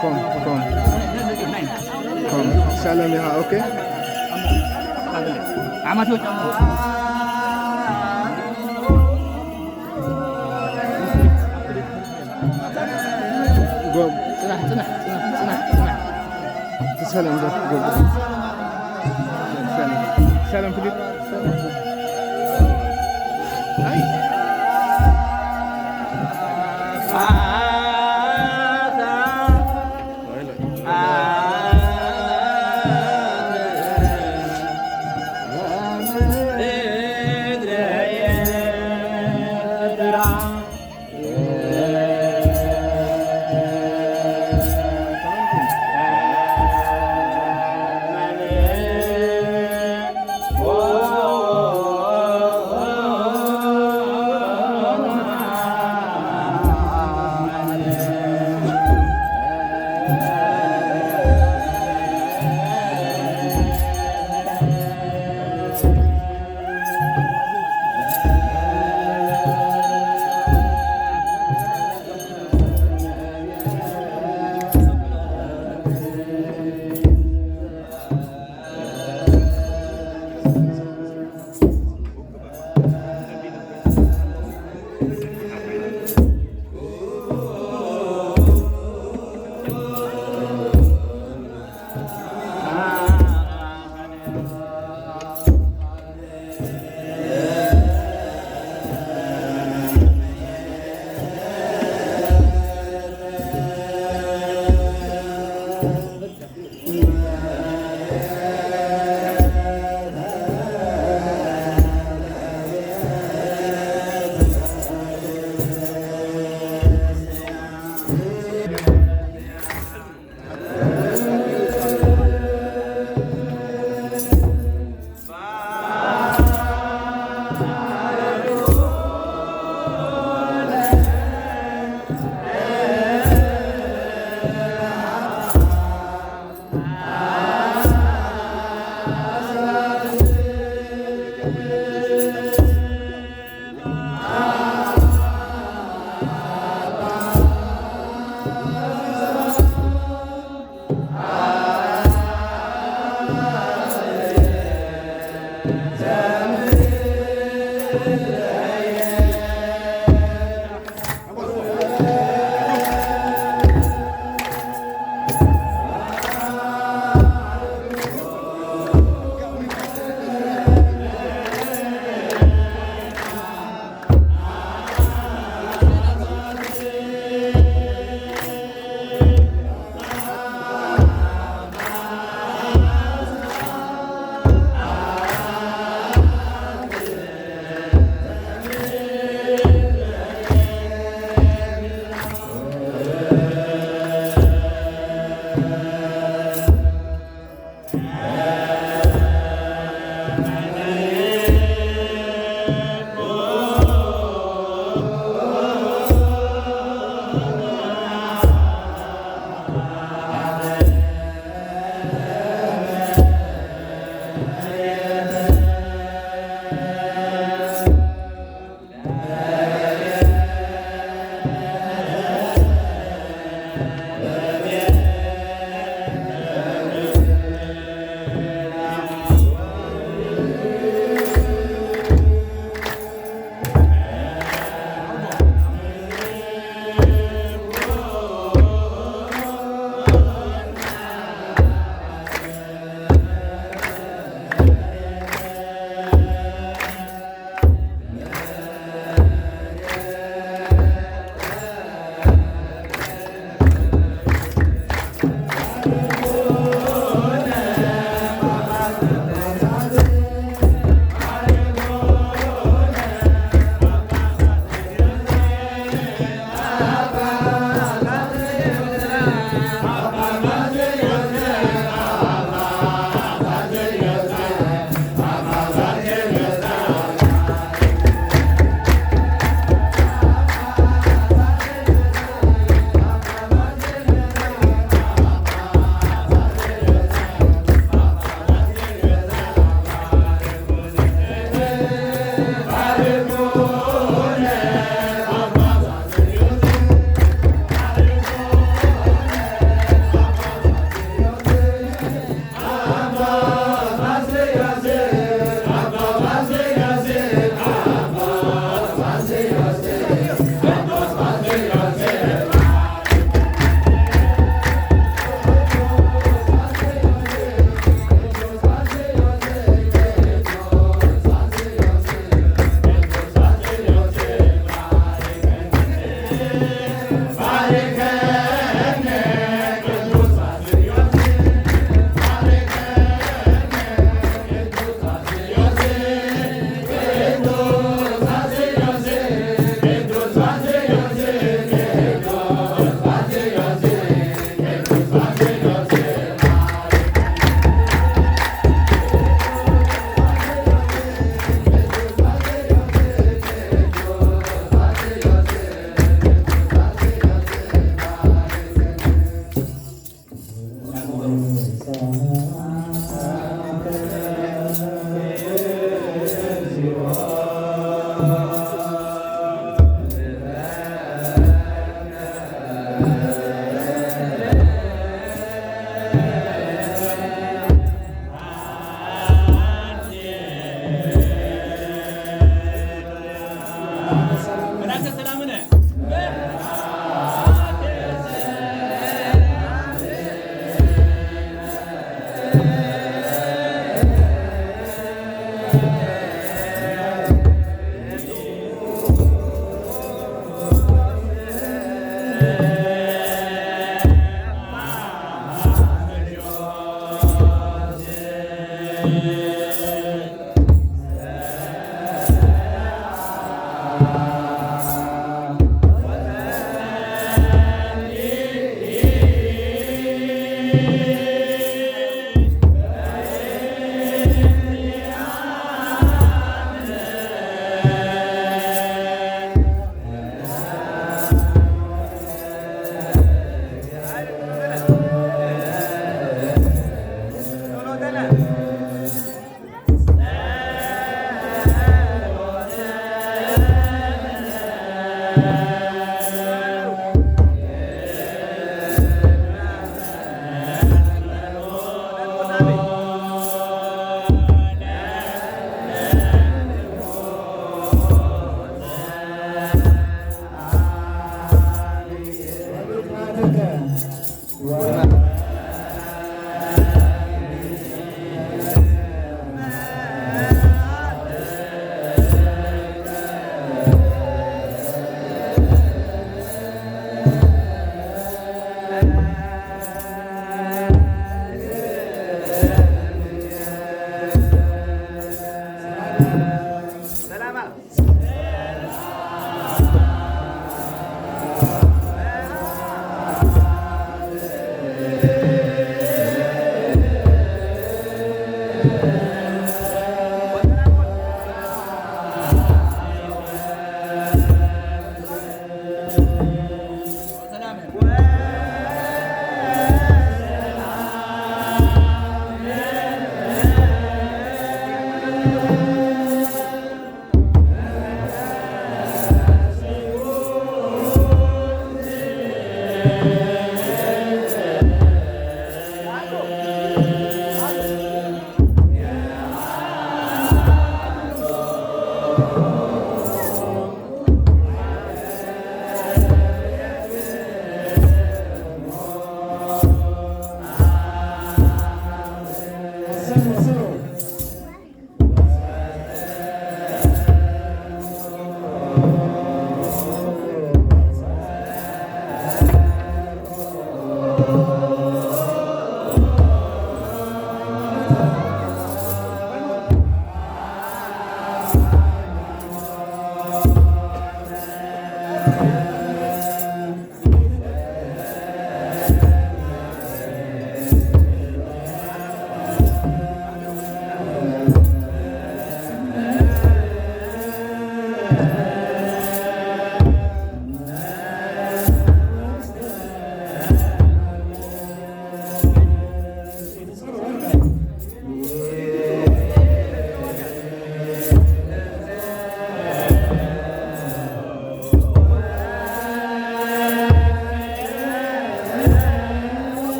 ኮም ኮም ኮም ሰላም ኢኻ? ኦኬ። ጎብ ጽናሕ ጽናሕ ጽናሕ ጽናሕ ጽናሕ። ሰላም ጎብ ጎብ። ሰላም ሰላም ፍሊፕ።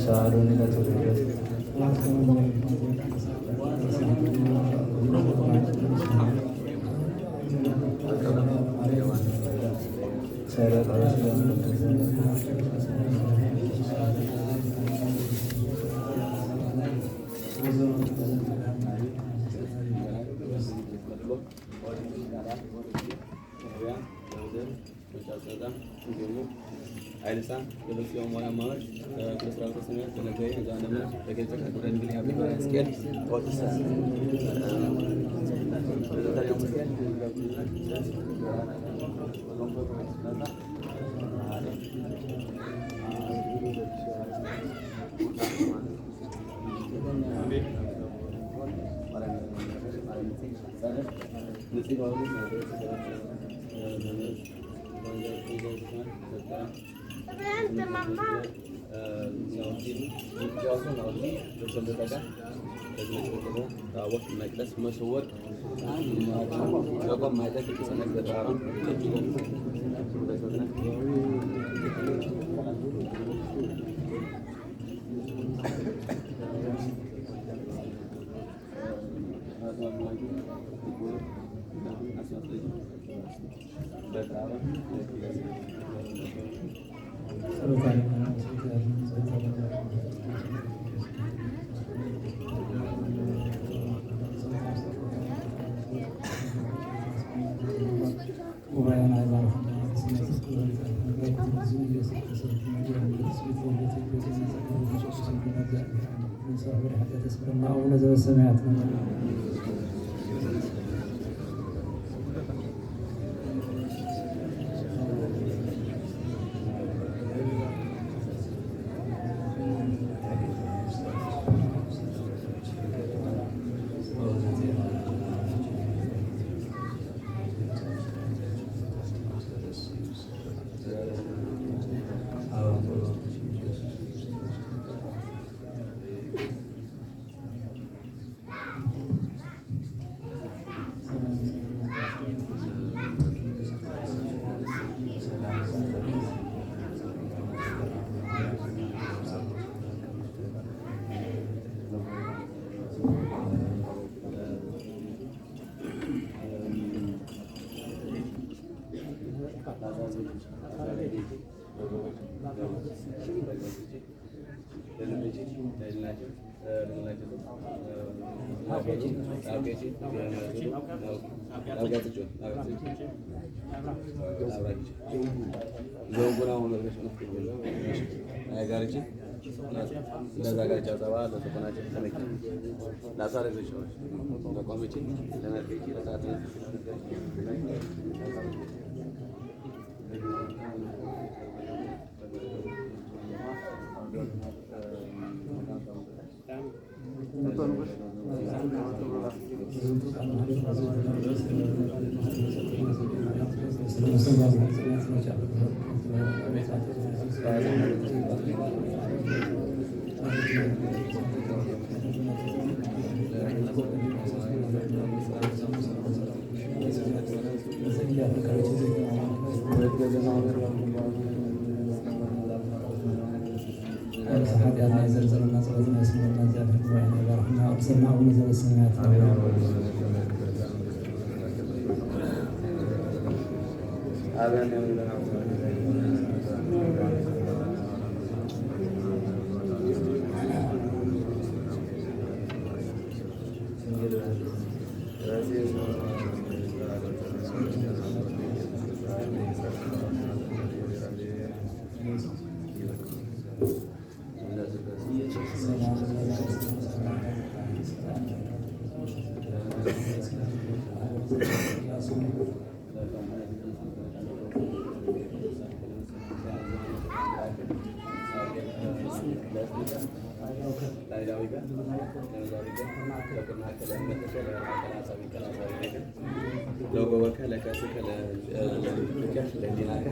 ሳሉኒ ለትውልድ ኃይልሳ ክብርሲኦም ዋና ማመድ ክብስራዊ ተሰሚያ ተነገሪ ዛንደሞ ተገልጸ ከጉረ ንግል ያብ ማርያ ስኬል ወጥሰ መቅደስ መሰወር ጉባኤና ይባርኽና። አቡነ ዘበሰማያት። ርእሰ ኃጢአትና ይዘርዘርና፣ ጸሎትና ይስመረና፣ እግዚአብሔር ጉባኤና ይባርክና። ቅዱስና አቡነ ዘበሰማያት። ለገበከ ለከስከ ለልብከ ለህሊናከ።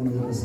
ቅዱስ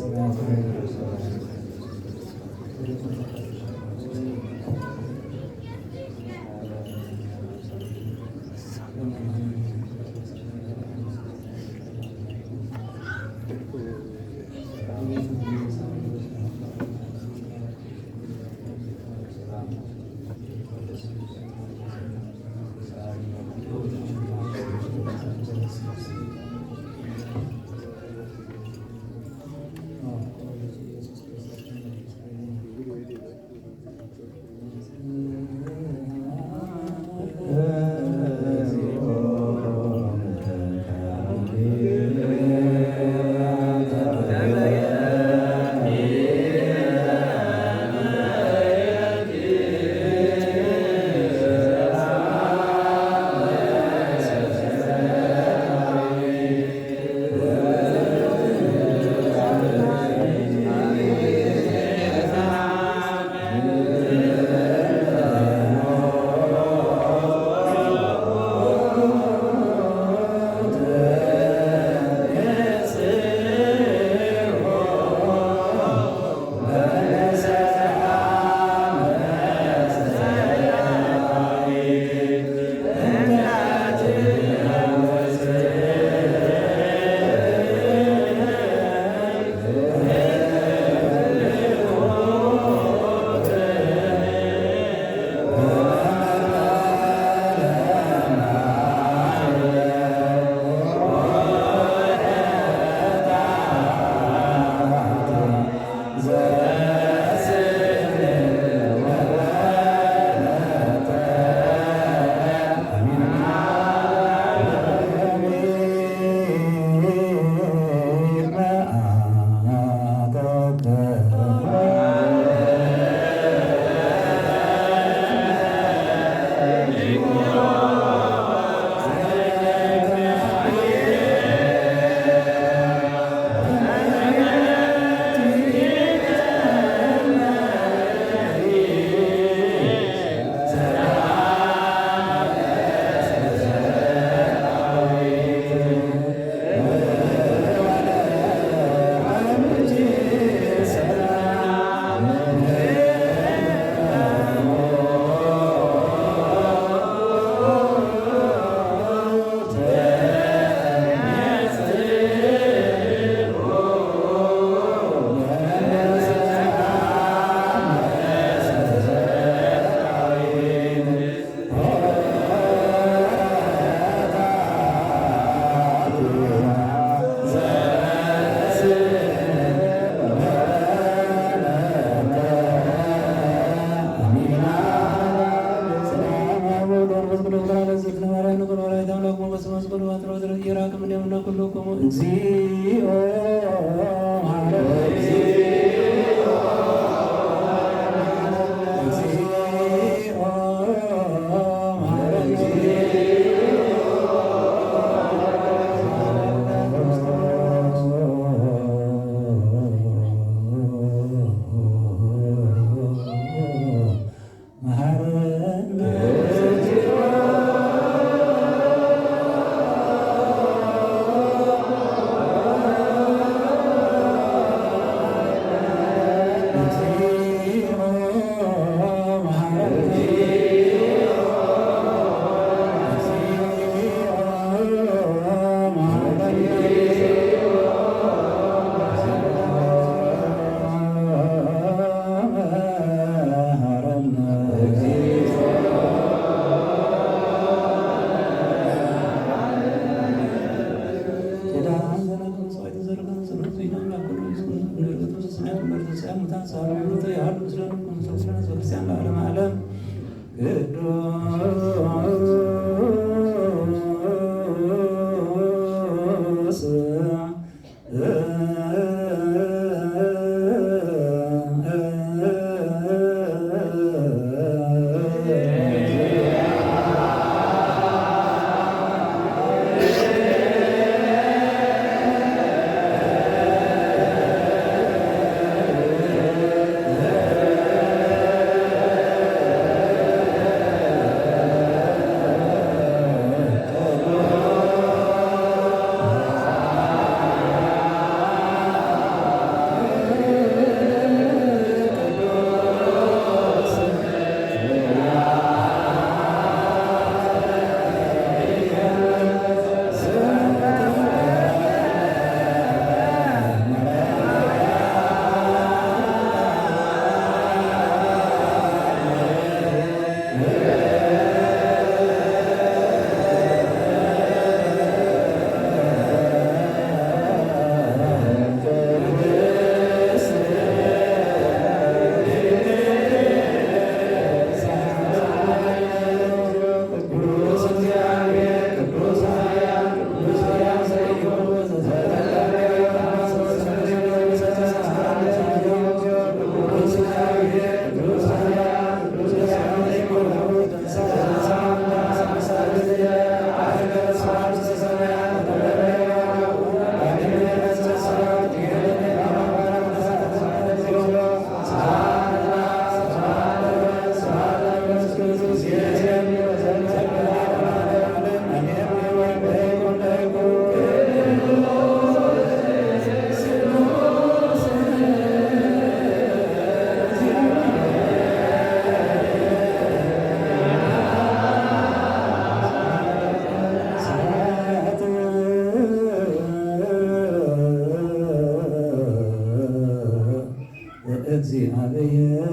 እግዚአብሔር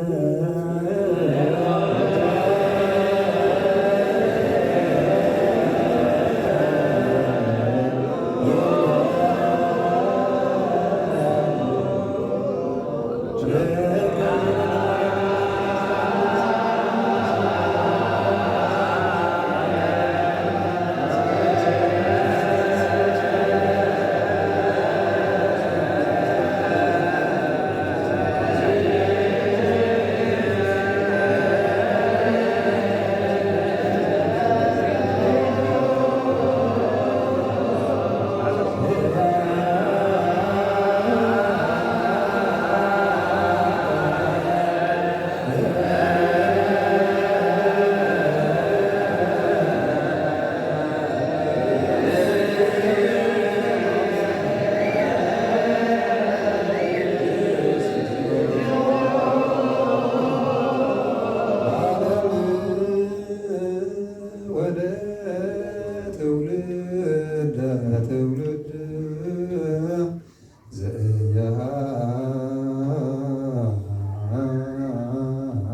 ወደ ትውልድ ትውልድ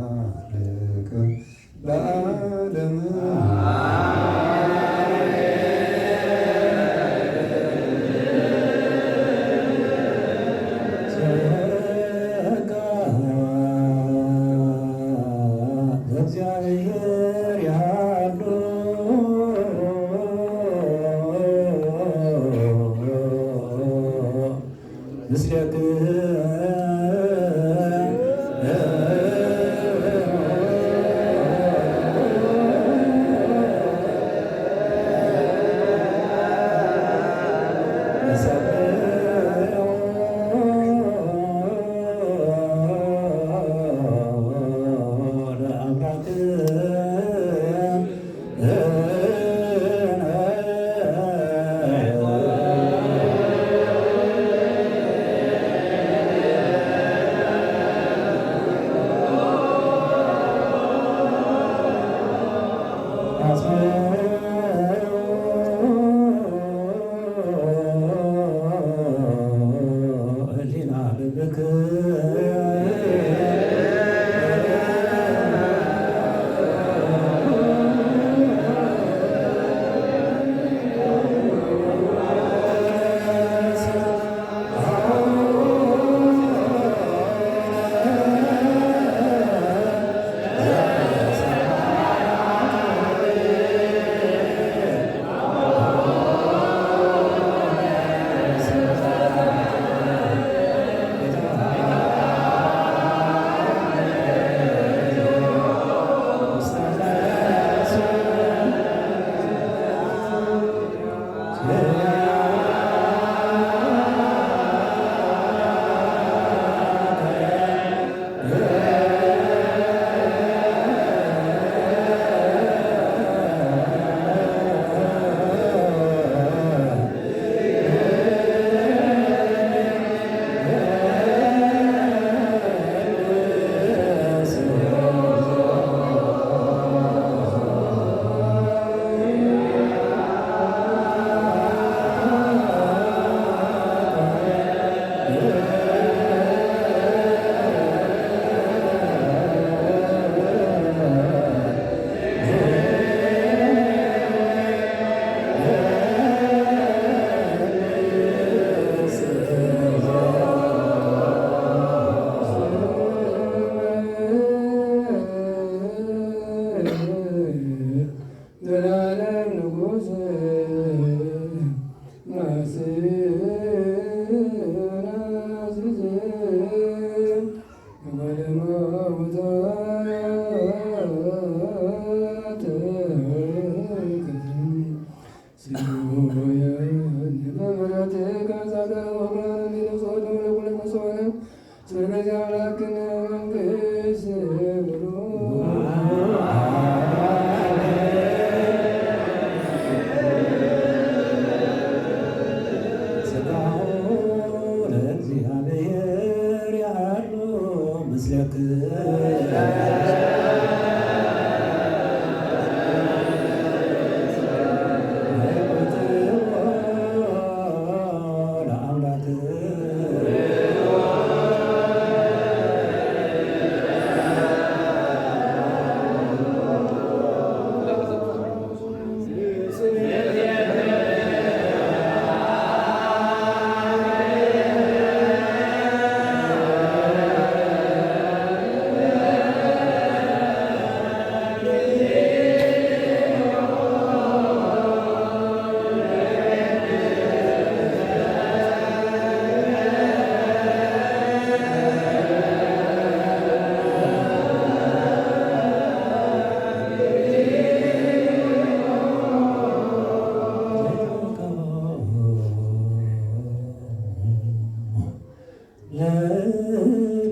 ዘኢያሃልቅ ለዓለም። ጸጋ ዘእግዚአብሔር ያሉ ምስሌክም። ዘላለም ንጉስ ማስናዝዝ ለእግዚአብሔር ያሉ ምስሌክም። ለአምላክ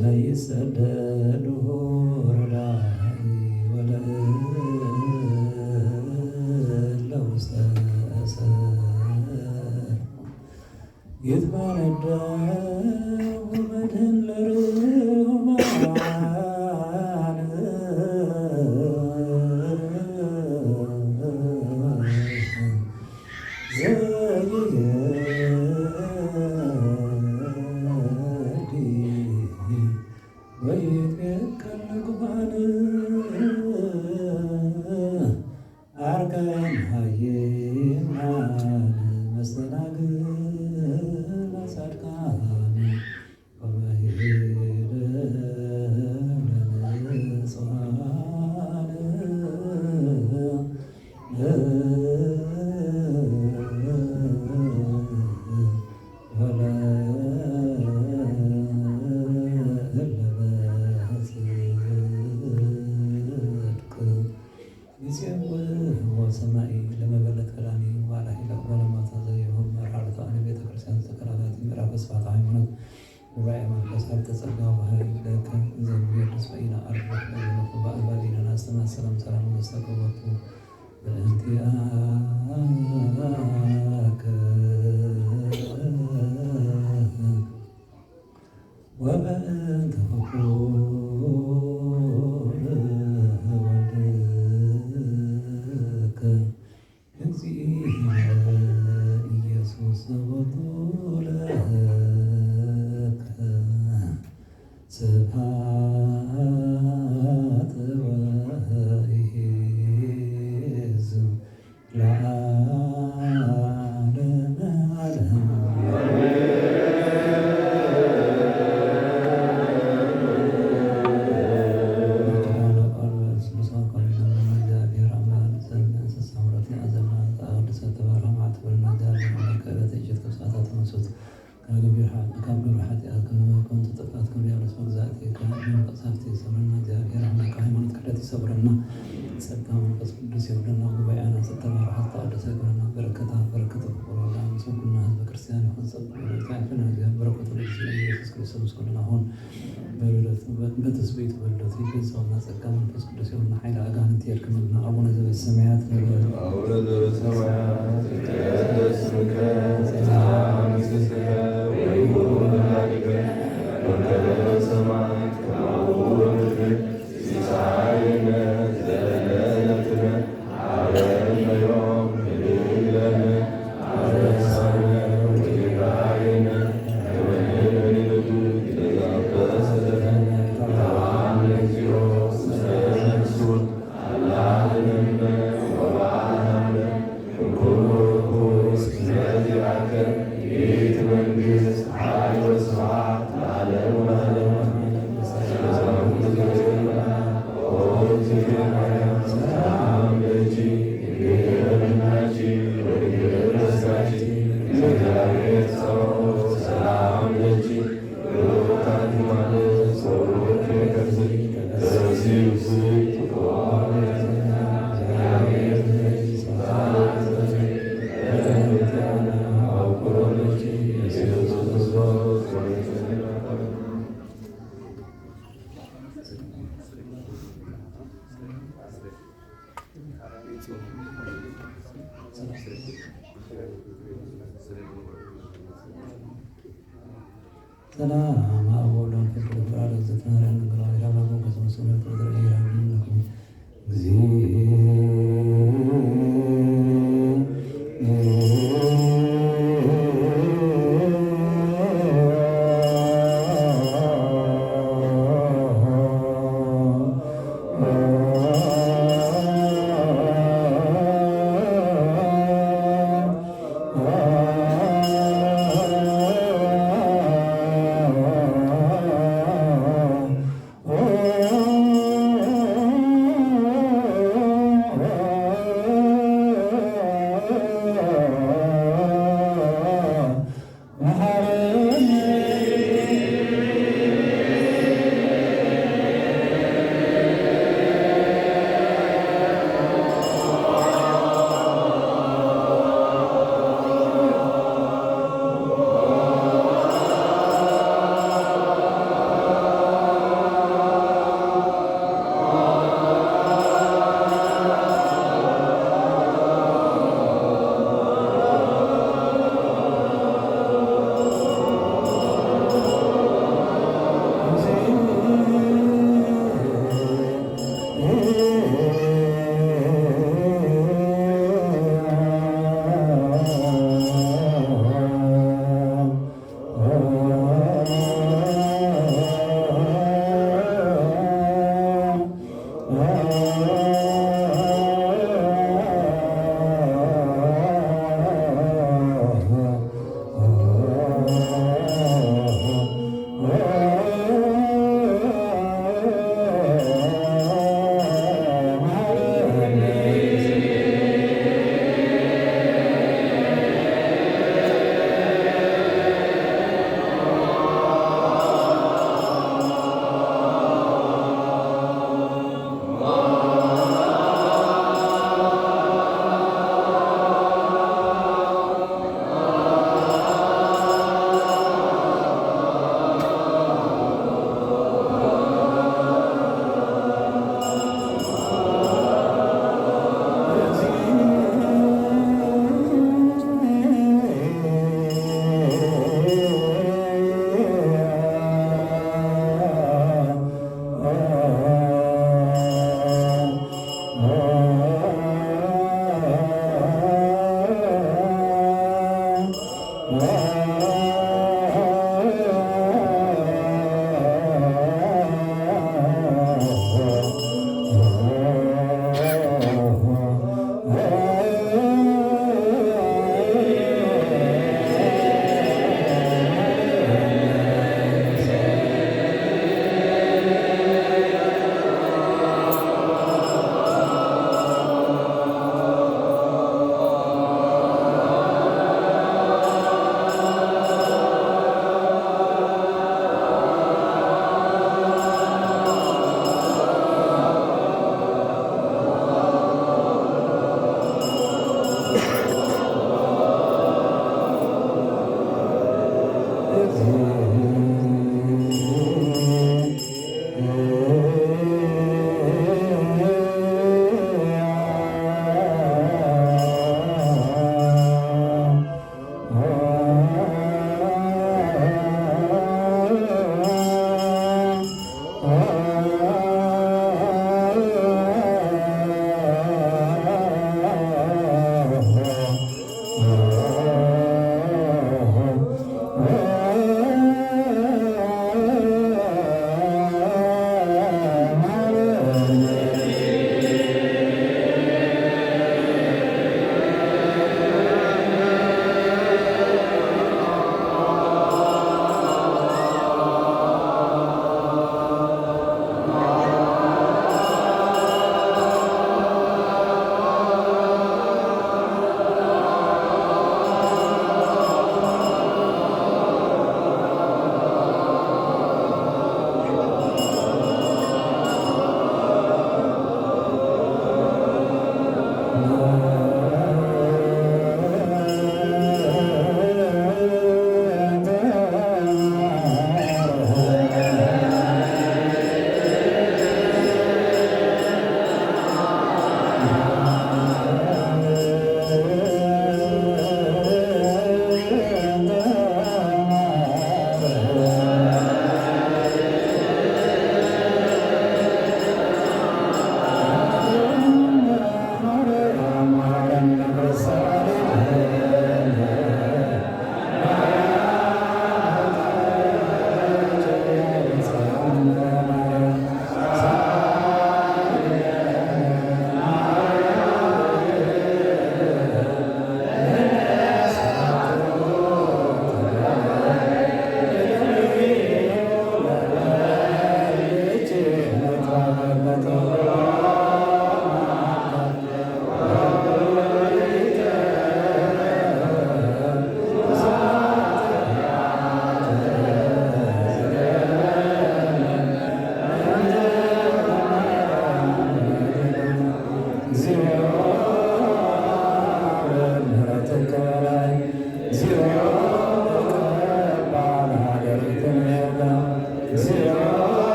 ለይሰደዱ ረዳኢ ወለእለ ውስተ እሳት ይትባረዳ ወመድህን ለርሁማን ዘየዲ ወይትቤከል ንጉባን አርከን ሃይማን መስተናግል ጻድቃን ወመሄደ ለንጹሃን ወለእለ በጽድቅ ይጼውዕ ወሰማይ ለመበለት ከላሚ ዋላ ሂለ ጓለማታ ዘይሆን መርሓርታ ንቤተ ክርስቲያን ዝተከላላት ምዕራፍ ስፋት ሃይማኖት ጉባኤ መንፈስ ሀብተ ጸጋ ወሀይል ለከ ዘንቤ ተስፋ ኢና አርበት ለዘለኩ በአባሊነ ናስተና ሰላም ሰላም ለስተቀወቱ በእንቲአከ ወበእንተ ፍቁር ወልድከ እግዚእነ ኢየሱስ ዘቦቱ ለከ ስብሐት ወይሄዝ ለዓለመ ዓለም። ካብ ግብሪ ሓጢኣት፣ ካብ መከንቱ ጥፍኣት፣ ካብ ዲያብሎስ መግዛእቲ፣ ካብ መቕሰፍቲ ሰውረና። እግዚኣብሔር ኣምላክ ሃይማኖት ክሕደት ይሰውረና። ጸጋ መንፈስ ቅዱስ የውርደና። ጉባኤና ዝተባረኸ ዝተቀደሰ ይግበረና። በረከታ በረከተ ፍቁር ወልዳ ምስ ኩልና ህዝበ ክርስቲያን ይኹን። ጸጋ ወልዳ ይፈለና። በረከቱ ለእግዚእነ ኢየሱስ ክርስቶስ ምስ ኩልና ይኹን። በልደቱ በትስብእቱ በልደቱ ይገዛውና። ጸጋ መንፈስ ቅዱስ ይኹን። ሓይለ ኣጋንንት የድክመልና። አቡነ ዘበሰማያት ንበል። አቡነ ዘበሰማያት ይትቀደስ ስምከ ወትምጻእ መንግስትከ ወይኩን ፈቃድከ በከመ በሰማይ ከማሁ በምድር። ሲሳየነ ዘለለዕለትነ ሀበነ ዮም ህድግ ለነ አበሳነ ወጌጋየነ ከመ ንሕነኒ ንህድግ ለዘአበሰ ለነ። ኢታብአነ እግዚኦ ውስተ መንሱት አላ አድኅነነ ወባልሐነ እምኩሉ ርኩስ። እስመ ዚአከ ይእቲ መንግስት ኃይል ወስብሐት ለዓለሙ ለዓለም። ሰላም ለኪ ድንግል በድናኪ ወድንግል በስጋኪ። እግዚአብሔር ጸባኦት ሰላም ለኪ። ሰላም አብ ወወልድ ወመንፈስ ቅዱስ በዓለ እግዝእትነ ማርያም ድንግል ማርያም አብ ሞገስ መስቀሉ ተዘርአ ይራግም ለኩም። እግዚእ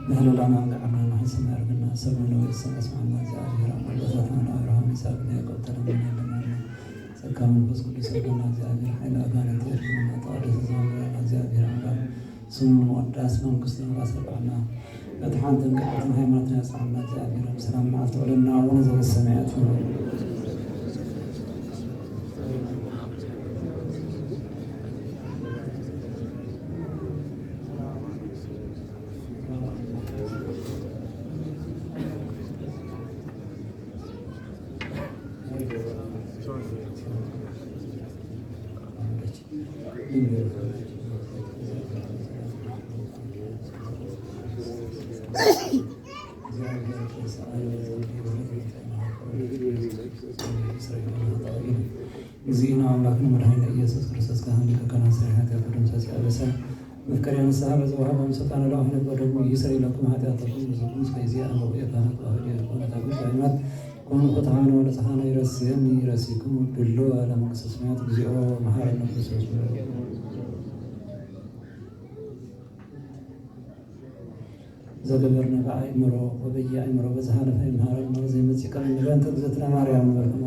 ንህልውናና ንዓና ንሕስና ያርግና። ሰብ ነነዌ ይሰቀስ መዓና እግዚኣብሔር ኣቦታትና ንኣብርሃም ይስሐቅ ንያዕቆብ ተለመነ ኣለና። ጸጋ መንፈስ ቅዱስ ይርግና እግዚኣብሔር ሓይሊ ኣጋንንት የርግና። ተቐደሰ ዘመንና እግዚኣብሔር ኣምላክ ስሙ ንምቕዳስ መንግስቱ ንምውራስ ኣብቅዓና። በቲ ሓንትን ቅድስትን ሃይማኖትና ያጽናና እግዚኣብሔር። ሰላም መዓልቲ ውዕለና ኣቡነ ዘበሰማያት ይሁን። እግዚእነ አምላክነ መድኃኒነ ኢየሱስ ክርስቶስ ካህን ሊቀ ካህናት ሥራይ ኃጢአት ወደምሳሴ አበሳ መፍቀሬ ንስሐ በዘወሃቦም ስልጣነ ለአሁነ በደሙ ይስረይ ለኩም ኃጢአተኩም። ምስለ ዚአ አበው የካህናት ባህል የሆነ ታቦት ሃይማኖት ኮኑ ፍትሐነ ወንጽሐነ ይረስየኒ ይረስይኩም ድልዎ ለመንግስተ ሰማያት። እግዚኦ መሐረነ ክርስቶስ። ዘገበርነ በአእምሮ ወበየአእምሮ በዘሃለፈ ይምሃረነ ወዘይመጽእ ይቀበል። በእንተ እግዝእትነ ማርያም ንበልክሞ።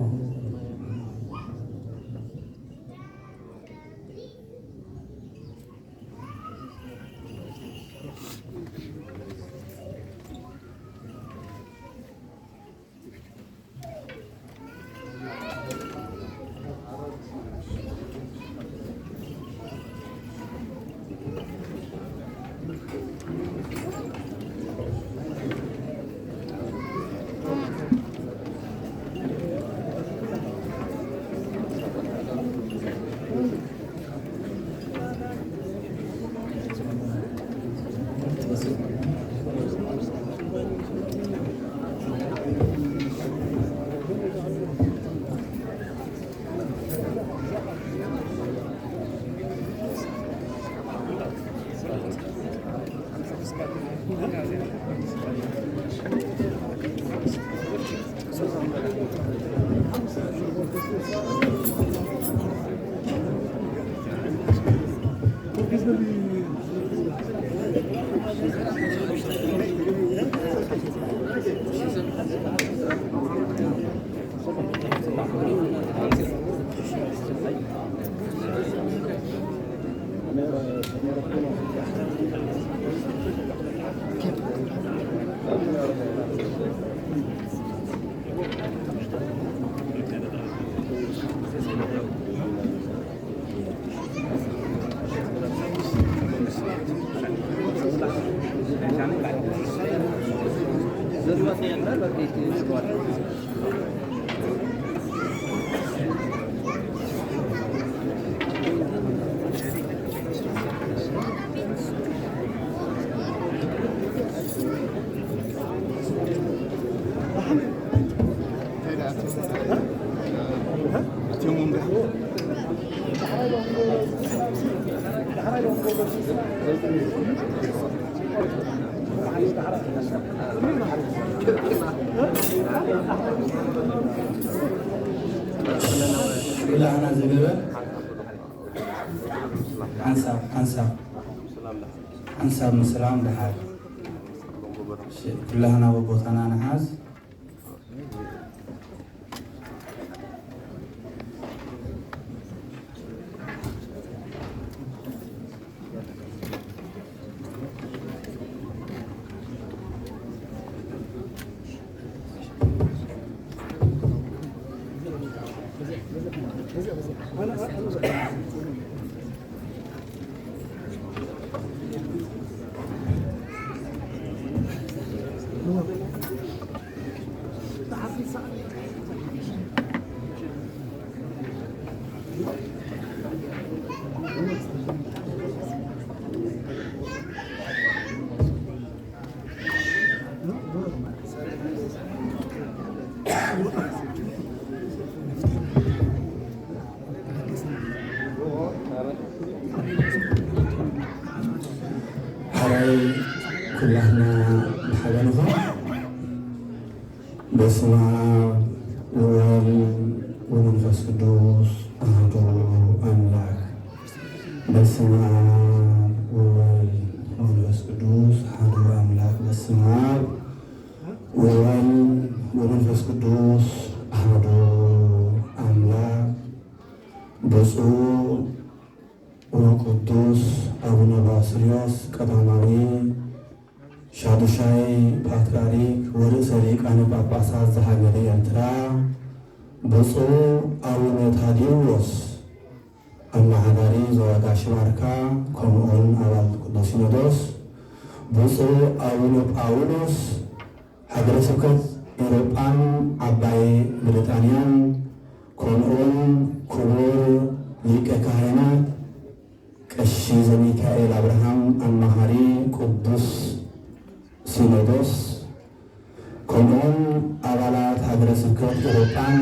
ኩላህና ዝገበር ሓንሳብ ሓንሳብ ሓንሳብ ምስላም ደሓር። እሺ፣ ኩላህና በቦታና ንሓዝ። ሓራይ ኩላህና ብሓበንኹ። በስመ አብ ወወልድ ወመንፈስ ቅዱስ አሐዱ አምላክ። በስመ አብ ወወልድ ወመንፈስ ቅዱስ አሐዱ አምላክ። በስመ አብ ወወልድ ወመንፈስ ቅዱስ አሐዱ አምላክ። ብፁዕ ወቅዱስ አቡነ ባስልዮስ ቀዳማዊ ሻዱሻይ ፓትርያርክ ወርእሰ ሊቃነ ጳጳሳት ዘሃገረ ኤርትራ፣ ብፁዕ አቡነ ታዲዎስ አመሓዳሪ ዞባ ጋሽ ባርካ፣ ከምኡውን ኣባል ቅዱስ ሲኖዶስ፣ ብፁዕ ኣቡነ ጳውሎስ ሃገረ ስብከት ኤውሮጳን ዓባይ ብሪጣንያን፣ ከምኡውን ክቡር ሊቀ ካህናት ቀሺ ዘሚካኤል ኣብርሃም ኣማኻሪ ቅዱስ ሲኖዶስ፣ ከምኡውን ኣባላት ሃገረ ስብከት ኤውሮጳን፣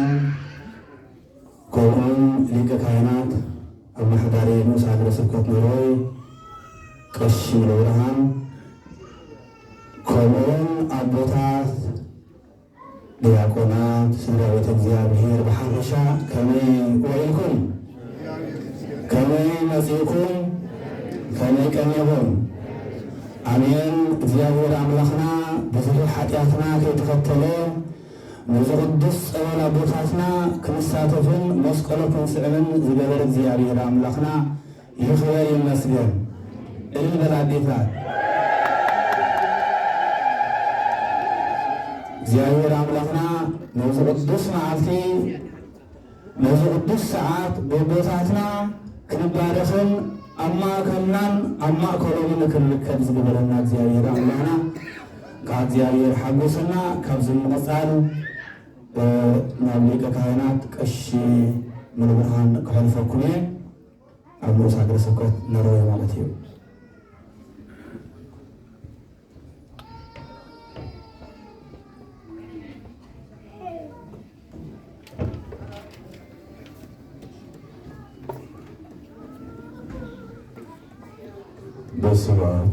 ከምኡውን ሊቀ ካህናት ኣመሓዳሪ ንኡስ ሃገረ ስብከት ኖርወይ ቀሺ ሙሉብርሃን፣ ከምኡውን ኣቦታት ዲያቆናት፣ ስድራ ቤተ እግዚኣብሔር ብሓፈሻ ከመይ ውዒልኩም? ከመይ መጺእኩም? ከመይ ቀኒኹም? ኣሜን። እግዚኣብሔር ኣምላኽና ብዙሕ ሓጢኣትና ከይተኸተለ፣ ነዚ ቅዱስ ጸበል ኣቦታትና ክንሳተፍን መስቀሎ ክንስዕምን ዝገበረ እግዚኣብሔር ኣምላኽና ይኽበር ይመስገን። እልል በል ኣዴታት። እግዚኣብሔር ኣምላኽና ነዚ ቅዱስ መዓልቲ፣ ነዚ ቅዱስ ሰዓት በቦታትና ክንባረኽን ኣብ ማእከልናን ኣብ ማእከሎምን ክንርከብ ዝገበረና እግዚኣብሔር ኣምላኽና ካብ እግዚኣብሔር ሓጎስና። ካብዚ ንምቕጻል ናብ ሊቀ ካህናት ቀሺ ሙሉብርሃን ከሕልፈኩም እየ። ኣብ ንኡስ ሃገረ ስብከት ኖርወይ ማለት እዩ። በስመ አብ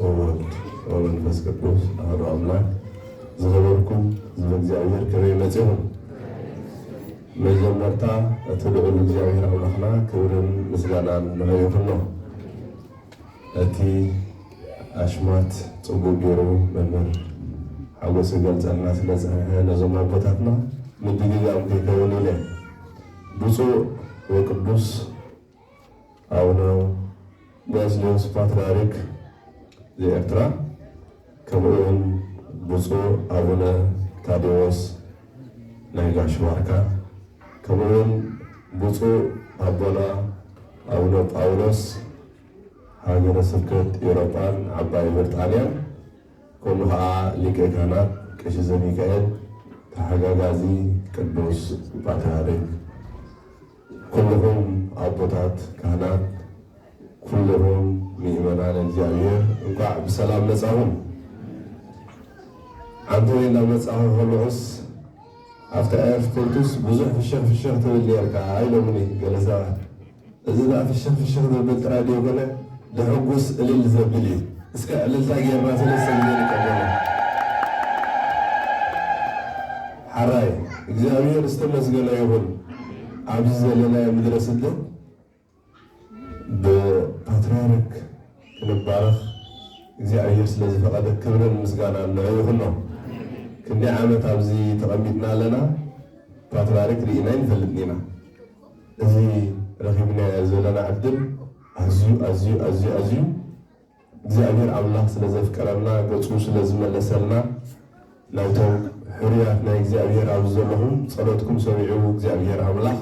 ወወልድ ወመንፈስ ቅዱስ አሐዱ አምላክ። ዝኸበርኩም ህዝበ እግዚኣብሔር ከመይ መጺኹም? መጀመርታ እቲ ልዑል እግዚኣብሔር ኣምላኽና ክብርን ምስጋናን ንዕኡ ይኹኖ። እቲ ኣሽማት ጽቡቕ ገይሩ መምህር ሓጎስ ክገልጸልና ስለ ዝጸንሐ ነዞም ኣቦታትና ምድግጋም ከይከውን ኢለ ብፁዕ ወቅዱስ ኣቡነ ባስልዮስ ፓትርያርክ ዘኤርትራ፣ ከምኡ እውን ብፁዕ ኣቡነ ታዴዎስ ናይ ጋሽ ባርካ፣ ከምኡውን ብፁዕ ኣቦና ኣቡነ ጳውሎስ ሃገረ ስብከት ኤውሮጳን ዓባይ ብሪጣንያን፣ ከምኡ ኸዓ ሊቀ ካህናት ቀሺ ዘሚካኤል ተሓጋጋዚ ቅዱስ ፓትርያርክ፣ ኩልኹም ኣቦታት ካህናት፣ ኩልኹም ምእመናን እግዚኣብሔር እንኳዕ ብሰላም መጻኹም። ዓንተወይ እናመጻኹ ከለኹስ ኣብቲ ኤርፖርትስ ብዙሕ ፍሽኽ ፍሽኽ ትብል ኔርካ ኢሎምኒ ገለ ሰባት። እዚ ደኣ ፍሽኽ ፍሽኽ ዘብል ጥራይ ደይኮነ፣ ደሕጉስ እልል ዘብል እዩ። እስከ እልልታ ጌርና ሰለስተ ግዜ ንቀበሎ። ሓራይ እግዚኣብሔር ዝተመስገነ ይኹን። ኣብዚ ዘለናዮ ምድረ ስደት ብፓትርያርክ ክንባረኽ እግዚኣብሔር ስለ ዝፈቐደ ክብርን ምስጋናን ንዑ ይኹኖ። ክንደይ ዓመት ኣብዚ ተቐሚጥና ኣለና፣ ፓትርያርክ ርኢና ኣይንፈልጥን ኢና። እዚ ረኺብናዮ ዘለና ዕድል ኣዝዩ ኣዝዩ ኣዝዩ ኣዝዩ እግዚኣብሔር ኣምላኽ ስለ ዘፍቀረና፣ ገጹ ስለ ዝመለሰልና፣ ናይቶም ሕሩያት ናይ እግዚኣብሔር ኣብዚ ዘለኹም ጸሎትኩም ሰሚዑ እግዚኣብሔር ኣምላኽ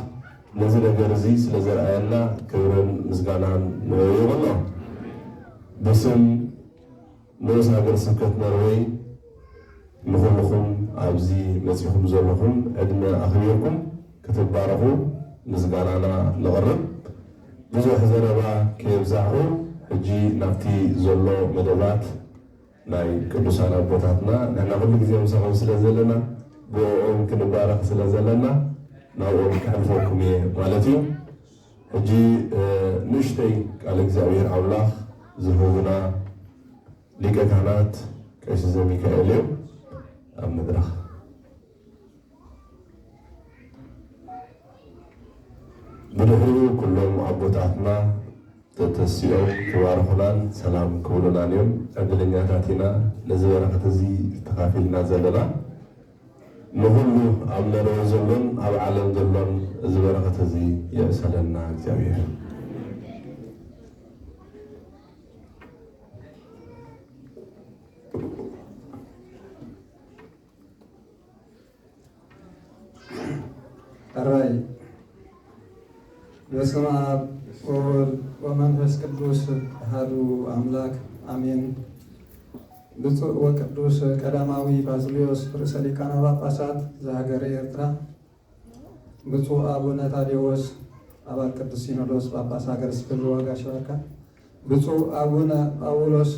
ነዚ ነገር እዚ ስለ ዘርኣየና ክብርን ምስጋናን ንዕኡ ይኹኖ። ብስም ንኡስ ሃገረ ስብከት ኖርወይ ንኹልኹም ኣብዚ መጺኹም ዘለኹም ዕድመ ኣኽቢርኩም ክትባረኹ ምስጋናና ነቕርብ። ብዙሕ ዘረባ ከየብዛሕኹ፣ ሕጂ ናብቲ ዘሎ መደባት ናይ ቅዱሳን ኣቦታትና፣ ንሕና ኩሉ ግዜ ምሳኹም ስለ ዘለና፣ ብእኦም ክንባረኽ ስለ ዘለና፣ ናብኦም ከሕልፈኩም እየ ማለት እዩ። ሕጂ፣ እ፣ ንእሽተይ ቃለ እግዚኣብሔር ኣምላኽ ዝህቡና ሊቀ ካህናት ቀሺ ዘሚካኤል እዮም ኣብ መድረኽ። ብድሕሪኡ ኩሎም ኣቦታትና ተተሲኦም ክባርኹናን ሰላም ክብሉናን እዮም። ዕድለኛታት ኢና ነዚ በረኸት እዚ ተኻፊልና ዘለና። ንኹሉ ኣብ ኖርወይ ዘሎን ኣብ ዓለም ዘሎን እዚ በረኸት እዚ የእሰለና እግዚኣብሔር። ሕራይ በስመ አብ ወወልድ ወመንፈስ ቅዱስ አሐዱ አምላክ አሜን። ብፁዕ ወቅዱስ ቀዳማዊ ባስልዮስ ርእሰ ሊቃነ ጳጳሳት ዘሀገረ ኤርትራ፣ ብፁዕ አቡነ ታዴዎስ አባል ቅዱስ ሲኖዶስ ጳጳስ ሀገረ ስብከት ወጋሽ ባርካ፣ ብፁዕ አቡነ ጳውሎስ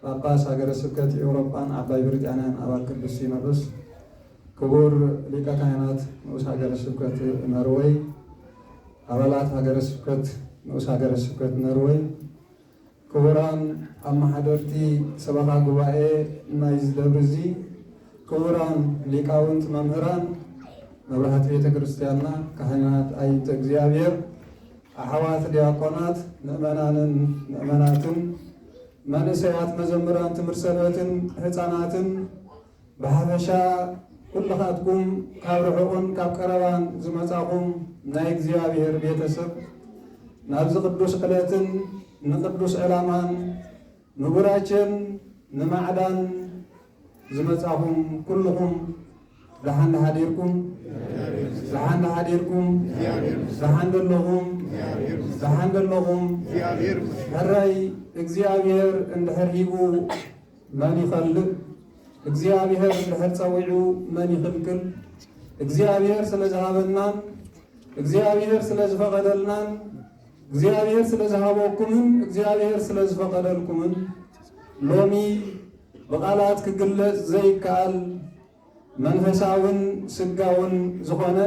ጳጳስ ሀገረ ስብከት ኤውሮጳን ዓባይ ብሪጣንያን አባል ቅዱስ ሲኖዶስ፣ ክቡር ሊቀ ካህናት ንኡስ ሀገረ ስብከት ኖርወይ፣ አባላት ሀገረ ስብከት ንኡስ ሀገረ ስብከት ኖርወይ፣ ክቡራን አመሓደርቲ ሰበኻ ጉባኤ ናይዚ ደብሪ እዚ፣ ክቡራን ሊቃውንት መምህራን መብራህቲ ቤተ ክርስቲያንና፣ ካህናት፣ ኣይንተ እግዚኣብሔር፣ ኣሕዋት ዲያቆናት፣ ምእመናንን ምእመናትን፣ መንእሰያት መዘምራን ትምህርቲ ሰንበትን ህፃናትን፣ ብሓፈሻ ኩልኻትኩም ካብ ርሑቕን ካብ ቀረባን ዝመጻኹም ናይ እግዚኣብሔር ቤተሰብ፣ ናብዚ ቅዱስ ዕለትን ንቅዱስ ዕላማን ንቡራቸን ንማዕዳን ዝመጻኹም ኩልኹም ደሓን ዶ ሓዲርኩም? ደሓን ዶ ሓዲርኩም? ደሓን ዶ ኣለኹም? ደሓን ዶ ኣለኹም? ሕራይ እግዚኣብሔር እንድሕር ሂቡ መን ይኸልእ? እግዚኣብሔር እንድሕር ጸዊዑ መን ይኽልክል? እግዚኣብሔር ስለ ዝሃበናን እግዚኣብሔር ስለ ዝፈቐደልናን እግዚኣብሔር ስለ ዝሃበኩምን እግዚኣብሔር ስለ ዝፈቐደልኩምን ሎሚ ብቓላት ክግለጽ ዘይከኣል መንፈሳውን ስጋውን ዝኾነ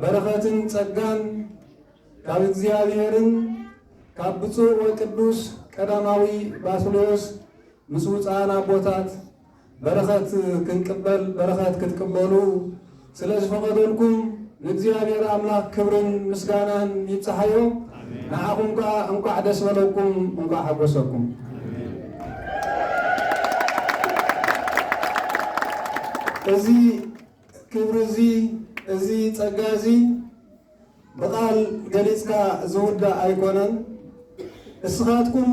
በረኸትን ጸጋን ካብ እግዚኣብሔርን ካብ ብፁዕ ወቅዱስ ቀዳማዊ ባስልዮስ ምስ ውፃን ኣቦታት በረኸት ክንቅበል በረኸት ክትቅበሉ ስለ ዝፈቐደልኩም ንእግዚኣብሔር ኣምላኽ ክብርን ምስጋናን ይብፅሓዮ። ንዓኹም ከዓ እንቋዕ ደስ በለኩም፣ እንቋዕ ሓጎሰኩም። እዚ ክብሪ እዚ፣ እዚ ጸጋ እዚ ብቓል ገሊጽካ ዝውዳእ ኣይኮነን። እስኻትኩም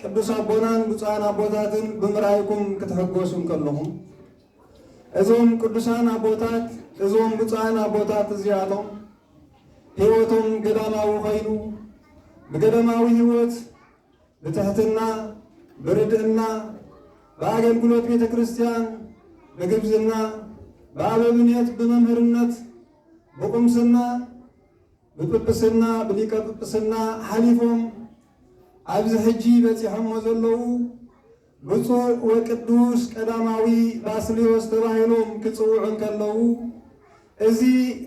ቅዱስ ኣቦናን ብፁዓን ኣቦታትን ብምርኣይኩም ክትሕጎሱ እንከለኹም፣ እዞም ቅዱሳን ኣቦታት፣ እዞም ብፁዓን ኣቦታት እዚኣቶም ህይወቶም ገዳማዊ ኮይኑ፣ ብገዳማዊ ህይወት ብትሕትና፣ ብርድእና፣ ብኣገልግሎት ቤተ ክርስቲያን፣ ብግብዝና፣ ብኣበምኔት፣ ብመምህርነት፣ ብቁምስና፣ ብጵጵስና፣ ብሊቀ ጵጵስና ሓሊፎም ኣብዚ ሕጂ በጺሖሞ ዘለዉ ብፁዕ ወቅዱስ ቀዳማዊ ባስልዮስ ተባሂሎም ክጽውዑ እንከለዉ፣ እዚ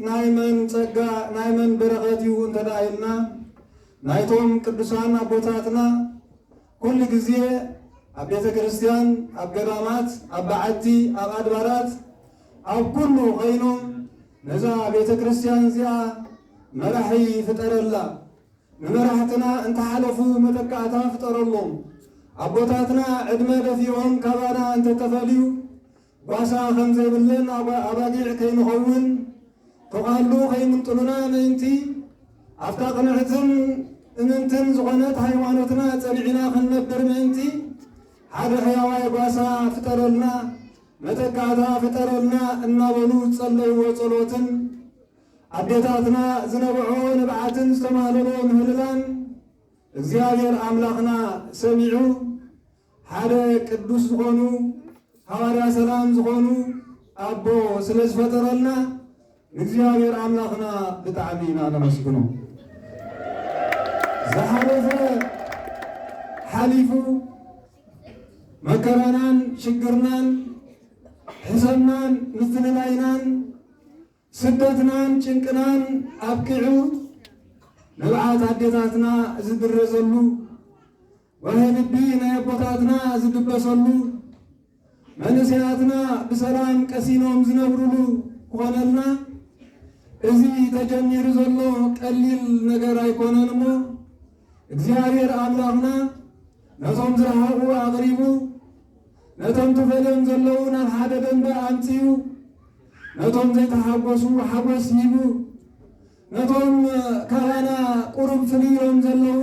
ናይ መን ጸጋ፣ ናይ መን በረኸት እዩ እንተ ደኣ ኢልና፣ ናይቶም ቅዱሳን ኣቦታትና ኩሉ ግዜ ኣብ ቤተ ክርስቲያን፣ ኣብ ገዳማት፣ ኣብ በዓቲ፣ ኣብ ኣድባራት፣ ኣብ ኩሉ ኮይኖም ነዛ ቤተ ክርስቲያን እዚኣ መራሒ ፍጠረላ፣ ንመራሕትና እንተሓለፉ መተካእታ ፍጠረሎም። ኣቦታትና ዕድመ ደፊኦም ካባና እንተተፈልዩ ጓሳ ከም ዘይብለን ኣባ-፣ ኣባጊዕ ከይንኸውን፣ ተቓሉ ከይምንጥሉና ምእንቲ፣ ኣብታ ቅንዕትን እምንትን ዝኾነት ሃይማኖትና ጸኒዕና ክንነብር ምእንቲ፣ ሓደ ሕያዋይ ጓሳ ፍጠረልና፣ መተካእታ ፍጠረልና እናበሉ ዝጸለይዎ ጸሎትን ኣዴታትና ዝነብዖ ንብዓትን ዝተማህለሎ ምህልላን እግዚኣብሔር ኣምላኽና ሰሚዑ ሓደ ቅዱስ ዝኾኑ ሃዋርያ ሰላም ዝኾኑ ኣቦ ስለ ዝፈጠረልና ንእግዚኣብሔር ኣምላኽና ብጣዕሚ ኢና ነመስግኖ። ዝሓለፈ ሓሊፉ መከራናን ሽግርናን ሕሰምናን ምፍልላይናን ስደትናን ጭንቅናን ኣብቂዑ ንብዓት ኣዴታትና ዝድረዘሉ ዋሄ ልቢ ናይ ኣቦታትና ዝድበሰሉ መንእሰያትና ብሰላም ቀሲኖም ዝነብሩሉ ክኾነልና እዚ ተጀሚሩ ዘሎ ቀሊል ነገር ኣይኮነን እሞ እግዚኣብሔር ኣምላኽና ነቶም ዝረሃቑ ኣቕሪቡ ነቶም ተፈልዮም ዘለዉ ናብ ሓደ ደንበ ኣምፅኡ ነቶም ዘይተሓጎሱ ሓጎስ ሂቡ ነቶም ካባና ቁሩብ ፍልይ ኢሎም ዘለዉ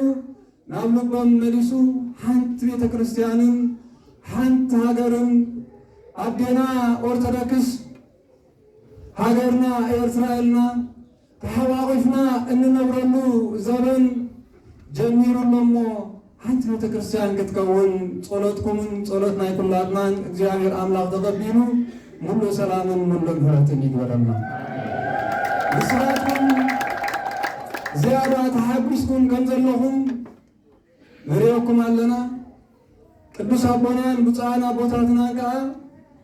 ናብ ልቦም መሊሱ ሓንቲ ቤተ ክርስቲያንን ሓንቲ ሃገርን ኣዴና ኦርቶዶክስ ሃገርና ኤርትራ ኢልና ተሓቋቒፍና እንነብረሉ ዘበን ጀሚሩ ኣሎ እሞ ሓንቲ ቤተ ክርስቲያን ክትከውን ጸሎትኩምን ጸሎት ናይ ኩላትናን እግዚኣብሔር ኣምላኽ ተቐቢሉ ሙሉእ ሰላምን ሙሉእ ምሕረትን ይግበረልና። ንስኻትኩም ዝያዳ ተሓጒስኩም ከም ዘለኹም ንርእየኩም ኣለና። ቅዱስ ኣቦናን ብፁዓን ኣቦታትናን ከኣ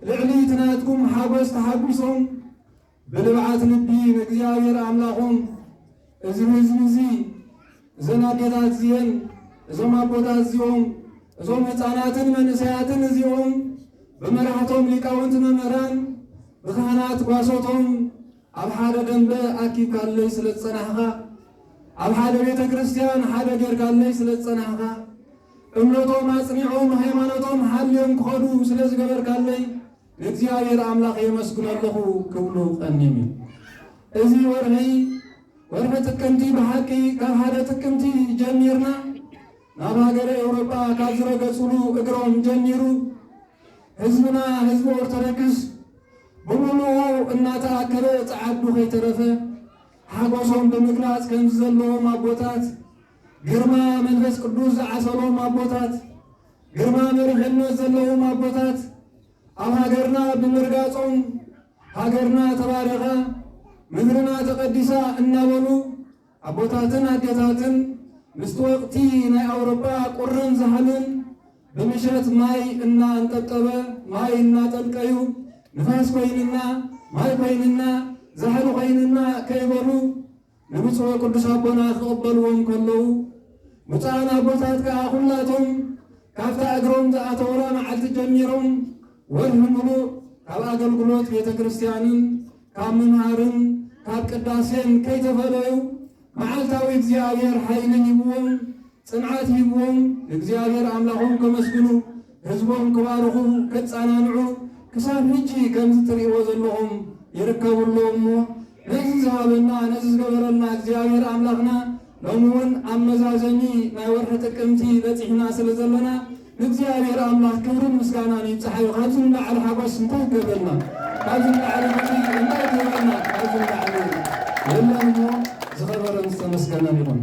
ልዕሊ እቲ ናትኩም ሓጎስ ተሓጒሶም ብንብዓት ልቢ ንእግዚኣብሔር ኣምላኾም እዚ ህዝቢ እዚ እዘን ኣዴታት እዚአን እዞም ኣቦታት እዚኦም እዞም ህፃናትን መንእሰያትን እዚኦም ብመራሕቶም ሊቃውንቲ መምህራን ብካህናት ጓሶቶም ኣብ ሓደ ደንበ ኣኪብካለይ ስለ ዝጸናሕኻ፣ ኣብ ሓደ ቤተ ክርስቲያን ሓደ ጌርካለይ ስለ ዝጸናሕኻ፣ እምነቶም ኣጽኒዖም ሃይማኖቶም ሓልዮም ክኸዱ ስለ ዝገበርካለይ ንእግዚኣብሔር ኣምላኽ የመስግኖ ኣለኹ ክብሉ ቀኒዮም እዩ። እዚ ወርሒ ወርሒ ጥቅምቲ ብሓቂ ካብ ሓደ ጥቅምቲ ጀሚርና ናብ ሃገረ ኤውሮጳ ካብ ዝረገጹሉ እግሮም ጀሚሩ ህዝብና ህዝቢ ኦርቶዶክስ ብምሉኡ እናተኣከበ ጸዓዱ ከይተረፈ ሓጎሶም ብምግላጽ ከምዚ ዘለዎም ኣቦታት ግርማ መንፈስ ቅዱስ ዝዓሰሎም ኣቦታት ግርማ መሪሕነት ዘለዎም ኣቦታት ኣብ ሃገርና ብምርጋጾም ሃገርና ተባሪኻ ምድርና ተቐዲሳ እናበሉ ኣቦታትን ኣዴታትን ምስቲ ወቕቲ ናይ ኣውሮጳ ቁርን ዛሕልን ብምሸት ማይ እናንጠብጠበ ማይ እናጠልቀዩ ንፋስ ኮይንና ማይ ኮይንና ዛሕሊ ኮይንና ከይበሉ ንብፁዕ ቅዱስ ኣቦና ክቕበልዎም ከለዉ ብፁዓን ኣቦታት ከኣ ኩላቶም ካብታ እግሮም ዝኣተውላ መዓልቲ ጀሚሮም ወርሒ ምሉእ ካብ ኣገልግሎት ቤተ ክርስቲያንን ካብ ምምሃርን ካብ ቅዳሴን ከይተፈለዩ መዓልታዊ እግዚኣብሔር ሓይሊ ሂብዎም ጽንዓት ሂብዎም ንእግዚኣብሔር ኣምላኾም ከመስግኑ ህዝቦም ክባርኹ ከጸናንዑ ክሳብ ሕጂ ከምዚ ትርእይዎ ዘለኹም ይርከቡ ኣለዉ እሞ ነዚ ዝሃበና ነዚ ዝገበረልና እግዚኣብሔር ኣምላኽና ሎሚ እውን ኣብ መዛዘሚ ናይ ወርሒ ጥቅምቲ በፂሕና ስለ ዘለና ንእግዚኣብሔር ኣምላኽ ክብርን ምስጋናን ይብፅሓዮ። ካብዚ ንላዕሊ ሓጎስ እንታይ ይገበልና? ካብዚ ንላዕሊ ብፅይ እንታይ ይገበልና? ካብዚ ንላዕሊ የለን እሞ ዝኸበረን ዝተመስገነን ይኹን።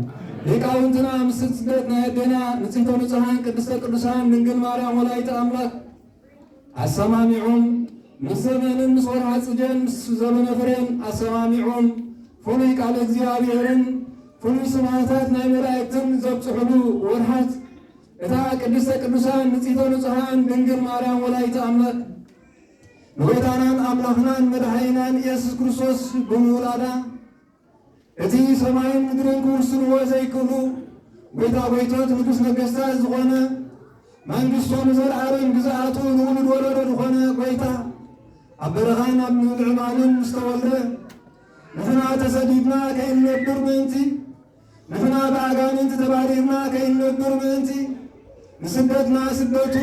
ሊቃውንትና ምስቲ ስደት ናይ ኣዴና ንጽሕተ ንጹሓን ቅድስተ ቅዱሳን ድንግል ማርያም ወላዲተ ኣምላክ ኣሰማሚዖም፣ ምስ ዘመንን ምስ ወርሓ ጽጌን ምስ ዘመነ ፍሬን ኣሰማሚዖም፣ ፍሉይ ቃለ እግዚኣብሔርን ፍሉይ ስብሐታት ናይ መላእክትን ዘብጽሑሉ ወርሓት እታ ቅድስተ ቅዱሳን ንጽሕተ ንጹሓን ድንግል ማርያም ወላዲተ ኣምላክ ንጎይታናን ኣምላኽናን መድሓኒናን ኢየሱስ ክርስቶስ ብምውላዳ እቲ ሰማይን ምድርን ክውስንዎ ዘይክእሉ ጎይታ ጎይቶት ንጉስ ነገስታት ዝኾነ መንግስቱ ንዘለዓለም ግዝኣቱ ንውሉድ ወለዶ ዝኾነ ጎይታ ኣብ በረኻን ኣብ ምድሪ ማልን ምስ ተወልደ ንሕና ተሰዲድና ከይንነብር ምእንቲ ንሕና ብኣጋንንቲ ተባሪርና ከይንነብር ምእንቲ ንስደትና ስደቱ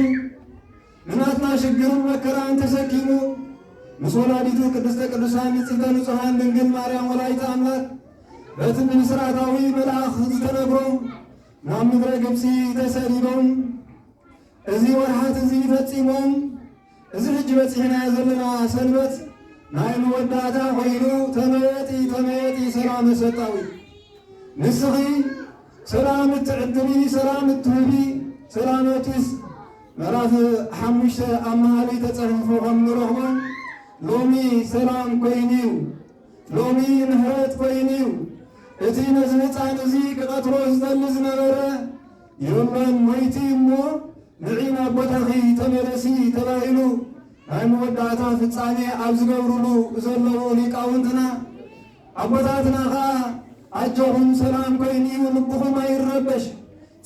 ንናትና ሽግርን መከራን ተሰኪሙ ምስ ወላዲቱ ቅድስተ ቅዱሳን ንጽሕተ ንጹሓን ድንግል ማርያም ወላዲተ ኣምላክ በቲ ብስርዓታዊ መልኣኽ ዝተነግሮም ናብ ምድረ ግብፂ ተሰዲዶም እዚ ወርሓት እዚ ፈጺሞም እዚ ሕጂ በጺሕና ዘለና ሰንበት ናይ መወዳእታ ኮይኑ ተመየጢ ተመየጢ ሰላመ ሰጣዊ ንስኺ ሰላም እትዕድሊ ሰላም እትህቢ ሰላመ ጢስ ምዕራፍ ሓሙሽተ ኣብ መሃሊ ተጻሒፉ ከም ንረኽቦ ሎሚ ሰላም ኮይኑ እዩ። ሎሚ ምሕረት ኮይኑ እዩ። እቲ ነዚ ህፃን እዚ ክቐትሎ ዝደሊ ዝነበረ የሎን ሞይቲ እሞ ንዒ ናብ ቦታኺ ተመለሲ ተባሂሉ ናይ መወዳእታ ፍጻሜ ኣብ ዝገብሩሉ ዘለዉ ሊቃውንትና ኣቦታትና ኸዓ ኣጆኹም ሰላም ኮይኑ እዩ ልብኹም ኣይረበሽ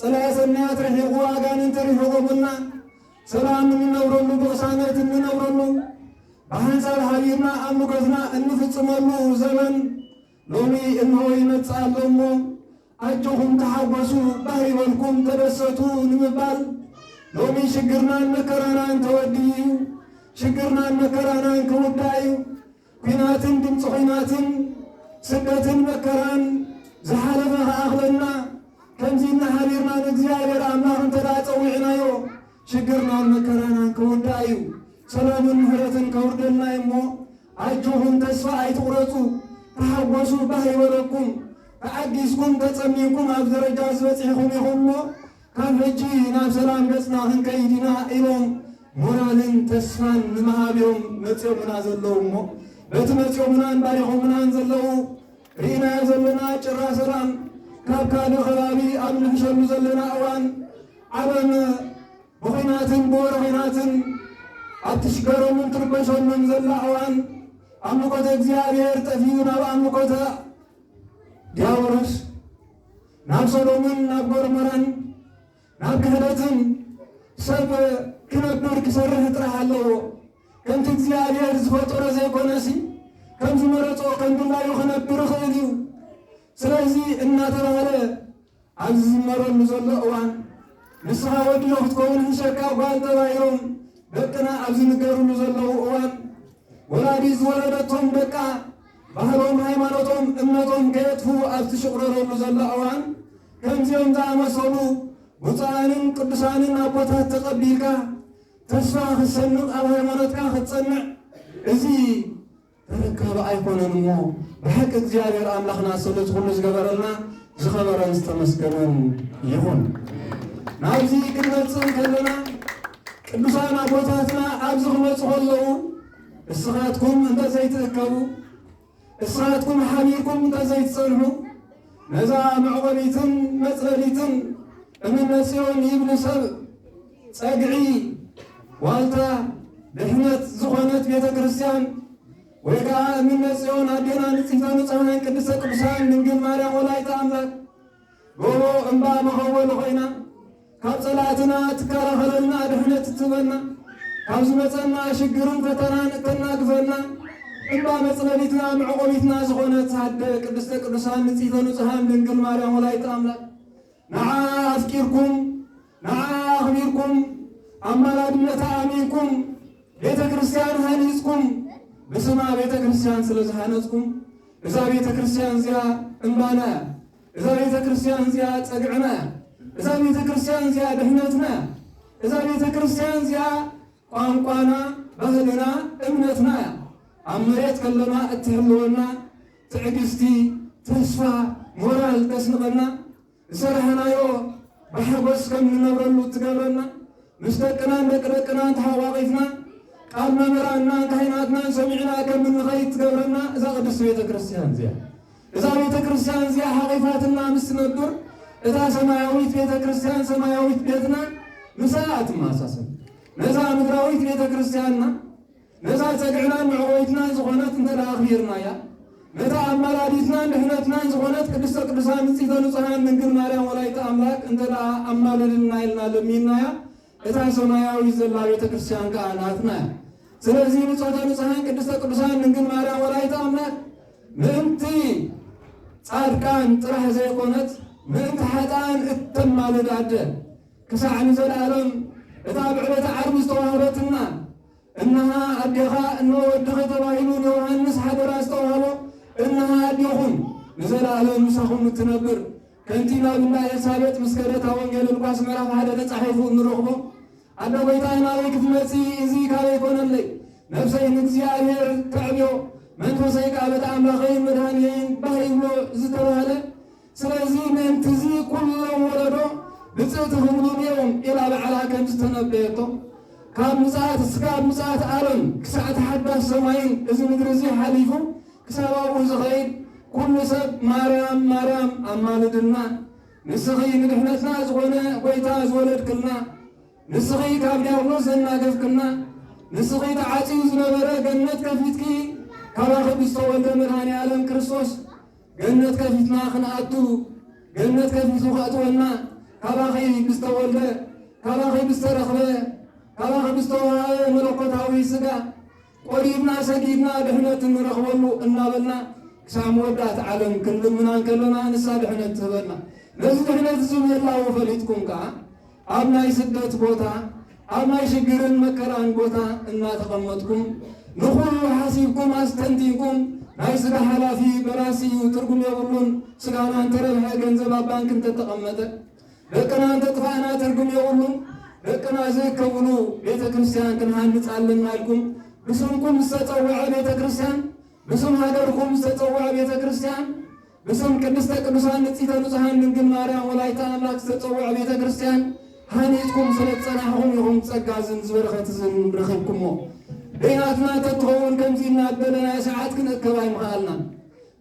ጽላኤ ሰናያት ርሒቑ ኣጋንንቲ ርሒቖምልና ሰላም እንነብረሉ ብቕሳነት እንነብረሉ ብሓንሳብ ሓቢርና ኣምልኮትና እንፍጽመሉ ዘመን ሎሚ እንሆ ይመጽእ ኣሎ እሞ ኣጆኹም ተሓጎሱ ባህ ይበልኩም ተደሰቱ ንምባል ሎሚ ሽግርናን መከራናን ተወዲኡ እዩ። ሽግርናን መከራናን ክውዳእ እዩ። ኲናትን ድምፂ ኲናትን ስደትን መከራን ዝሓለፈ ክኣኽለና ከምዚ እናሓቢርና ንእግዚኣብሔር ኣምላኽ እንተ ደኣ ጸዊዕናዮ ሽግርናን መከራናን ክውዳእ እዩ። ሰላምን ምሕረትን ከውርደልና እዩ እሞ ኣጆኹም ተስፋ ኣይትቑረጹ፣ ተሓጎሱ ባህ ይበለኩም። ተዓጊስኩም ተጸሚምኩም ኣብ ደረጃ ዝበጺሕኹም ኢኹም እሞ ካብ ሕጂ ናብ ሰላም ገጽና ክንከይድ ኢና ኢሎም ሞራልን ተስፋን ንምሃብ እዮም መጺኦምና ዘለዉ እሞ በቲ መጺኦምናን ባሪኾምናን ዘለዉ ርኢናዮ ዘለና ጭራ ሰላም ካብ ካልእ ከባቢ ኣብ ንሕሸሉ ዘለና እዋን ዓለም ብኹናትን ብወረ ኹናትን ኣብ ትሽገረሉን ትርበሸሉን ዘላ እዋን ኣምልኮተ እግዚኣብሔር ጠፊኡ ናብ ኣምልኮተ ዲያብሎስ ናብ ሶዶምን ናብ ጎርሞራን ናብ ክህደትን ሰብ ክነብር ክሰርሕ ጥራሕ ኣለዎ። ከምቲ እግዚኣብሔር ዝፈጠሮ ዘይኮነሲ ከም ዝመረጾ ከም ድላዩ ክነብር ይኽእል እዩ። ስለዚ እናተባህለ ኣብዚ ዝዝመረሉ ዘሎ እዋን ንስኻ ወዲ ዶ ክትከውን ሕሸካ ጓል ተባሂሎም ደቅና ኣብ ዝንገርሉ ዘለዉ እዋን ወላዲት ዝወለደቶም ደቃ ባህሎም ሃይማኖቶም እምነቶም ከየጥፍኡ ኣብ ትሽቕረረሉ ዘሎ እዋን ከምዚኦም ዝኣመሰሉ ብፁዓንን ቅዱሳንን ኣቦታት ተቐቢልካ ተስፋ ክትሰንቕ ኣብ ሃይማኖትካ ክትጸንዕ እዚ ተረካቢ ኣይኮነን እሞ ብሓቂ እግዚኣብሔር ኣምላኽና ስለ እቲ ኩሉ ዝገበረልና ዝኸበረን ዝተመስገነን ይኹን። ናብዚ ክንመጽእ ከለና ቅዱሳን ኣቦታትና ኣብዚ ክመጹ ከለዉ እስኻትኩም እንተ ዘይትእከቡ እስኻትኩም ሓቢርኩም እንተ ዘይትጸንሑ ነዛ መዕቆቢትን መጽለሊትን እምነ ጽዮን ይብሉ ሰብ ጸግዒ ዋልታ ድሕነት ዝኾነት ቤተ ክርስቲያን ወይ ከዓ እምነ ጽዮን ኣዴና ንጽሕተ ንጹሐን ቅድስተ ቅዱሳን ድንግል ማርያም ወላዲተ ኣምላክ ጎቦ እምባ መኸወሊ ኮይና ካብ ጸላእትና ትከላኸለልና ድሕነት ትበና ካብ ዝመጸና ሽግርን ፈተናን እተናግፈና እምባ መጽለሊትና መዕቆቢትና ዝኾነት ኣደ ቅድስተ ቅዱሳን ንጽሕተ ንጹሓን ድንግል ማርያም ወላዲተ ኣምላክ ንዓ ኣፍቂርኩም ንዓ ኣኽቢርኩም ኣማላድነታ ኣሚንኩም ቤተ ክርስቲያን ሃኒጽኩም ብስማ ቤተ ክርስቲያን ስለ ዝሃነጽኩም እዛ ቤተ ክርስቲያን እዚኣ እምባና እያ። እዛ ቤተ ክርስቲያን እዚኣ ጸግዕና እያ። እዛ ቤተ ክርስቲያን እዚኣ ድሕነትና እያ። እዛ ቤተ ክርስቲያን እዚኣ ቋንቋና፣ ባህልና፣ እምነትና እያ። ኣብ መሬት ከለና እትሕልወና፣ ትዕግስቲ፣ ተስፋ፣ ሞራል ተስንቐና፣ ዝሰራሕናዮ ብሓጎስ ከም ንነብረሉ እትገብረና፣ ምስ ደቅናን ደቂ ደቅናን ተሓቋቒፍና፣ ቃል መምህራንናን ካህናትናን ሰሚዕና ከም እንኸይድ ትገብረና እዛ ቅድስቲ ቤተ ክርስቲያን እዚኣ። እዛ ቤተ ክርስቲያን እዚኣ ሓቒፋትና ምስ ትነብር፣ እታ ሰማያዊት ቤተ ክርስቲያን፣ ሰማያዊት ቤትና፣ ምስኣ ትመሳሰል። ነዛ ምድራዊት ቤተ ክርስቲያንና፣ ነዛ ጸግዕናን መዕቆይትናን ዝኾነት እንተ ደኣ ኣኽቢርናያ፣ ነታ ኣማላዲትናን ድሕነትናን ዝኾነት ቅድስተ ቅዱሳን ንጽሕተ ንጹሓን ድንግል ማርያም ወላዲተ ኣምላክ እንተ ደኣ ኣማልድልና ኢልና ለሚንናያ፣ እታ ሰማያዊት ዘላ ቤተ ክርስቲያን ከኣ ናትና እያ። ስለዚ ንጽሕተ ንጹሓን ቅድስተ ቅዱሳን ድንግል ማርያም ወላዲተ ኣምላክ ምእንቲ ጻድቃን ጥራሕ ዘይኮነት፣ ምእንቲ ሓጥኣን እተማልድ ኣደ፣ ክሳዕ ንዘለኣለም እታ ብዕለተ ዓርቢ ዝተዋህበትና፣ እንሃ ኣዴኻ፣ እንሆ ወድኺ ተባሂሉ ንዮሃንስ ሓደራ ዝተዋህቦ፣ እንሃ ኣዴኹም ንዘለኣለም ምሳኹም እትነብር፣ ከምቲ ናብ እንዳ ኤልሳቤጥ ምስ ከደት ኣብ ወንጌል ሉቃስ ምዕራፍ ሓደ ተጻሒፉ እንረኽቦ፣ ኣደ ጐይታይ ናበይ ክትመጺ፣ እዚ ካበይ ኮነለይ? ነፍሰይ ንእግዚኣብሔር ተዕብዮ፣ መንፈሰይ ከኣ በቲ ኣምላኸይን መድኃኒየይን ባህ ይብሎ ዝተባህለ። ስለዚ ምእንቲ እዚ ኩሎም ወለዶ ብጽእቲ ክብሉኒ እዮም ኢላ ባዕላ ከም ዝተነበየቶ፣ ካብ ምጽኣት እስካብ ምጽኣት ዓለም ክሳዕ ተሓዳስ ሰማይን እዚ ምድሪ እዚ ሓሊፉ ክሳብ ኣብኡ ዝኸይድ ኩሉ ሰብ ማርያም ማርያም ኣማልድልና፣ ንስኺ ንድሕነትና ዝኾነ ጐይታ ዝወለድክልና፣ ንስኺ ካብ ዲያብሎስ ዘናገፍክና፣ ንስኺ ተዓጽዩ ዝነበረ ገነት ከፊትኪ፣ ካባኺ ብዝተወልደ መድኃኔ ዓለም ክርስቶስ ገነት ከፊትና ክንኣቱ፣ ገነት ከፊቱ ከእትወና፣ ካባኺ ብዝተወልደ፣ ካባኺ ብዝተረኽበ፣ ካባኺ ብዝተዋሃበ መለኮታዊ ሥጋ ቆሪብና ሰጊድና ድሕነት እንረኽበሉ እናበልና ክሳብ መወዳእታ ዓለም ክንልምና እንከለና ንሳ ድሕነት ትህበና። ነዚ ድሕነት እዚ ምህላዉ ፈሊጥኩም ከኣ ኣብ ናይ ስደት ቦታ፣ ኣብ ናይ ሽግርን መከራን ቦታ እናተቐመጥኩም ንኹሉ ሓሲብኩም ኣስተንቲንኩም ናይ ስጋ ሓላፊ በራሲ እዩ፣ ትርጉም የብሉን፣ ስጋና እንተረብሐ ገንዘብ ኣብ ባንክ እንተተቐመጠ ደቅና እንተጥፋእና ትርጉም የብሉን። ደቅና ዝእከብሉ ቤተ ክርስቲያን ክንሃንጽ ኣለና ኢልኩም ብስምኩም ዝተጸውዐ ቤተ ክርስቲያን፣ ብስም ሃገርኩም ዝተጸውዐ ቤተ ክርስቲያን፣ ብስም ቅድስተ ቅዱሳን ንጽሕተ ንጹሓን ድንግል ማርያም ወላዲተ ኣምላክ ዝተጸውዐ ቤተ ክርስቲያን ሃኒጽኩም ስለ ዝጸናሕኹም ኢኹም ጸጋ እዝን ዝበረኸት እዝን ረኺብኩሞ። ደይናትና ተትኸውን ከምዚ ኢልና ደለናዮ ሰዓት ክንእከብ ኣይምኸኣልናን።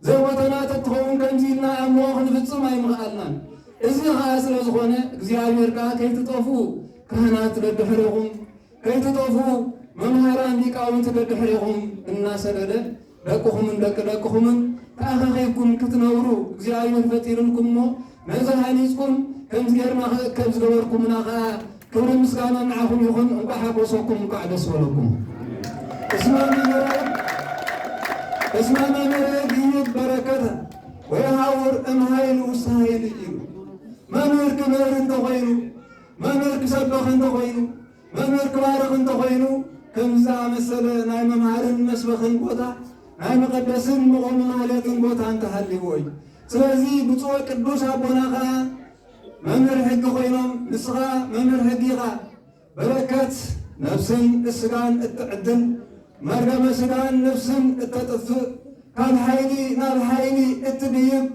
ዘቦታና ተትኸውን ከምዚ ኢልና ኣምልኾ ክንፍጽም ኣይምኸኣልናን። እዚ ኸኣ ስለ ዝኾነ እግዚኣብሔር ከኣ ከይትጠፍኡ ካህናት ደድሕሬኹም፣ ከይትጠፍኡ መምሃራን ሊቃውንቲ ደድሕሬኹም እናሰደደ ደቅኹምን ደቂ ደቅኹምን ተኣኻኺብኩም ክትነብሩ እግዚኣብሔር ፈጢሩልኩም እሞ ነዚ ሃኒጽኩም ከምዚ ጌርና ክእከብ ዝገበርኩምና ኸኣ ክብሪ ምስጋና ንዓኹም ይኹን። እንቋዕ ሓጎሰኩም፣ እንቋዕ ደስ በለኩም። እስመ መምህረ፣ እስመ መምህረ ይህብ በረከተ ወየሃውር እምሃይል ውስተ ሃይል እዩ። መምህር ክምህር እንተኾይኑ፣ መምህር ክሰብኽ እንተኾይኑ፣ መምህር ክባርኽ እንተኾይኑ፣ ከምዚ ዝኣመሰለ ናይ መምሃርን መስበኽን ቦታ፣ ናይ መቐደስን መቖሚ ማህሌትን ቦታ እንተሃልይዎ እዩ። ስለዚ ብፁዕ ቅዱስ ኣቦና ኸኣ መምህር ሕጊ ኮይኖም፣ ንስኻ መምህር ሕጊ ኢኻ። በረከት ነፍስን ስጋን እትዕድል፣ መርገመ ስጋን ነፍስን እተጥፍእ፣ ካብ ሓይሊ ናብ ሓይሊ እትድይብ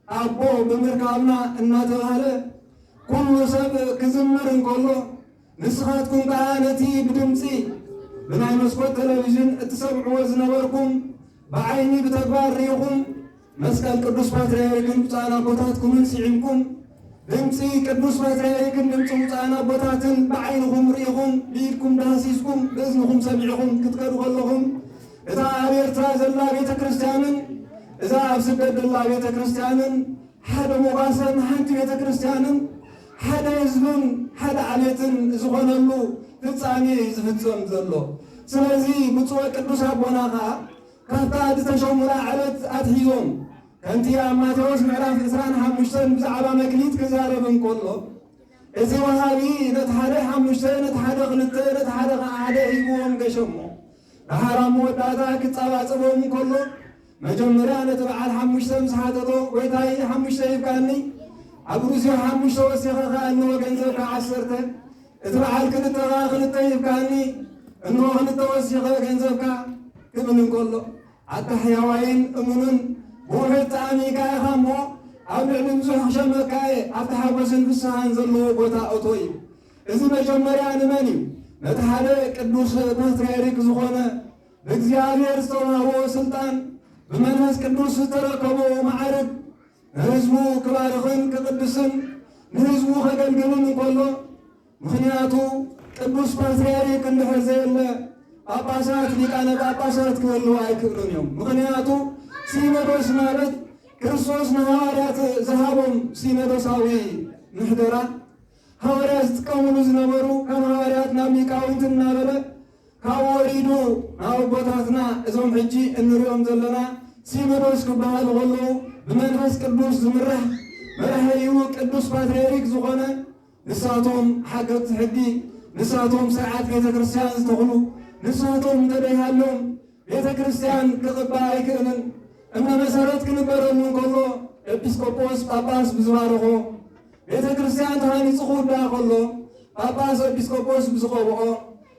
ኣቦ ብምርካብና እናተባህለ ኩሉ ሰብ ክዝምር እንከሎ፣ ንስኻትኩም ከኣ ነቲ ብድምጺ ብናይ መስኮት ቴሌቪዥን እትሰምዕዎ ዝነበርኩም ብዓይኒ ብተግባር ርኢኹም መስቀል ቅዱስ ፓትርያርክን ብፁዓን ኣቦታትኩምን ስዒምኩም፣ ድምፂ ቅዱስ ፓትርያርክን ድምፂ ብፁዓን ኣቦታትን ብዓይንኹም ርኢኹም፣ ብኢድኩም ዳህሲስኩም፣ ብእዝንኹም ሰሚዕኹም ክትከዱ ከለኹም፣ እታ ኣብ ኤርትራ ዘላ ቤተ ክርስቲያንን እዛ ኣብ ስደት ዘላ ቤተ ክርስቲያንን ሓደ ሞጋሰን ሓንቲ ቤተ ክርስቲያንን ሓደ ህዝብን ሓደ ዓሌትን ዝኾነሉ ፍጻሜ እዩ ዝፍጸም ዘሎ። ስለዚ ብፁዕ ቅዱስ ኣቦና ኸኣ ካብታ ዝተሸሙላ ዕለት ኣትሒዞም ከምቲ ኣብ ማቴዎስ ምዕራፍ ዕስራን ሓሙሽተን ብዛዕባ መክሊት ክዛረብ እንከሎ፣ እቲ ወሃቢ ነቲ ሓደ ሓሙሽተ፣ ነቲ ሓደ ክልተ፣ ነቲ ሓደ ኸዓ ሓደ ሂብዎም ገሸሞ። ደሓር ኣብ መወዳእታ ክጸባጸቦም እንከሎ፣ መጀመርያ ነቲ በዓል ሓሙሽተ ምስ ሓተቶ፣ "ጎይታይ፣ ሓሙሽተ ሂብካኒ፣ ኣብ ሩስዮ ሓሙሽተ ወሲኸ ኸኣ እንሆ ገንዘብካ ዓሰርተ፣ እቲ በዓል ክልተ ኸኣ ክልተ ሂብካኒ፣ እንሆ ክልተ ወሲኸ ገንዘብካ" ክብል እንከሎ፣ ኣታ ሕያዋይን እሙንን ብውሑድ ጠኣሚካ ኢኻ እሞ፣ ኣብ ልዕሊ ብዙሕ ክሸመካ እየ፣ ኣብቲ ሓጎስን ፍስሃን ዘለዎ ቦታ እቶ እዩ። እዚ መጀመርያ ንመን እዩ? ነቲ ሓደ ቅዱስ ፓትርያርክ ዝኾነ ብእግዚኣብሔር ዝተዋህቦ ስልጣን ብመንፈስ ቅዱስ ዝተረከቦ ማዕርግ ንህዝቡ ክባርኽን ክቕድስን ንህዝቡ ከገልግልን እንከሎ፣ ምኽንያቱ ቅዱስ ፓትርያርክ እንድሕር ዘየለ ጳጳሳት፣ ሊቃነ ጳጳሳት ክህልዉ ኣይክእሉን እዮም። ምኽንያቱ ሲኖዶስ ማለት ክርስቶስ ንሃዋርያት ዝሃቦም ሲኖዶሳዊ ምሕደራ፣ ሃዋርያት ዝጥቀምሉ ዝነበሩ፣ ካብ ሃዋርያት ናብ ሊቃውንቲ እናበለ ካብኡ ወሪዱ ናብ ኣቦታትና፣ እዞም ሕጂ እንሪኦም ዘለና ሲኖዶስ ክበሃሉ ከለዉ ብመንፈስ ቅዱስ ዝምራሕ መራሒ እዩ። ቅዱስ ፓትርያርክ ዝኾነ ንሳቶም ሓገግቲ ሕጊ፣ ንሳቶም ስርዓት ቤተ ክርስቲያን ዝተኽሉ፣ ንሳቶም እንተደይሃሎም ቤተ ክርስቲያን ክቕባእ ኣይክእልን። እምነ መሰረት ክንበረሉ እንከሎ ኤጲስቆጶስ ጳጳስ ብዝባረኾ፣ ቤተ ክርስቲያን ተሃኒጹ ክውዳእ ከሎ ጳጳስ ኤጲስቆጶስ ብዝቐብኦ፣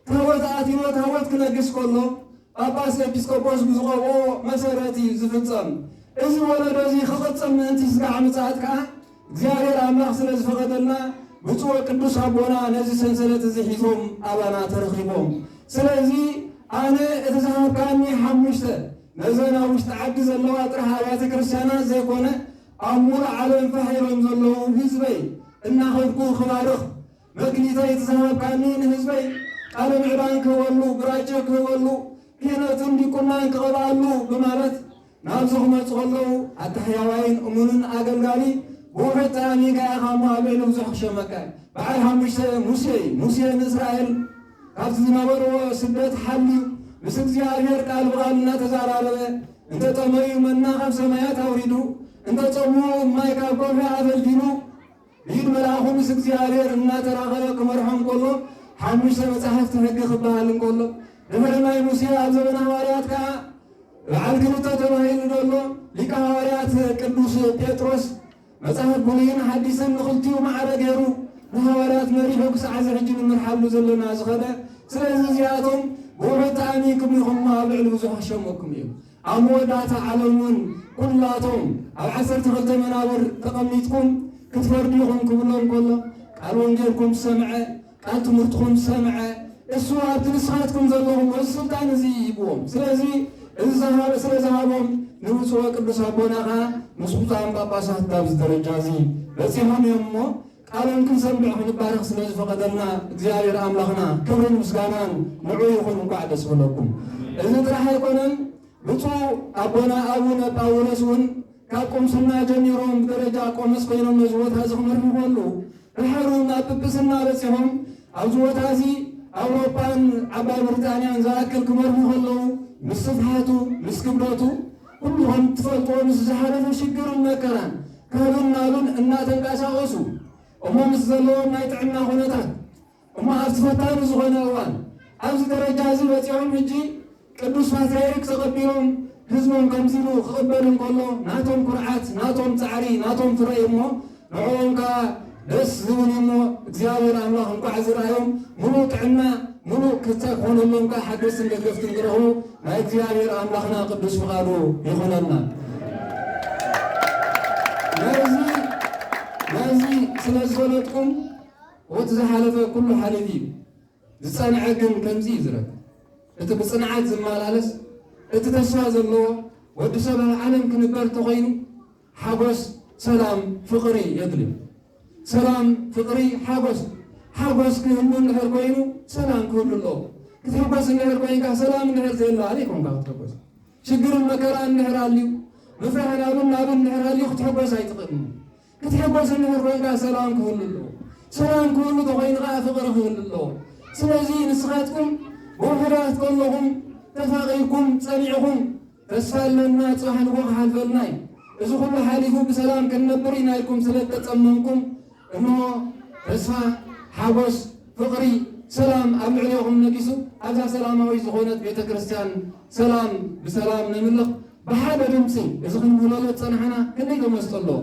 ታቦት ኣቲኖ ታቦት ክነግስ ከሎ ጳጳስ ኤጲስቆጶስ ብዝቐብኦ መሰረት እዩ ዝፍጸም። እዚ ወለዶ እዚ ክቕጽል ምእንቲ ስጋዕ ምጽኣት ከኣ እግዚኣብሔር ኣምላኽ ስለ ዝፈቐደልና ብፁዕ ቅዱስ ኣቦና ነዚ ሰንሰለት እዚ ሒዞም ኣባና ተረኺቦም። ስለዚ ኣነ እቲ ዝሃብካኒ ሓሙሽተ ነዘን ኣብ ውሽጢ ዓዲ ዘለዋ ጥራሕ ኣብያተ ክርስቲያናት ዘይኮነ ኣብ ሙሉእ ዓለም ፋሕ ኢሎም ዘለዉ ህዝበይ እናኸድኩ ክባርኽ መክሊተይ እቲ ዝሃብካኒ ንህዝበይ ቃለ ምዕዳን ክህበሉ፣ ግራጀ ክህበሉ፣ ክህነትን ዲቁናን ክቐብኣሉ ብማለት ናብዚ ክመጹ ከለዉ ኣታ ሕያዋይን እሙንን ኣገልጋሊ ብውሑድ ጠራሚካ ኢኻ እሞ ኣብ ልዕሊ ብዙሕ ክሸመካ እዩ። በዓል ሓሙሽተ ሙሴ እዩ። ሙሴ ንእስራኤል ካብቲ ዝነበርዎ ስደት ሓልዩ ምስ እግዚኣብሔር ቃል ብቓል እናተዛራረበ እንተ ጠመዩ መና ካብ ሰማያት ኣውሪዱ እንተ ጸምኡ ማይ ካብ ከውሒ ኣፈልፊሉ ብኢድ መልኣኹ ምስ እግዚኣብሔር እናተራኸበ ክመርሖም ከሎ ሓሙሽተ መጻሕፍቲ ሕጊ ክበሃል እንከሎ ድሕሪ ናይ ሙሴ ኣብ ዘበነ ሃዋርያት ከኣ በዓል ክልተ ተባሂሉ ዘሎ ሊቀ ሃዋርያት ቅዱስ ጴጥሮስ መጽሓፍ ብሉይን ሓዲስን ንኽልቲኡ ማዕረ ገይሩ ንሃዋርያት መሪሑ ክሳዕ እዚ ሕጂ ንምርሓሉ ዘለና ዝኸደ። ስለዚ እዚኣቶም ብውሑድ ተኣሚንኩም ኢኹም ኣብ ልዕሊ ብዙሕ ክሸመኩም እዩ። ኣብ መወዳእታ ዓለም እውን ኩላቶም ኣብ ዓሰርተ ክልተ መናብር ተቐሚጥኩም ክትፈርዱ ኢኹም ክብሎም ከሎ ቃል ወንጌልኩም ዝሰምዐ ቃል ትምህርትኹም ዝሰምዐ እሱ ኣብቲ ንስኻትኩም ዘለኹም እዚ ስልጣን እዚ ይህብዎም። ስለዚ እዚ ዝሃበ ስለ ዝሃቦም ንብፁዕ ቅዱስ ኣቦና ኸዓ ምስ ብፁዓን ጳጳሳት ኣብዚ ደረጃ እዚ በፂሖም እዮም እሞ ቃሎም ክንሰምዕ ክንባረኽ ስለ ዝፈቐደልና እግዚኣብሔር ኣምላኽና ክብርን ምስጋናን ንዑ ይኹን። እንኳዕ ደስ በለኩም። እዚ ጥራሕ ኣይኮነን። ብፁዕ ኣቦና ኣቡነ ጳውሎስ እውን ካብ ቁምስና ጀሚሮም ብደረጃ ቆመስ ኮይኖም ነዚ ቦታ እዚ ክመርሑ ከለዉ ድሓር እውን ናብ ጵጵስና በፂሖም ኣብዚ ቦታ እዚ ኣውሮጳን ዓባይ ብሪጣንያን ዝኣክል ክመርሑ ከለዉ ምስ ስፍሓቱ ምስ ክብደቱ ኩሉ ከም ትፈልጥዎ ምስ ዝሓለፈ ሽግርን መከራን ካብን ናብን እናተንቀሳቐሱ እሞ ምስ ዘለዎም ናይ ጥዕና ኩነታት እሞ ኣብቲ ፈታኒ ዝኾነ እዋን ኣብዚ ደረጃ እዚ በፂሖም ሕጂ ቅዱስ ፓትርያርክ ተቐቢሎም ህዝቦም ከምዚ ኢሉ ክቕበል እንከሎ ናቶም ኩርዓት ናቶም ፃዕሪ ናቶም ፍረ እዩ እሞ ንዕኦም ከዓ ደስ ዝብል እዩ እሞ እግዚኣብሔር ኣምላኽ እንኳዕ ዝረኣዮም ምሉእ ጥዕና ምሉእ ክተ ክኾነሎም ከዓ ሓገዝትን ደገፍትን ክረኽቡ ናይ እግዚኣብሔር ኣምላኽና ቅዱስ ፍቓዱ ይኹነልና። ነዚ ነዚ ስለ ዝፈለጥኩም እቲ ዝሓለፈ ኩሉ ሓሊፉ እዩ። ዝጸንዐ ግን ከምዚ እዩ ዝረክብ። እቲ ብጽንዓት ዝመላለስ፣ እቲ ተስፋ ዘለዎ፣ ወዲ ሰብ ኣብ ዓለም ክንበር ተኾይኑ ሓጎስ፣ ሰላም፣ ፍቕሪ የድልዮ። ሰላም፣ ፍቕሪ፣ ሓጎስ። ሓጎስ ክህሉ እንድሕር ኮይኑ ሰላም ክህሉ ኣለዎ። ክትሕጎስ እንድሕር ኮይንካ ሰላም እንድሕር ዘየሎ ኣበይ ኮንካ ክትሕጎስ? ሽግርን መከራን እንድሕር ኣልዩ፣ ምፍርሒ ናብን ናብን እንድሕር ኣልዩ ክትሕጎስ ኣይትኽእልን። ክትሕጎስ እንድሕር ኮይንካ ሰላም ክህሉ ኣለዎ። ሰላም ክህሉ ተኾይኑ ከዓ ፍቕሪ ክህሉ ኣለዎ። ስለዚ ንስኻትኩም ብውሑዳት ከለኹም ተፋቒርኩም ጸኒዕኹም ተስፋ ኣለና፣ ጽባሕ ንግሆ ክሓልፈልና እዩ። እዚ ኩሉ ሓሊፉ ብሰላም ክንነብር ኢና ኢልኩም ስለ እተጸመምኩም እሞ ተስፋ፣ ሓጎስ፣ ፍቕሪ፣ ሰላም ኣብ ልዕሌኹም ነጊሱ ኣብዛ ሰላማዊት ዝኾነት ቤተ ክርስቲያን ሰላም ብሰላም ነምልኽ። ብሓደ ድምፂ እዚ ክንምህለሎ ዝፀናሕና ክንደይ ተመስጦ ኣለዎ።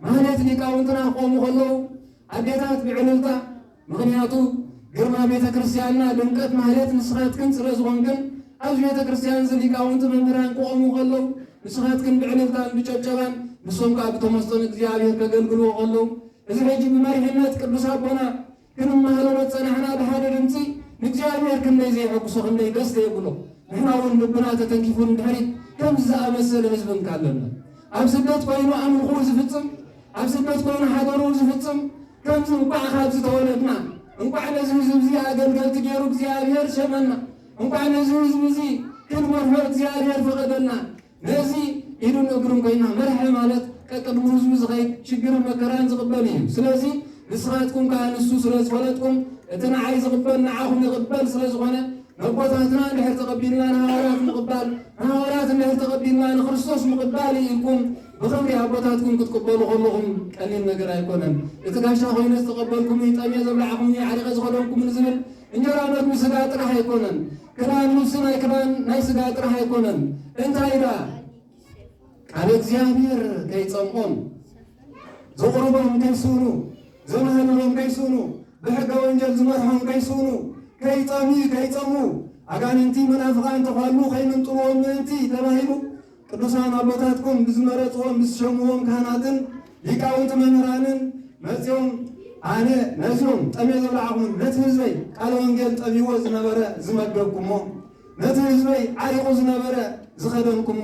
ማህሌት ሊቃውንትና ክቆሙ ከለዉ ኣዴታት ብዕልልታ፣ ምኽንያቱ ግርማ ቤተ ክርስቲያንና ድምቀት ማህሌት ንስኻትክን ስለ ዝኾንክን ኣብዚ ቤተ ክርስቲያን እዚ ሊቃውንቲ መምህራን ክቆሙ ከለዉ ንስኻትክን ብዕልልታን ብጨብጨባን ንሶም ከዓ ብተመስጦ ንእግዚኣብሔር ከገልግልዎ ከለዉ እዚ ሕጂ ብመሪሕነት ቅዱስ ኣቦና ክንመሃለሎ ዝጸናሕና ብሓደ ድምጺ ንእግዚኣብሔር ክንደይ ዘየሐጉሶ ክንደይ ደስ ዘየብሎ ንሕና እውን ልብና ተተንኪፉ ንድሕሪት ከምዚ ዝኣመሰለ ህዝቢ እንካለና ኣብ ስደት ኮይኑ ኣምልኹ ዝፍጽም ኣብ ስደት ኮይኑ ሓደሩ ዝፍጽም ከምዚ እንቋዕ ካብዚ ተወለድና እንቋዕ ነዚ ህዝቢ እዚ ኣገልገልቲ ገይሩ እግዚኣብሔር ሸመና እንቋዕ ነዚ ህዝቢ እዚ ክንመርሖ እግዚኣብሔር ፈቐደልና ነዚ ኢዱን እግሩን ኮይና መርሐ ማለት ቀቅድሚ ህዝቡ ዝኸይድ ሽግርን መከራን ዝቕበል እዩ። ስለዚ ንስኻትኩም ከዓ ንሱ ስለ ዝፈለጥኩም እቲ ንዓይ ዝቕበል ንዓኹም ይቕበል ስለ ዝኾነ ነቦታትና እንድሕር ተቐቢልና ንሃዋርያት ምቕባል ንሃዋርያት እንድሕር ተቐቢልና ንክርስቶስ ምቕባል እዩ ኢልኩም ብኽብሪ ኣቦታትኩም ክትቅበሉ ከለኹም ቀሊል ነገር ኣይኮነን። እቲ ጋሻ ኮይነ ዝተቐበልኩም እዩ ጠምየ ዘብላዕኹም እዩ ዓሪቐ ዝኸደንኩም ንዝብል እንጀራ መግቢ ስጋ ጥራሕ ኣይኮነን። ክዳን ልብሲ ናይ ክዳን ናይ ስጋ ጥራሕ ኣይኮነን። እንታይ ደኣ ቃል እግዚኣብሔር ከይጸምኦም ዘቑርቦም ከይስእኑ ዘማህልሎም ከይስእኑ ብሕገ ወንጀል ዝመርሖም ከይስእኑ ከይጸምዩ ከይጸሙ ኣጋንንቲ መናፍቓን ተዃሉ ከይምንጥልዎም ምእንቲ ተባሂሉ ቅዱሳን ኣቦታትኩም ብዝመረጽዎም ብዝሸምዎም ካህናትን ሊቃውንቲ መምህራንን መጺኦም ኣነ ነዚኦም ጠምየ ዘብላዕኹም ነቲ ህዝበይ ቃለ ወንጌል ጠምይዎ ዝነበረ ዝመገብኩሞ ነቲ ህዝበይ ዓሪቑ ዝነበረ ዝኸደንኩሞ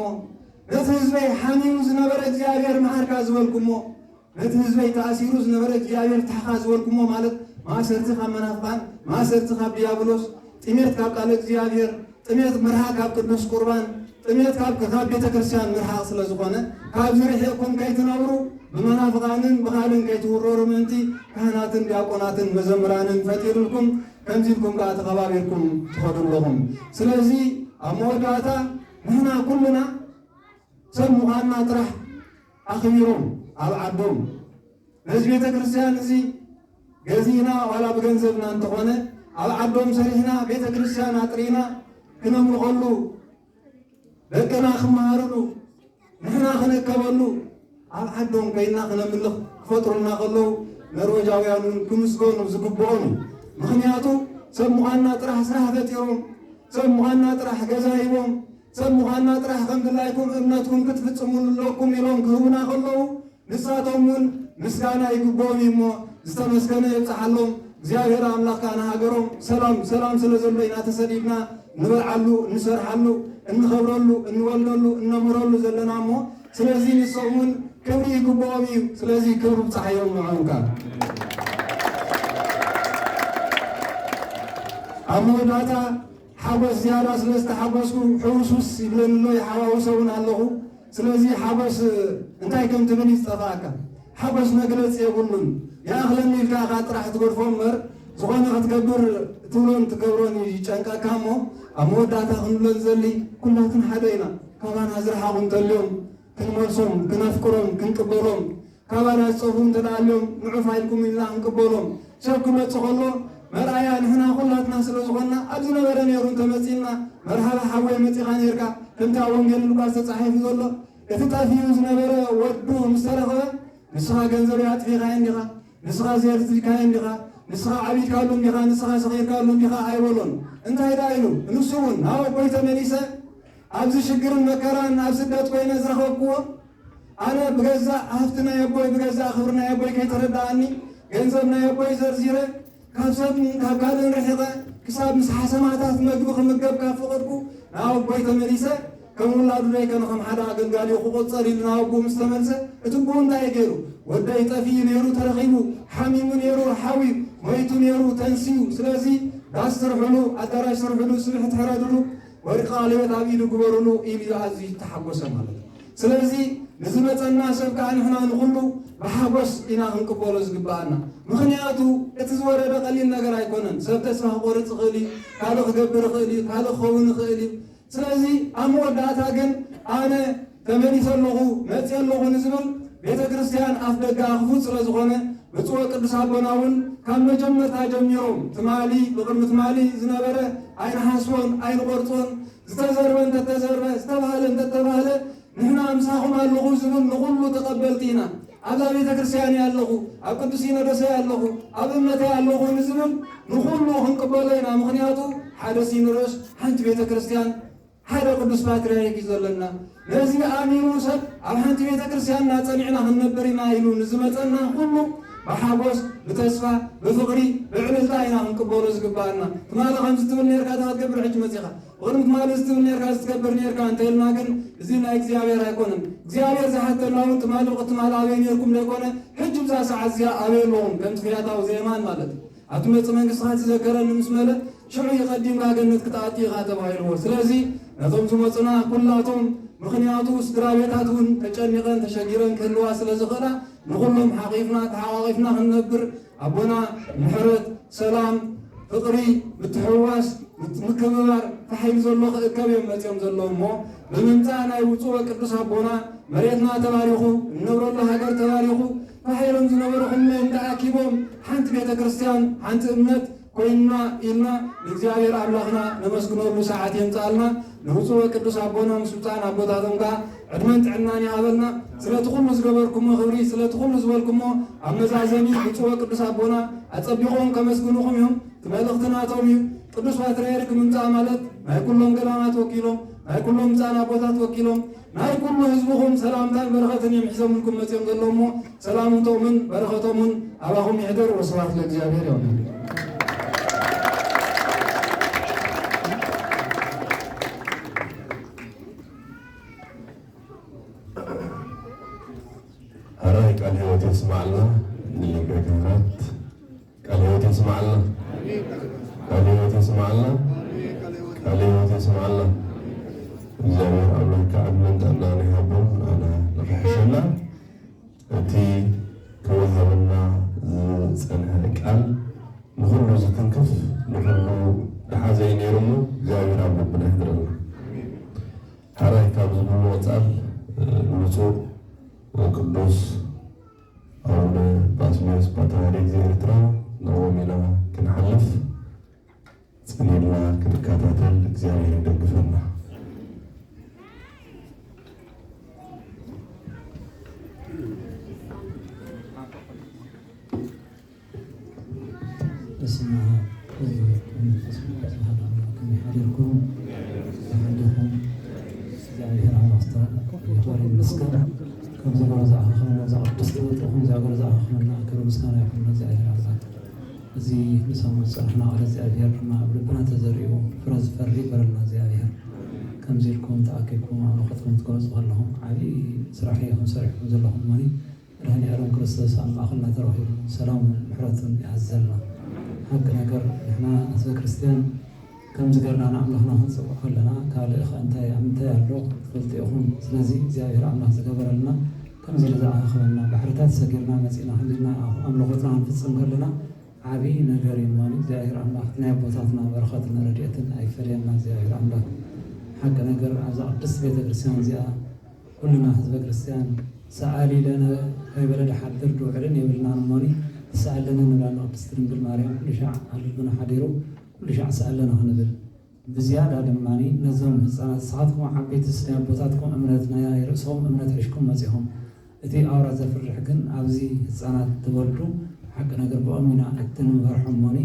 ነቲ ህዝበይ ሓሚሙ ዝነበረ እግዚኣብሔር መሓርካ ዝበልኩሞ ነቲ ህዝበይ ተኣሲሩ ዝነበረ እግዚኣብሔር ታሕኻ ዝበልኩሞ ማለት ማእሰርቲ ካብ መናፍቃን ማእሰርቲ ካብ ዲያብሎስ ጥሜት ካብ ቃለ እግዚኣብሔር ጥሜት ምርሓቅ ካብ ቅዱስ ቁርባን ጥሜት ካብ ካብ ቤተ ክርስቲያን ምርሓቅ ስለ ዝኾነ ካብዚ ርሒቕኩም ከይትነብሩ ብመናፍቃንን ብኻልን ከይትውረሩ ምእንቲ ካህናትን ዲያቆናትን መዘምራንን ፈጢሩልኩም ከምዚ ኢልኩም ከዓ ተኸባቢርኩም ትኸዱ ኣለኹም። ስለዚ ኣብ መወዳእታ ንሕና ኩልና ሰብ ምዃንና ጥራሕ ኣኽቢሮም ኣብ ዓዶም ነዚ ቤተ ክርስቲያን እዚ ገዚእና ዋላ ብገንዘብና እንተኾነ ኣብ ዓዶም ሰሪሕና ቤተ ክርስቲያን ኣጥሪና ክነምልኸሉ ደቅና ክመሃርሉ ንሕና ክነከበሉ ኣብ ዓዶም ኮይና ክነምልኽ ክፈጥሩልና ከለዉ ኖርወጃውያን እውን ክምስገኑ ዝግብኦም እዩ። ምኽንያቱ ሰብ ምዃንና ጥራሕ ስራሕ ፈጢሮም፣ ሰብ ምዃንና ጥራሕ ገዛ ሂቦም፣ ሰብ ምዃንና ጥራሕ ከም ድላይኩም እምነትኩም ክትፍጽሙሉ ኣለኩም ኢሎም ክህቡና ከለዉ ንሳቶም እውን ምስጋና ይግብኦም እዩ እሞ ዝተመስገነ የብጽሓሎም። እግዚኣብሔር ኣምላኽ ከዓ ንሃገሮም ሰላም ሰላም ስለ ዘሎ ኢና ተሰዲድና ንበልዓሉ፣ እንሰርሓሉ፣ እንኸብረሉ፣ እንወልደሉ፣ እነምህረሉ ዘለና እሞ ስለዚ ንሶም እውን ክብሪ ይግብኦም እዩ። ስለዚ ክብሪ ብፅሓዮም ንዖም ከዓ ኣብ መወዳእታ ሓጎስ ዝያዳ ስለ ዝተሓጎስኩ ሕውስውስ ይብለኒ ኣሎ፣ ይሓዋውሰ እውን ኣለኹ። ስለዚ ሓጎስ እንታይ ከም ትብል እዩ ዝጠፍኣካ። ሓጎስ መግለፂ የብሉን። ይኣኽለኒ ኢልካ ኢኻ ጥራሕ ትገድፎ እምበር ዝኾነ ክትገብር ትብሎን ትገብሮን እዩ ይጨንቀካ እሞ ኣብ መወዳእታ ክንብሎ ዝደሊ ኩላትን ሓደ ኢና። ካባና ዝረሓቑ እንተልዮም ክንመልሶም፣ ክነፍቅሮም፣ ክንቅበሎም ካባና ዝጸፍኡ እንተ ደኣ ኣልዮም ንዑፍ ኣይልኩም ኢልና ክንቅበሎም ሰብ ክመጽእ ከሎ መርኣያ ንሕና ኩላትና ስለ ዝኾንና ኣብ ዝነበረ ነይሩ እንተመጺእና መርሃባ ሓወይ መጺኻ ነይርካ ከምቲ ኣብ ወንጌል ሉቃስ ተጻሒፉ ዘሎ እቲ ጠፊኡ ዝነበረ ወዱ ምስ ተረኽበ ንስኻ ገንዘበይ ኣጥፊእኻዮ እንዲኻ ንስኻ ዘርዚርካዮ እንዲኻ ንስኻ ዓቢድካሉ እንዲኻ ንስኻ ሰኺርካሉ እንዲኻ ኣይበሎን እንታይ ደኣ ኢሉ ንሱ እውን ናብ ኣቦይ ተመሊሰ ኣብዚ ሽግርን መከራን ኣብ ስደት ኮይነ ዝረኸብክዎ ኣነ ብገዛእ ሃፍቲ ናይ ኣቦይ ብገዛእ ክብሪ ናይ ኣቦይ ከይተረድኣኒ ገንዘብ ናይ ኣቦይ ዘርዚረ ካብ ሰብን ካብ ካልእን ርሒቐ ክሳብ ምስ ሓሰማታት መግቢ ክምገብ ካብ ፈቐድኩ ናብ ኣቦይ ተመሊሰ ከም ውላዱ ደይከነ ከም ሓደ ኣገልጋሊኡ ክቖጸር ኢሉ ናብ ኣቦኡ ምስ ተመልሰ እቲ ኣቦኡ እንታይ እዩ ገይሩ ወደይ ጠፊኡ ነይሩ ተረኺቡ ሓሚሙ ነይሩ ሓውዩ ሞይቱ ነይሩ ተንስዩ ስለዚ ዳስ ስርሕሉ ኣዳራሽ ስርሕሉ ስብሒ ትሕረድሉ ወርቂ ቀለበት ኣብ ኢዱ ግበሩሉ ኢሉ እዩ ኣዝዩ ዝተሓጎሰ ማለት እዩ። ስለዚ ንዝመፀና ሰብ ከዓ ንሕና ንኩሉ ብሓጎስ ኢና ክንቅበሎ ዝግበኣና። ምኽንያቱ እቲ ዝወረደ ቀሊል ነገር ኣይኮነን። ሰብ ተስፋ ክቆርፅ ይኽእል እዩ፣ ካልእ ክገብር ይኽእል እዩ፣ ካልእ ክኸውን ይኽእል እዩ። ስለዚ ኣብ መወዳእታ ግን ኣነ ተመሊሰ ኣለኹ መፅየ ኣለኹ ንዝብል ቤተ ክርስቲያን ኣፍ ደገኣ ክፉት ስለ ዝኾነ ብፁዕ ቅዱስ ኣቦና እውን ካብ መጀመርታ ጀሚሮም ትማሊ ብቅድሚ ትማሊ ዝነበረ ኣይንሓስቦን ኣይንቆርጾን፣ ዝተዘርበ እንተተዘርበ፣ ዝተባህለ እንተተባህለ፣ ንሕና ምሳኹም ኣለኹ ዝብል ንኹሉ ተቐበልቲ ኢና። ኣብዛ ቤተ ክርስቲያን እየ ኣለኹ፣ ኣብ ቅዱስ ሲኖዶስ እየ ኣለኹ፣ ኣብ እምነተይ ኣለኹ ንዝብል ንኹሉ ክንቅበሎ ኢና። ምኽንያቱ ሓደ ሲኖዶስ፣ ሓንቲ ቤተ ክርስቲያን፣ ሓደ ቅዱስ ፓትርያርክ እዩ ዘለና። ነዚ ኣሚኑ ሰብ ኣብ ሓንቲ ቤተ ክርስቲያንና ጸኒዕና ክንነብር ኢና ኢሉ ንዝመጸና ኩሉ ብሓጎስ፣ ብተስፋ፣ ብፍቕሪ፣ ብዕልልታ ኢና ክንቅበሎ ዝግባኣና። ትማሊ ከምዚ ትብል ነርካ፣ እታ ክትገብር ሕጂ መጺኻ። ቅድሚ ትማሊ እዚ ትብል ነርካ፣ እዚ ትገብር ነርካ እንተኢልና ግን፣ እዚ ናይ እግዚኣብሔር ኣይኮነን። እግዚኣብሔር ዝሓተና እውን ትማሊ ብቅድሚ ትማሊ ኣበይ ነርኩም ዘይኮነ፣ ሕጂ ብዛ ሰዓት እዚኣ ኣበይ ኣለኹም፣ ከምቲ ፈያታዊ ዘየማን ማለት እዩ። ኣብቲ መጽእ መንግስትኻ ትዘከረኒ ምስ በለ፣ ሽዑ እዩ ቀዲምካ ገነት ክትኣቱ ኢኻ ተባሂልዎ። ስለዚ ነቶም ዝመጹና ኩላቶም፣ ምኽንያቱ ስድራ ቤታት እውን ተጨኒቐን ተሸጊረን ክህልዋ ስለ ዝኽእላ፣ ንኹሎም ሓቒፍና ተሓቋቒፍና ክንነብር ኣቦና ምሕረት፣ ሰላም፣ ፍቕሪ፣ ምትሕውዋስ፣ ምት-፣ ምክብባር፣ ፋሕ ኢሉ ዘሎ ክእከብ እዮም መጺኦም ዘለዉ እሞ፣ ብምምጻእ ናይ ብፁዕ ወቅዱስ ኣቦና መሬትና ተባሪኹ፣ እንነብረሉ ሃገር ተባሪኹ፣ ፋሕ ኢሎም ዝነበሩ ኩሎም ተኣኪቦም ሓንቲ ቤተ ክርስቲያን፣ ሓንቲ እምነት ኮይንና ኢልና ንእግዚኣብሔር ኣምላኽና ነመስግነሉ ሰዓት የምጽኣልና። ንብፁዕ ወቅዱስ ኣቦና ምስ ብፁዓን ኣቦታቶም ከኣ ዕድመን ጥዕናን ይሃበልና። ስለቲ ኩሉ ዝገበርኩሞ ክብሪ፣ ስለቲ ኩሉ ዝበልኩሞ ኣብ መዛዘሚ ብፁዕ ወቅዱስ ኣቦና ኣጸቢቖም ከመስግኑኹም እዮም። እቲ መልእኽቲ ናቶም እዩ። ቅዱስ ፓትርያርክ ምምጻእ ማለት ናይ ኩሎም ገዳማት ወኪሎም፣ ናይ ኩሎም ብፁዓን ኣቦታት ወኪሎም፣ ናይ ኩሉ ህዝብኹም ሰላምታን በረኸትን እዮም ሒዞምልኩም መጺኦም ዘለዉ እሞ፣ ሰላምቶምን በረኸቶምን ኣባኹም ይሕደር። ወስብሐት ለእግዚኣብሔር። ይኹን። ሕራይ ቃል ህይወት የስማዕልና። ንሊቀ ካህናት ቃል ህይወት የስማዕልና። ቃል ህይወት የስማዕልና። ቃል ህይወት የስማዕልና። እግዚኣብሔር ኣምላክ ከዓ ዕድመን ጥዕናን ይሃቦም፣ ንዓና ንኽሕሸና። እቲ ክወሃበና ዝጸንሐ ቃል ንኹሉ ዝትንክፍ፣ ንኹሉ ደሓዘ እዩ ነይሩ እሞ እግዚኣብሔር ኣብ ልብና ይሕድረና። ሕራይ ካብ ዝብሉ ወጻል ንብፁዕ ወቅዱስ ኣቡነ ባስልዮስ ፓትርያርክ ዘኤርትራ ናብኦም ኢና ክንሓልፍ። ጸሊልና ክንከታተል እግዚኣብሔር ይደግፈና። በስመ አብ ወወልድ ወመንፈስ ቅዱስ አሐዱ አምላክ። ከመይ ሓዲርኩም? ደሓን ዲኹም? እግዚኣብሔር ኣምላኽ ይኽበር ይመስገን። ከምዚ ገሩ ዝኣኸኸና፣ እዛ ቅድስቲ ቦታኹም፣ እዛ ገሩ ዝኣኸኸና፣ ክብሪ ምስጋና ይኹን ንእግዚኣብሔር ኣምላኽ። እዚ ንሰምዖ ዝጸናሕና ቃል እግዚኣብሔር ድማ ኣብ ልብና ተዘሪኡ ፍረ ዝፈሪ ይግበረልና እግዚኣብሔር። ከምዚ ኢልኩም ተኣኪብኩም ኣምልኾትኩም ትገልጹ ከለኹም ዓብዪ ስራሕ ኢኹም ሰሪሕኩም ዘለኹም እሞኒ፣ መድኃኔ ዓለም ክርስቶስ ኣብ ማእኸልና ተረኺቡ ሰላሙን ምሕረቱን ይኣዝዘልና። ሓቂ ነገር ንሕና ህዝበ ክርስቲያን ከምዚ ገርና ንኣምላኽና ክንጽውዕ ከለና፣ ካልእ ኸ እንታይ ኣብ ምንታይ ኣሎ ትፈልጡ ኢኹም። ስለዚ እግዚኣብሔር ኣምላኽ ዝገበረልና፣ ከምዚ ኢሉ ዝኣኻኸበና፣ ባሕርታት ሰጊርና መጺእና፣ ከምዚ ኢልና ኣምልኾትና ክንፍጽም ከለና፣ ዓብዪ ነገር እዩ እሞ፣ እግዚኣብሔር ኣምላኽ ናይ ኣቦታትና በረኸትን ረድኤትን ኣይፈለየና። እግዚኣብሔር ኣምላኽ ሓቂ ነገር ኣብዛ ቅድስቲ ቤተ ክርስቲያን እዚኣ ኩልና ህዝበ ክርስቲያን ሰኣሊ ለነ ከይበለ ድሓድር ድውዕልን የብልናን እሞኒ፣ ትሰኣል ለነ ንብላ ንቅድስቲ ድንግል ማርያም ኩሉ ሻዕ ኣብ ልብና ሓዲሩ ኩሉ ሻዕ ሰኣል ለነ ክንብል። ብዝያዳ ድማኒ ነዞም ህፃናት፣ ንስኻትኩም ዓበይትስ ናይ ኣቦታትኩም እምነት ናይ ርእሶም እምነት ሒዝኩም መፂኹም፣ እቲ ኣውራ ዘፍርሕ ግን ኣብዚ ህፃናት ትወልዱ ሓቂ ነገር ብኦም ኢና እቲ ንመርሖም እሞኒ፣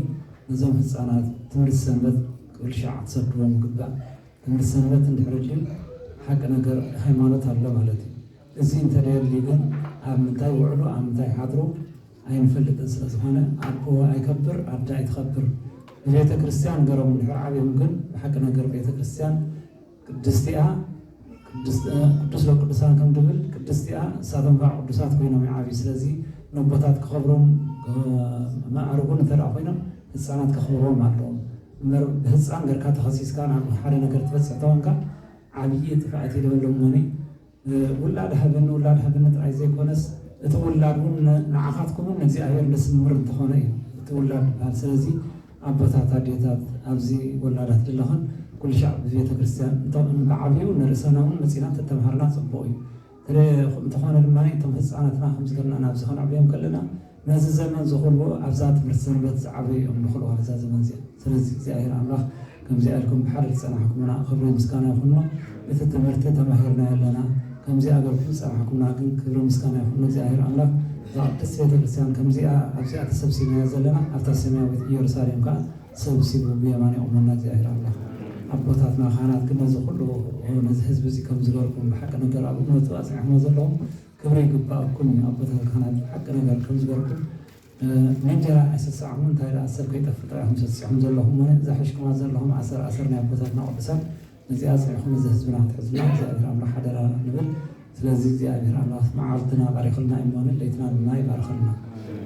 ነዞም ህፃናት ትምህርቲ ሰንበት ኩሉ ሻዕ ክትሰድዎም ይግባእ። ትምህርቲ ሰንበት እንድሕር ድዩ ሓቂ ነገር ሃይማኖት ኣሎ ማለት እዩ። እዚ እንተደየሊ ግን ኣብ ምንታይ ውዕሉ ኣብ ምንታይ ሓድሩ ኣይንፈልጥን ስለ ዝኾነ ኣቦ ኣይከብር ኣደ ኣይትኸብር። ንቤተ ክርስቲያን ገሮም እንድሕር ዓብዮም ግን ብሓቂ ነገር ቤተ ክርስቲያን ቅድስቲ እያ። ቅድስት-፣ ቅዱስ ለቅዱሳን ከም ድብል ቅድስቲ እያ። ንሳቶም ከዓ ቅዱሳት ኮይኖም ይዓብዩ። ስለዚ ነቦታት ክኸብሮም፣ መኣርጉን እንተ ደኣ ኮይኖም ህፃናት ከኽብርዎም ኣለዎም። እምበር ብህፃን ገርካ ተኸሲስካ ናብ ሓደ ነገር ትበፅሕ ተኾንካ ዓብዪ ጥፍኣት እዩ ልበሎም እሞኒ። ውላድ ሃበኒ ውላድ ሃበኒ ጥራይ ዘይኮነስ እቲ ውላድ እውን ን-፣ ንዓኻትኩም እውን ንእግዚኣብሔር ዘስምር እንተኾነ እዩ እቲ ውላድ ዝበሃል። ስለዚ ኣቦታት ኣዴታት ኣብዚ ወላዳት ዘለኽን ኩሉ ሻዕ ብቤተ ክርስቲያን እንተ-፣ ብዓብዩ ንርእሰና እውን መፂና እንተተምሃርና ፅቡቕ እዩ። እንተ-፣ እንተኾነ ድማ እቶም ህፃናትና ከምዚ ገርና ናብዚ ከነዕብዮም ከለና ነዚ ዘመን ዝኹልዎ ኣብዛ ትምህርቲ ሰንበት ዝዓበዩ እዮም ንኹልዋ ነዛ ዘመን እዚኣ። ስለዚ እግዚኣብሔር ኣምላኽ ከምዚኣ ኢልኩም ብሓደ ዝጸናሕኩምና ክብሪ ምስጋና ይኹኖ። እቲ ትምህርቲ ተማሂርና ኣለና። ከምዚኣ ገብርኩም ዝጸናሕኩምና ግን ክብሪ ምስጋና ይኹኖ እግዚኣብሔር ኣምላኽ። እዛ ቅድስት ቤተ ክርስቲያን ከምዚኣ ኣብዚኣ ተሰብሲብና ዘለና ኣብታ ሰማያዊት ኢየሩሳሌም ከኣ ሰብሲቡ ብየማን የቑመና እግዚኣብሔር ኣምላኽ። ኣቦታትና ካህናት ግን ነዚ ኩሉ ነዚ ህዝቢ እዚ ከም ዝገርኩም ብሓቂ ነገር ኣብ እምነቱ ኣጽኒዕሞ ዘለኹም ክብሪ ይግባኣኩም እዩ። ኣቦታት ካህናት ሓቂ ነገር ከም ዝገርኩም እንጀራ ኣይሰሳዕኹም እንታይ ደኣ ሰብ ከይጠፍእ ጥራይ ኢኹም ሰሲዕኹም ዘለኹም እሞ እዛ ሒዝኩማ ዘለኹም ኣሰር ኣሰር ናይ ኣቦታትና ቅዱሳን ነዚኣ ኣጽኒዕኹም እዚ ህዝብና ክትሕዙና እግዚኣብሔር ኣምላኽ ሓደራ ንብል። ስለዚ እግዚኣብሔር ኣምላኽ መዓልትና ባሪኽልና እሞ ለይትና ድማ ይባርኸልና።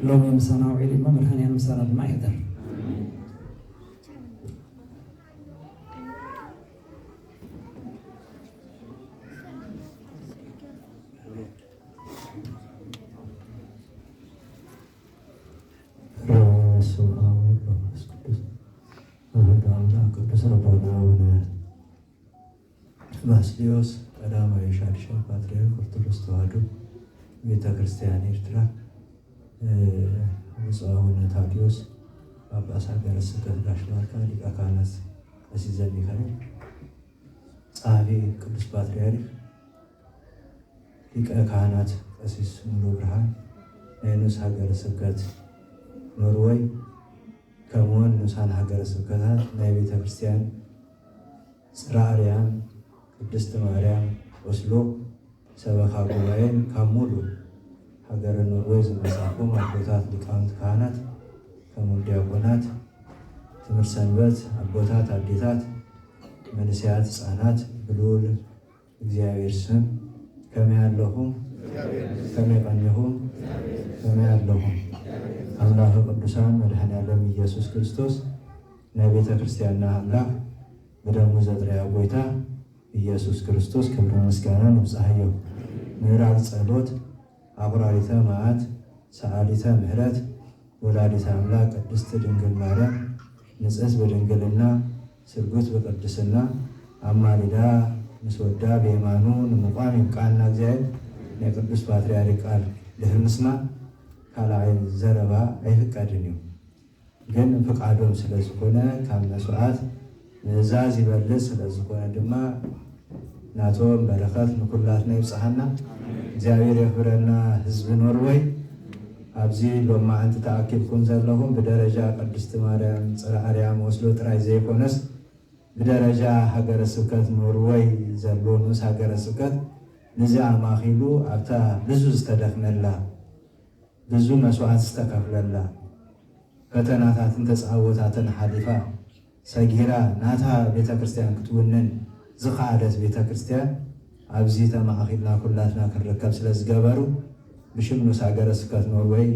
ሎሚ ምሳና ውዒሉ እሞ መድሃንያን ምሳና ድማ ይሕደር። በስመ አብ ወወልድ ወመንፈስ ቅዱስ አሐዱ አምላክ። ቅዱስ አቡነ አቡነ ባስልዮስ ቀዳማዊ ሻድሻይ ፓትርያርክ ኦርቶዶክስ ተዋሕዶ ቤተ ክርስቲያን ኤርትራ፣ ብፁዕ አቡነ ታዲዮስ ጳጳስ ሀገረ ስብከት ጋሽ ባርካ ሊቀ ካህናት ቀሲስ ዘሚካኤል፣ ጸሐፊ ቅዱስ ፓትርያርክ ሊቀ ካህናት ቀሲስ ሙሉ ብርሃን ናይ ንኡስ ሀገረ ስብከት ኖርወይ፣ ከምኡውን ንኡሳን ሀገረ ስብከታት ናይ ቤተ ክርስቲያን ጽርሐ ኣርያም ቅድስት ማርያም ኦስሎ ሰበኻ ጉባኤን ካብ ሙሉ ሃገረ ኖርወይ ዝመጻእኩም ኣቦታት ሊቃውንት ካህናት ከምኡ ዲያቆናት ትምህርት ሰንበት ኣቦታት ኣዴታት መንእሰያት ህጻናት ብልዑል እግዚኣብሔር ስም ከመይ ኣለኹም? ከመይ ቀኒኹም? ከመይ ኣለኹም? ኣምላኸ ቅዱሳን መድኃኔ ዓለም ኢየሱስ ክርስቶስ ናይ ቤተ ክርስቲያንና ኣምላኽ ብደሙ ዘጥረያ ጐይታ ኢየሱስ ክርስቶስ ክብርን ምስጋናን ይብጽሓዮ። ምዕራግ ጸሎት ኣቑራሪተ መዓት ሰዓሊተ ምሕረት ወላዲተ ኣምላክ ቅድስት ድንግል ማርያም ንጽሕት ብድንግልና ስርጉት ብቅድስና ኣማሊዳ ምስ ወዳ ብየማኑ ንምቋም ይብቃና። እግዚኣብሔር ናይ ቅዱስ ፓትርያርክ ቃል ድሕሪ ምስማዕ ካልኣይ ዘረባ ኣይፍቀድን እዩ። ግን ፍቃዶም ስለ ዝኾነ ካብ መስዋዕት ምእዛዝ ይበልጽ ስለ ዝኾነ ድማ ናቶም በረኸት ንኩላትና ይብጽሓና። እግዚኣብሔር የኽብረና። ህዝቢ ኖርወይ ኣብዚ ሎማዓንቲ ተኣኪብኩም ዘለኹም ብደረጃ ቅድስቲ ማርያም ጽርሐ ኣርያም ኦስሎ ጥራይ ዘይኮነስ ብደረጃ ሃገረ ስብከት ኖርወይ ዘሎ ንኡስ ሃገረ ስብከት ነዚ ኣማኺሉ ኣብታ ብዙ ዝተደኽመላ ብዙ መስዋዕት ዝተኸፍለላ ፈተናታትን ተጻወታትን ሓሊፋ ሰጊራ ናታ ቤተ ክርስቲያን ክትውንን ዝኸኣለት ቤተ ክርስቲያን ኣብዚ ተማእኺልና ኩላትና ክንርከብ ስለ ዝገበሩ ብሽም ንኡስ ሃገረ ስብከት ኖርወይ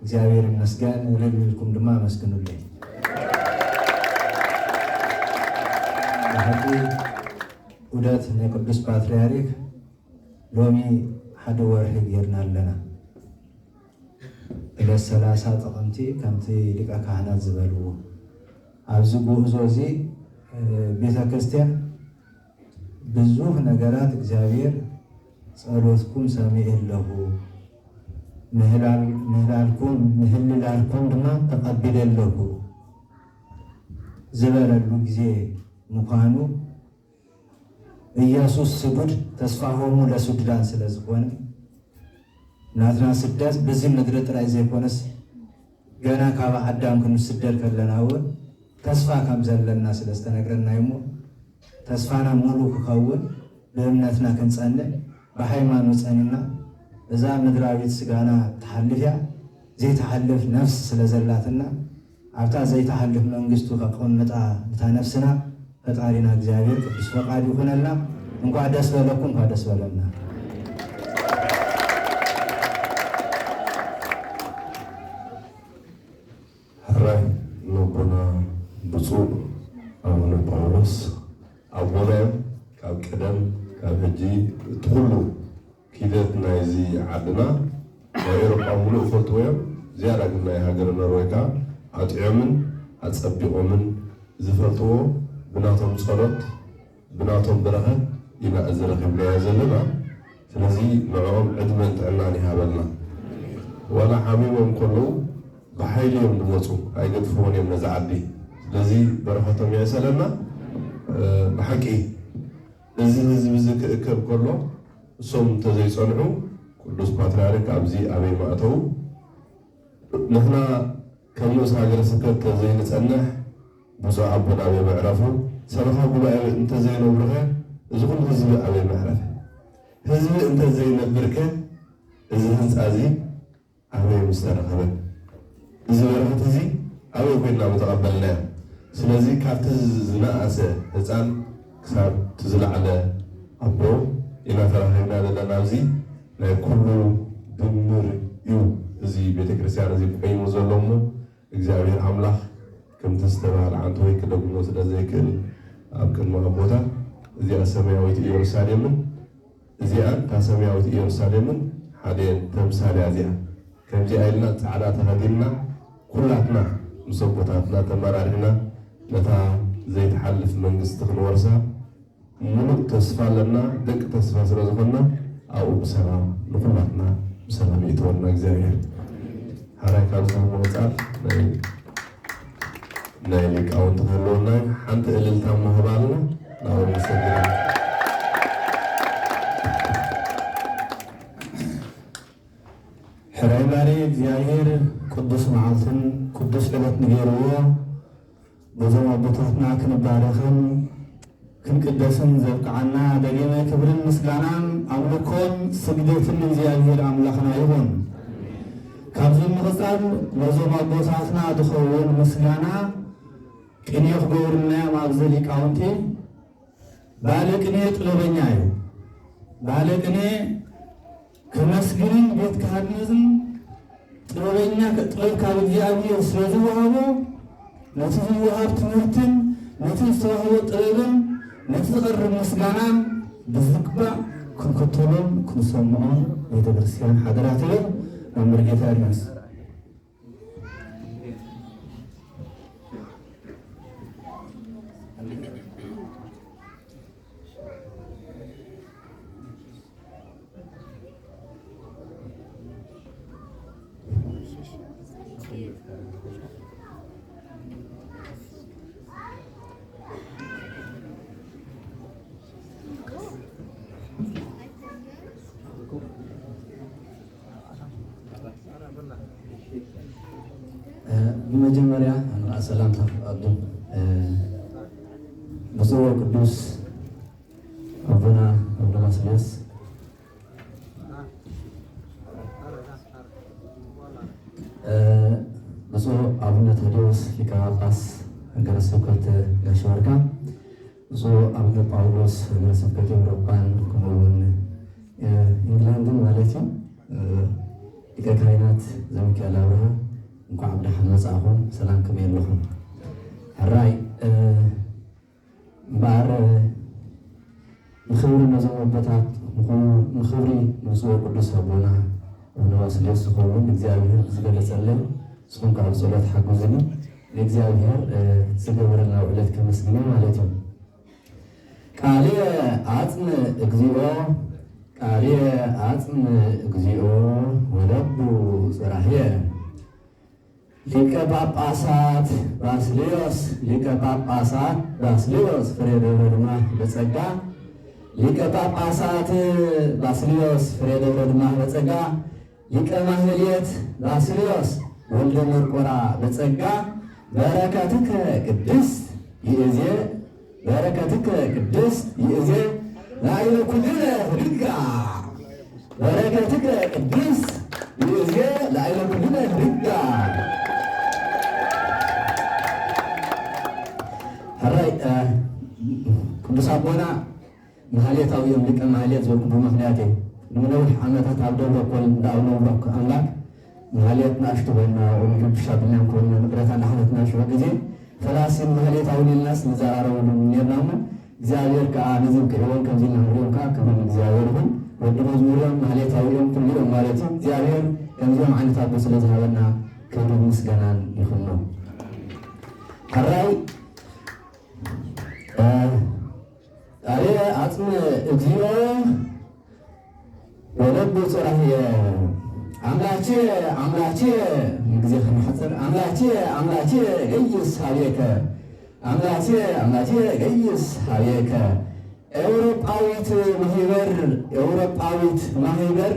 እግዚኣብሔር ይመስገን እልል ኢልኩም ድማ ኣመስግኑለይ። ብሓቂ ዑደት ናይ ቅዱስ ፓትርያርክ ሎሚ ሓደ ወርሒ ጌርና ኣለና። ዕለት ሰላሳ ጥቕምቲ ከምቲ ሊቀ ካህናት ዝበልዎ ኣብዚ ጉዕዞ እዚ ቤተ ክርስቲያን ብዙሕ ነገራት እግዚኣብሔር ጸሎትኩም ሰሚዐ ኣለኹ ምህላልኩም ምህልላልኩም ድማ ተቐቢለ ኣለኹ ዝበለሉ ግዜ ምዃኑ ኢየሱስ ስዱድ ተስፋሆሙ ለስዱዳን ስለ ዝኾነ ናትና ስደት በዚ ምድሪ ጥራይ ዘይኮነስ ገና ካብ ኣዳም ክንስደድ ከለና እውን ተስፋ ከም ዘለና ስለ ዝተነግረና እሞ ተስፋና ሙሉ ክኸውን ብእምነትና ክንጸንዕ ብሃይማኖት ጸኒና እዛ ምድራዊት ስጋና ትሓልፍ እያ ዘይትሓልፍ ነፍስ ስለ ዘላትና ኣብታ ዘይትሓልፍ መንግስቱ ከቐምጣ እታ ነፍስና ፈጣሪና እግዚኣብሔር ቅዱስ ፈቃድ ይኹነልና። እንኳዕ ደስ በለኩም፣ እንኳዕ ደስ በለና። ሕራይ ነቦና ብፁዕ ኣቡነ ጳውሎስ ኣቦና እዮም። ካብ ቀደም ካብ ሕጂ እቲ ኩሉ ኪደት ናይዚ ዓድና ናይ ኤሮጳ ሙሉእ ይፈልጥዎ እዮም። ዝያዳ ግን ናይ ሃገረ ኖርወይ ከኣ ኣጥዕዮምን ኣጸቢቖምን ዝፈልጥዎ ብናቶም ጸሎት ብናቶም በረኸት ኢና እዚ ረኺብናዮ ዘለና። ስለዚ ንዕኦም ዕድመን ጥዕናን ይሃበልና። ዋላ ሓሚሞም ከለዉ ብሓይሊ እዮም ዝመፁ፣ ኣይገድፍዎን እዮም ነዚ ዓዲ። ስለዚ በረኸቶም የዕሰለና። ብሓቂ እዚ ህዝቢ እዚ ክእከብ ከሎ እሶም እንተዘይፀንዑ ቅዱስ ፓትርያርክ ኣብዚ ኣበይ መእተው? ንሕና ከም ንኡስ ሃገረ ስብከት እንተዘይንጸንሕ፣ ብፁዕ ኣቦና ኣበይ መዕረፉ? ሰበኻ ጉባኤ እንተዘይነብሩኸ፣ እዚ ኩሉ ህዝቢ ኣበይ መዕረፈ? ህዝቢ እንተዘይነብርከ፣ እዚ ህንጻ እዚ ኣበይ ምስተረኸበ? እዚ በረኸት እዚ ኣበይ ኮይንና ምተቐበልናዮ? ስለዚ ካብቲ ዝነኣሰ ህፃን ክሳብ እቲ ዝለዓለ ኣቦ ኢና ተራኺብና ዘለና። ኣብዚ ናይ ኩሉ ድምር እዩ እዚ ቤተክርስትያን እዚ ቆይሙ ዘሎ እሞ እግዚኣብሔር ኣምላኽ ከምቲ ዝተባህለ ዓንተወይ ክደግሞ ስለ ዘይክእል ኣብ ቅድሚ ኣቦታት እዚኣ ሰማያዊት ኢየሩሳሌምን እዚኣን እታ ሰማያዊት ኢየሩሳሌምን ሓደ ተምሳል እያ። እዚኣ ከምዚኣ ኢልና ጻዕዳ ተኸዲንና ኩላትና ምስ ኣቦታትና ተመራሪሕና ነታ ዘይትሓልፍ መንግስቲ ክንወርሳ ምሉእ ተስፋ ኣለና። ደቂ ተስፋ ስለ ዝኾንና ኣብኡ ብሰላም ንኹላትና ብሰላም ይእትወና እግዚኣብሔር። ሓራይ ካብዚ ብምቕጻል ናይ ናይ ሊቃውንቲ ክህልወና ሓንቲ እልልታ እሞ ህባልና። ናብኡ ንሰግድ። ሕራይ ባርያ እግዚኣብሔር ቅዱስ መዓልትን ቅዱስ ዕለት ንገርዎ በዞም ኣቦታትና ክንባረኽን ክንቅደስን ዘብቅዓና ደጊመ ክብርን ምስጋናን ኣምልኮን ስግደትን ንእግዚኣብሔር ኣምላኽና ይኹን። ካብዚ ብምቕጻል ነዞም ኣቦታትና ዝኸውን ምስጋና ቅኔ ክገብሩልናዮም ኣብዚ ሊቃውንቲ። ባለ ቅኔ ጥበበኛ እዩ። ባለ ቅኔ ከመስግንን ቤት ክሃንጽን ጥበበኛ ጥበብ ካብ እግዚኣብሔር ስለ ዝወሃቦ ነቲ ዝወሃብ ትምህርትን ነቲ ዝተዋህቦ ጥበብን ነቲ ዝቐርብ ምስጋናን ብዝግባእ ክንክተሎን ክንሰምዖን ቤተ ክርስቲያን ሓደራ ትብል። መምህር ጌታ ኤርምያስ። ብመጀመርያ ሰላምታ ክቐድም። ብፁዕ ወቅዱስ ኣቦና ኣቡነ ባስልዮስ፣ ብፁዕ ኣቡነ ታዲዎስ ሊቀ ጳጳስ ሃገረ ስብከት ጋሽ ባርካ፣ ብፁዕ ኣቡነ ጳውሎስ ሃገረ ስብከት ኤውሮጳን ከምኡ እውን ኢንግላንድን ማለት እዩ። ሊቀ ካህናት ዘሚካኤል ኣብርሃ፣ እንኳዕ ብደሓን መጻእኹም። ሰላም፣ ከመይ ኣለኹም? ሕራይ። እምበኣር ንኽብሪ ነዞም ኣቦታት፣ ንኽብሪ ንብፁዕ ወቅዱስ ኣቦና ኣቡነ ባስልዮስ ዝኸውን እግዚኣብሔር ዝገለጸለይ፣ ንስኹም ከዓ ብጸሎት ሓግዙኒ። ንእግዚኣብሔር ዝገበረልና ውዕለት ከመስግን ማለት እዩ። ቃልየ ኣጽምእ እግዚኦ፣ ቃልየ ኣጽምእ እግዚኦ፣ ወለቡ ጽራህየ። ሊቀ ጳጳሳት ባስልዮስ፣ ሊቀ ጳጳሳት ባስልዮስ ፍሬ ደብረ ድማ በጸጋ፣ ሊቀ ጳጳሳት ባስልዮስ ፍሬ ደብረ ድማ በጸጋ፣ ሊቀ ማህሌት ባስልዮስ ወልደ መርቆራ በጸጋ፣ በረከትከ ቅድስት ይእዜ፣ በረከትከ ቅድስት ይእዜ ላዕለ ኩልነ ህድጋ። በረከትከ ቅድስት ይእዜ ላዕለ ኩልነ ህድጋ። ሕራይ፣ እ፣ ቅዱስ ኣቦና ማህሌታዊ እዮም፣ ሊቀ ማህሌት ዝበልኩ ብምኽንያት እዩ። ቅድሚ ነዊሕ ዓመታት ኣብ ደብረ ኮል እንዳ ኣቡነ ብሩክ ኣምላክ ማህሌት ንኣሽቱ ኮይና፣ ወንጌል ብሻ ብልናን ኮይና፣ ንቅረታ እንዳሓተትና ሽዑ ግዜ ፈላሲን ማህሌታውን ኢልናስ ንዘራረበሉ ነርና እሞ፣ እግዚኣብሔር ከኣ ነዚ ብቅዕዎን ከምዚ እናንሪኦም ከኣ ክብሪ ንእግዚኣብሔር ይኹን። ወዲ መዝሙር እዮም፣ ማህሌታዊ እዮም፣ ኩሉ እዮም ማለት እዩ። እግዚኣብሔር ከምዚኦም ዓይነት ኣቦ ስለ ዝሃበና ክብርን ምስጋናን ይኹኖ። ሕራይ፣ እ፣ ቃልየ ኣጽምእ እግዚኦ ወለቡ ጽራህየ። ኣምላኬ ኣምላኬ፣ ግዜ ከነሕጽር፣ ኣምላኬ ኣምላኬ ገይስ ሀቤከ፣ ኣምላኬ ኣምላኬ ገይስ ሀቤከ። ኤውሮጳዊት ማህበር፣ ኤውሮጳዊት ማህበር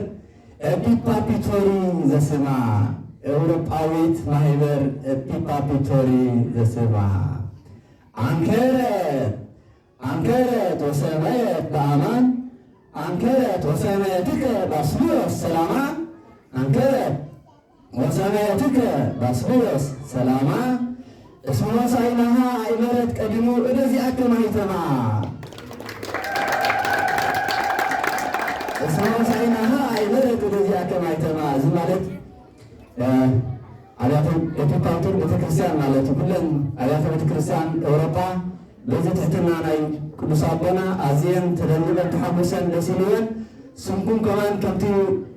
ኤፒፓፒቶሪ ዘስማ፣ ኤውሮጳዊት ማህበር ኤፒፓፒቶሪ ዘስማ። ኣንከረት ኣንከረት ወሰመየት በአማን፣ ኣንከረት ወሰመየትከ ባስልዮስ ሰላማ፣ ኣንከረት ወሰመየትከ ባስልዮስ ሰላማ፣ እስመ ሆሳዕናሃ አይመረት ቀዲሙ እደዚአከ ማይተማ። እስመ ሆሳዕናሃ አይመረት እደዚአከ ማይተማ። እዚ ማለት፣ እ፣ ኣብያተ ኤፒፓቶር ቤተክርስትያን ማለት እዩ። ኩለን ኣብያተ ቤተክርስትያን ኤውሮጳ በዚ ትሕትና ናይ ቅዱስ ኣቦና ኣዝየን ተደንበን ተሓጉሰን ደስ ኢልወን። ስምኩም ከማን ከምቲ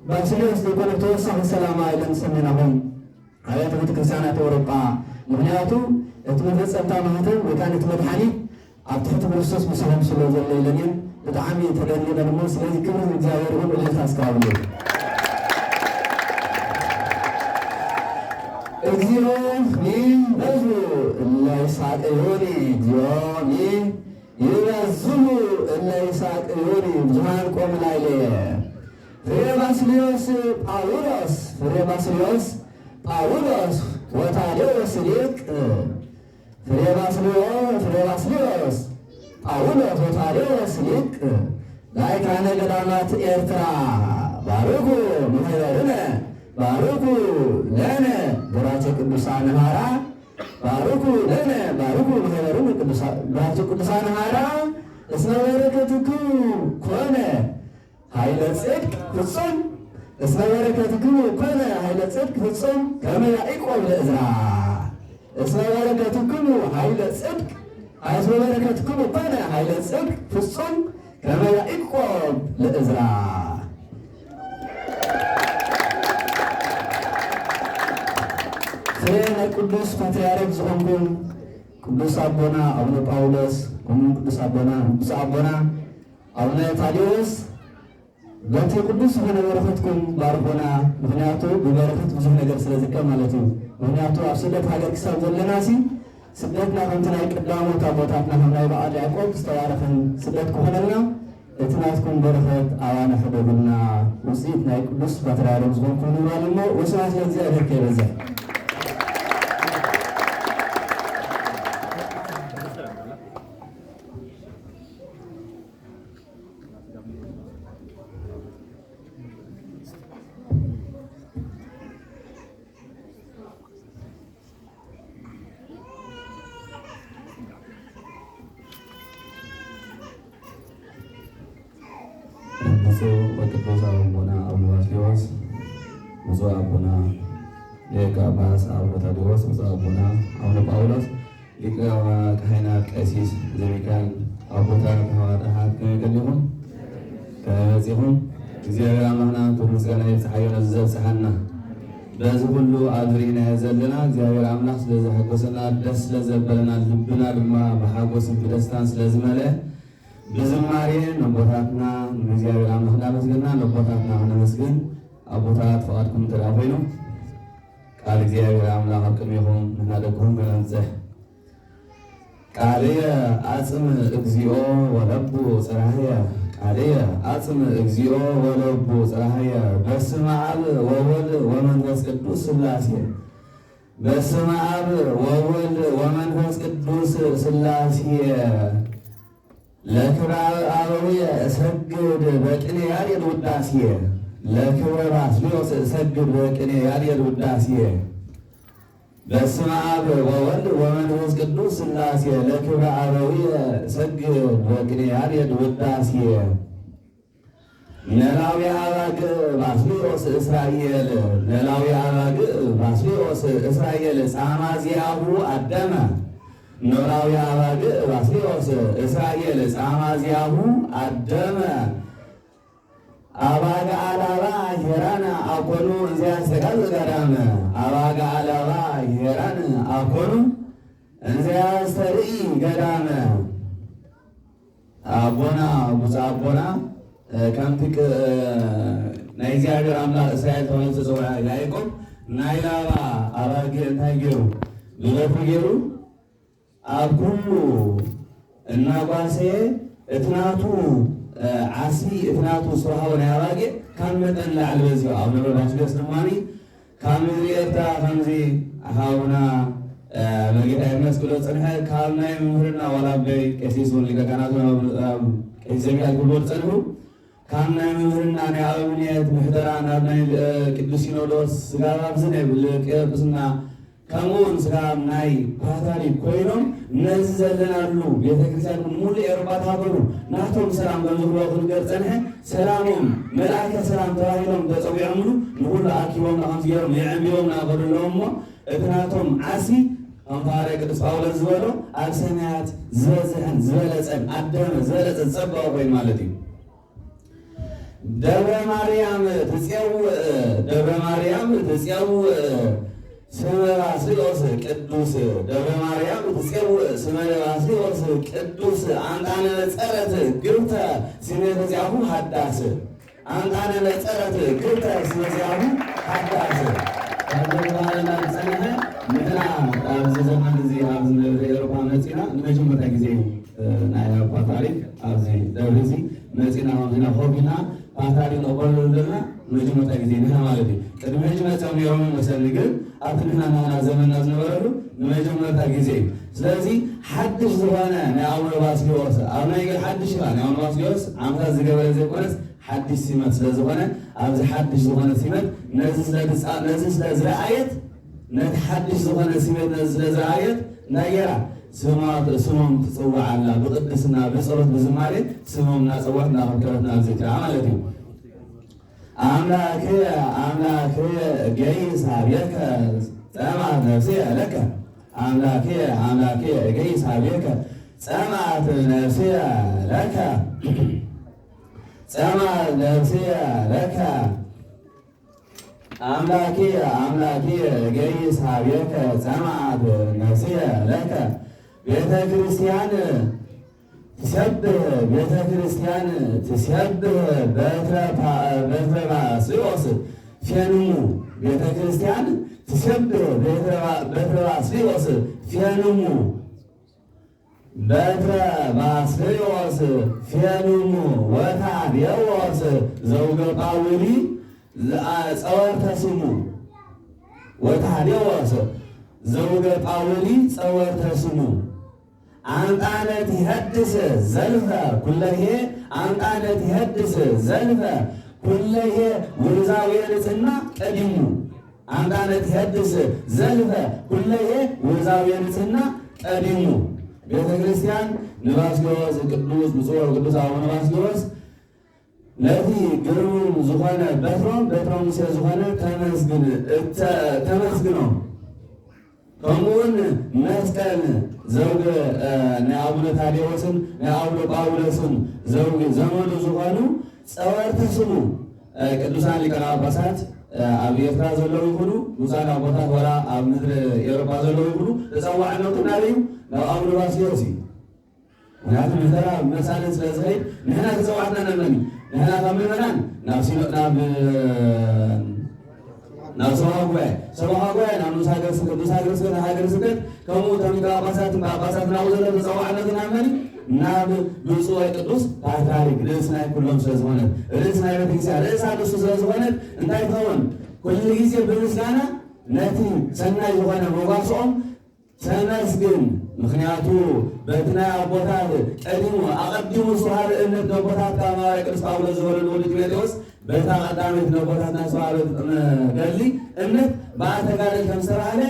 ባስልዮስ ዘይኮነ ተወሳኺ ሰላማ ኢለን ሰሜናኹም ኣብያተ ቤተክርስትያናት ኤውሮጳ። ምኽንያቱ እቲ መፈጸምታ ማህተም ወይ ከዓ እቲ መድሓኒት ኣብ ትሕቲ ክርስቶስ ምሳኹም ስለ ዘሎ ኢለን እየን ብጣዕሚ ተደኒቐን እሞ፣ ስለዚ ክብሪ ንእግዚኣብሔር ይኹን፣ እልልታ እስከ ሃብሉ። እግዚኦ ሚበዙ እለ ይሳቅዩኒ፣ እግዚኦ ሚበዝሁ እለ ይሳቅዩኒ፣ ብዙኃን ቆሙ ላዕሌየ። ፍሬ ባስልዮስ ጳውሎስ፣ ፍሬ ባስልዮስ ጳውሎስ ወታዴዎስ ሊቅ፣ ፍሬ ባስልዮ-፣ ፍሬ ባስልዮስ ጳውሎስ ወታዴዎስ ሊቅ ላይካነ ገዳማት ኤርትራ፣ ባርኩ ማህበርነ፣ ባርኩ ለነ ቡራኬ ቅዱሳን ሐራ፣ ባርኩ ለነ፣ ባርኩ ማህበርነ ቅዱሳ-፣ ቡራኬ ቅዱሳን ሐራ፣ እስመ በረከትክሙ ኮነ ኃይለ ጽድቅ ፍጹም እስመ በረከትክሙ ኮነ ኃይለ ጽድቅ ፍጹም ከመ ያዕቆብ ለእዝራ። እስመ በረከትክሙ ኃይለ ጽድቅ፣ እስመ በረከትክሙ ኮነ ኃይለ ጽድቅ ፍጹም ከመ ያዕቆብ ለእዝራ። ፍሬ ናይ ቅዱስ ፓትርያርክ ዝኾንኩም ቅዱስ ኣቦና ኣቡነ ጳውሎስ፣ ከምኡ ቅዱስ ኣቦና፣ ቅዱስ ኣቦና ኣቡነ ታዲዎስ፣ በቲ ቅዱስ ዝኾነ በረኸትኩም ባርኹና። ምኽንያቱ ብበረኸት ብዙሕ ነገር ስለ ዝርከብ ማለት እዩ። ምኽንያቱ ኣብ ስደት ሃገር ክሳብ ዘለናሲ፣ ስደትና ከምቲ ናይ ቀዳሞት ኣቦታትና፣ ከም ናይ በዓል ያዕቆብ ዝተባረኸን ስደት ክኾነልና፣ እቲ ናትኩም በረኸት ኣባና ሕደጉልና። ውፅኢት ናይ ቅዱስ ፓትርያርክ ዝኾንኩም ንምባል እሞ፣ ወስብሐት ለእግዚኣብሔር ከይበዝሕ። ብፁዕ ወቅዱስ ኣቡነ፣ ኣቡነ ባስልዮስ፣ ብፁዕ ኣቡነ ሊቀ ጳጳስ ኣቡነ ታዲዎስ፣ ብፁዕ ኣቡነ፣ ኣቡነ ጳውሎስ፣ ሊቀ ካህናት ቀሲስ ዘሚካኤል፣ ኣቦታት፣ ኣሕዋት፣ ኣሓት፣ ከመይ ቀኒኹም? ከመይ መጺኹም? እግዚኣብሔር ኣምላኽና ክብሪ ምስጋና ይብጽሓዮ ነዚ ዘብጽሓና። በዚ ኩሉ ኣብዚ ርኢናዮ ዘለና እግዚኣብሔር ኣምላኽ ስለ ዘሐጎሰና፣ ደስ ስለ ዘበለና፣ ልብና ድማ ብሓጎስን ብደስታን ስለ ዝመልአ፣ ብዝማሬ ነቦታትና ንእግዚኣብሔር ኣምላኽ እናመስገንና ነቦታትና ክነመስግን፣ ኣቦታት ፍቓድኩም እንተ ደኣ ኮይኑ ቃል እግዚኣብሔር ኣምላኽ ኣብ ቅድሜኹም ንሕና ደቅኹም ከነብጽሕ። ቃልየ ኣጽም እግዚኦ ወለቡ ጽራህየ፣ ቃልየ ኣጽም እግዚኦ ወለቡ ጽራህየ። በስመ አብ ወወልድ ወመንፈስ ቅዱስ ሥላሴ። በስመ አብ ወወልድ ወመንፈስ ቅዱስ ሥላሴ። ለክብረ አበውየ እሰግድ በቅኔ ያሬድ ውዳሴ። ለክብረ ባስልዮስ እሰግድ በቅኔ ያሬድ ውዳሴ። በስመ አብ ወወልድ ወመንፈስ ቅዱስ ሥላሴ። ለክብረ አበውየ እሰግድ በቅኔ ያሬድ ውዳሴ። ነላዊ አባግ ባስልዮስ እስራኤል፣ ነላዊ አባግ ባስልዮስ እስራኤል ጻማ ዚአሁ አደመ። ነላዊ አባግ ባስልዮስ እስራኤል ጻማ ዚአሁ አደመ። አባግ አላባ ሄራን አኮኑ እንዘ ያስተጋብ ገዳመ። አባግ አላባ ሄራን አኮኑ እንዘ ያስተርኢ ገዳመ። ኣቦና፣ ብፁዕ ኣቦና፣ እ፣ ከምቲ ቅ-፣ እ፣ ናይ እግዚኣብሔር ኣምላኽ እስራኤል ተባሂሉ ዝተጸውዐ ያዕቆብ ናይ ላባ ኣባጊዕ እንታይ ገይሩ? ብበትሪ ገይሩ ኣብ ኩሉ እናጓሰየ እቲ ናቱ ዓሲ፣ እቲ ናቱ ዝተዋህቦ ናይ ኣባጊዕ ካብ መጠን ንላዕሊ በዚሑ። ኣቡነ በርባስልዮስ ድማ ካብ ምድሪ ኤርትራ ከምዚ ሓውና መርጌታ ኤርምያስ ክብሎ ዝጸንሐ፣ ካብ ናይ ምምህርና ዋላ ኣቦይ ቀሲስ እውን ሊቀ ካህናት እውን ኣብ ቀሲስ ዘሚካኤል ክብሎ ዝጸንሑ፣ ካብ ናይ ምምህርና ናይ ኣብነት ምሕደራ ናብ ናይ ቅዱስ ሲኖዶስ ስጋብ ኣብዚ ናይ ብልቅስና ከምኡ እውን ስጋብ ናይ ፓትርያርክ ኮይኖም ነዚ ዘለናሉ ቤተክርስትያን ሙሉእ ኤውሮጳ ተሃገሩ ናቶም ሰላም ከም ዝህልዎ ክንገር ጸንሐ። ሰላሞም መልኣከ ሰላም ተባሂሎም ተጸዊዖምሉ ንኹሉ ኣኪቦምና ከምዚ ገይሮም የዕንቢቦምና ከዱ ኣለዉ እሞ እቲ ናቶም ዓሲ ከም ሃዋርያ ቅዱስ ጳውሎስ ዝበሎ ኣብ ሰማያት ዝበዝሕን ዝበለጸን ኣደመ ዝበለጸ ዝጸበቐ ኮይኑ ማለት እዩ። ደብረ ማርያም ትጼውእ ደብረ ማርያም ትጼውእ ስመ ባስልዮስ ቅዱስ ደብረ ማርያም ትጼውእ ስመ ባስልዮስ ቅዱስ ኣንጣነ ጸረት ግብተ ስሜተ ዚአሁ ሃዳስ ኣንጣነ ነጸረት ግብተ ስመ ዚአሁ ሓዳስ ካብ ዘግባረና ዝጸንሐ ንሕና ኣብዚ ዘመን እዚ ኣብዚ ምድሪ ኤውሮፓ መጺና ንመጀመርታ ግዜ እዩ። ናይ ኣባ ታሪክ ኣብዚ ደብሪ እዚ መጺና ከምዚና ኮፍ ኢልና ፓትርያርክ ንቕበለሉ ዘለና ንመጀመርታ ግዜ ንሕና ማለት እዩ። ቅድሚ ሕጂ መጺኦም ነይሮም ይመስለኒ፣ ግን ኣብቲ ንሕና ናና ዘመንና ዝነበረሉ ንመጀመርታ ግዜ እዩ። ስለዚ ሓድሽ ዝኾነ ናይ ኣቡነ ባስልዮስ ኣብ ናይ ሓድሽ ኢኻ ናይ ኣቡነ ባስልዮስ ዓመታት ዝገበረ ዘይኮነስ ሓድሽ ሲመት ስለ ዝኾነ ኣብዚ ሓድሽ ዝኾነ ሲመት ነዚ ስለ ዝጻ- ነዚ ስለ ዝረኣየት ነቲ ሓድሽ ዝኾነ ሲመት ነዚ ስለ ዝረኣየት እንታይ ገይራ ስማ- ስሞም ትጽውዕ ኣላ። ብቅድስና ብጸሎት ብዝማሬ ስሞም እናጸወዕት እናኸብከበት ናብዚ እቲኣ ማለት እዩ። ኣምላክየ ኣምላክየ እገይስ ሀቤከ ጸምአት ነፍስየ ለከ ኣምላክየ ኣምላክየ እገይስ ሀቤከ ጸምአት ነፍስየ ለከ ጸምአት ነፍስየ ለከ ኣምላክየ ኣምላክየ እገይስ ሀቤከ ጸምአት ነፍስየ ለከ ቤተ ክርስቲያን ትሰብህ ቤተ ክርስቲያን ትሰብህ በትረ ፓ- በትረ ባስልዮስ ፌንሙ ቤተ ክርስቲያን ትሰብህ በትረ ባ- በትረ ባስልዮስ ፌንሙ በትረ ባስልዮስ ፌንሙ ወታዴዎስ ዘውገ ጳውሊ ጸወርተ ስሙ ወታዴዎስ ዘውገ ጳውሊ ጸወርተ ስሙ ኣንጣነት ይሀድስ ዘልፈ ኩለሄ ኣንጣነት ይሀድስ ዘልፈ ኩለሄ ውርዛዊ ንጽህና ቀዲሙ ኣንጣነት ይሀድስ ዘልፈ ኩለሄ ውርዛዊ ንጽህና ቀዲሙ ቤተ ክርስቲያን ንባስልዮስ ቅዱስ ብፁዕ ቅዱስ ኣቡነ ባስልዮስ ነቲ ግርም ዝኾነ በትሮም በትሮም ስለ ዝኾነ ተመስግን እተ- ተመስግኖም። ከምኡውን መስቀል ዘውግ ናይ ኣቡነ ታዴዎስን ናይ ኣቡነ ጳውሎስን ዘውግ ዘመዱ ዝኾኑ ጸወርተ ስሙ ቅዱሳን ሊቃነ ጳጳሳት ኣብ ኤርትራ ዘለዉ ይኹኑ ብፁዓን ኣቦታት ዋላ ኣብ ምድሪ ኤውሮጳ ዘለዉ ይኹኑ ተጸዋዕነቱ ናበይ እዩ? ናብ ኣቡነ ባስልዮስ እዩ። ምክንያቱ ምሕደራ ብመሳልን ስለ ዝኸይድ ንሕና ተጸዋዕትና ናብ መን እዩ? ንሕና ካብ ምእመናን ናብ ሲኖ ናብ ናብ ሰብኻ ጉባኤ ሰብኻ ጉባኤ ናብ ንኡስ ሃገረ ስብከት ንኡስ ሃገረ ስብከት ሃገረ ስብከት ከምኡ ከም ሊቀ ጳጳሳት ጳጳሳት ናብኡ ዘሎ ተጸዋዕነቱ ናብ መን እዩ? ናብ ብፁዕ ወቅዱስ ፓትርያርክ ርእስ ናይ ኩሎም ስለ ዝኾነ ርእስ ናይ ቤተክርስትያን ርእሳ ንሱ ስለ ዝኾነት እንታይ ትኸውን? ኩሉ ግዜ ብምስጋና ነቲ ሰናይ ዝኾነ መጓስኦም ተመስግን። ምኽንያቱ በቲ ናይ ኣቦታት ቀዲሙ ኣቐዲሙ ዝተዋህበ እምነት ነቦታትካ ሃዋርያ ቅዱስ ጳውሎስ ዝበሎ ንወዲ ጢሞቴዎስ በታ ቀዳመይቲ ነቦታትና ዝተዋህበ ገድሊ እምነት ብኣ ተጋደል ከም ዝተባህለ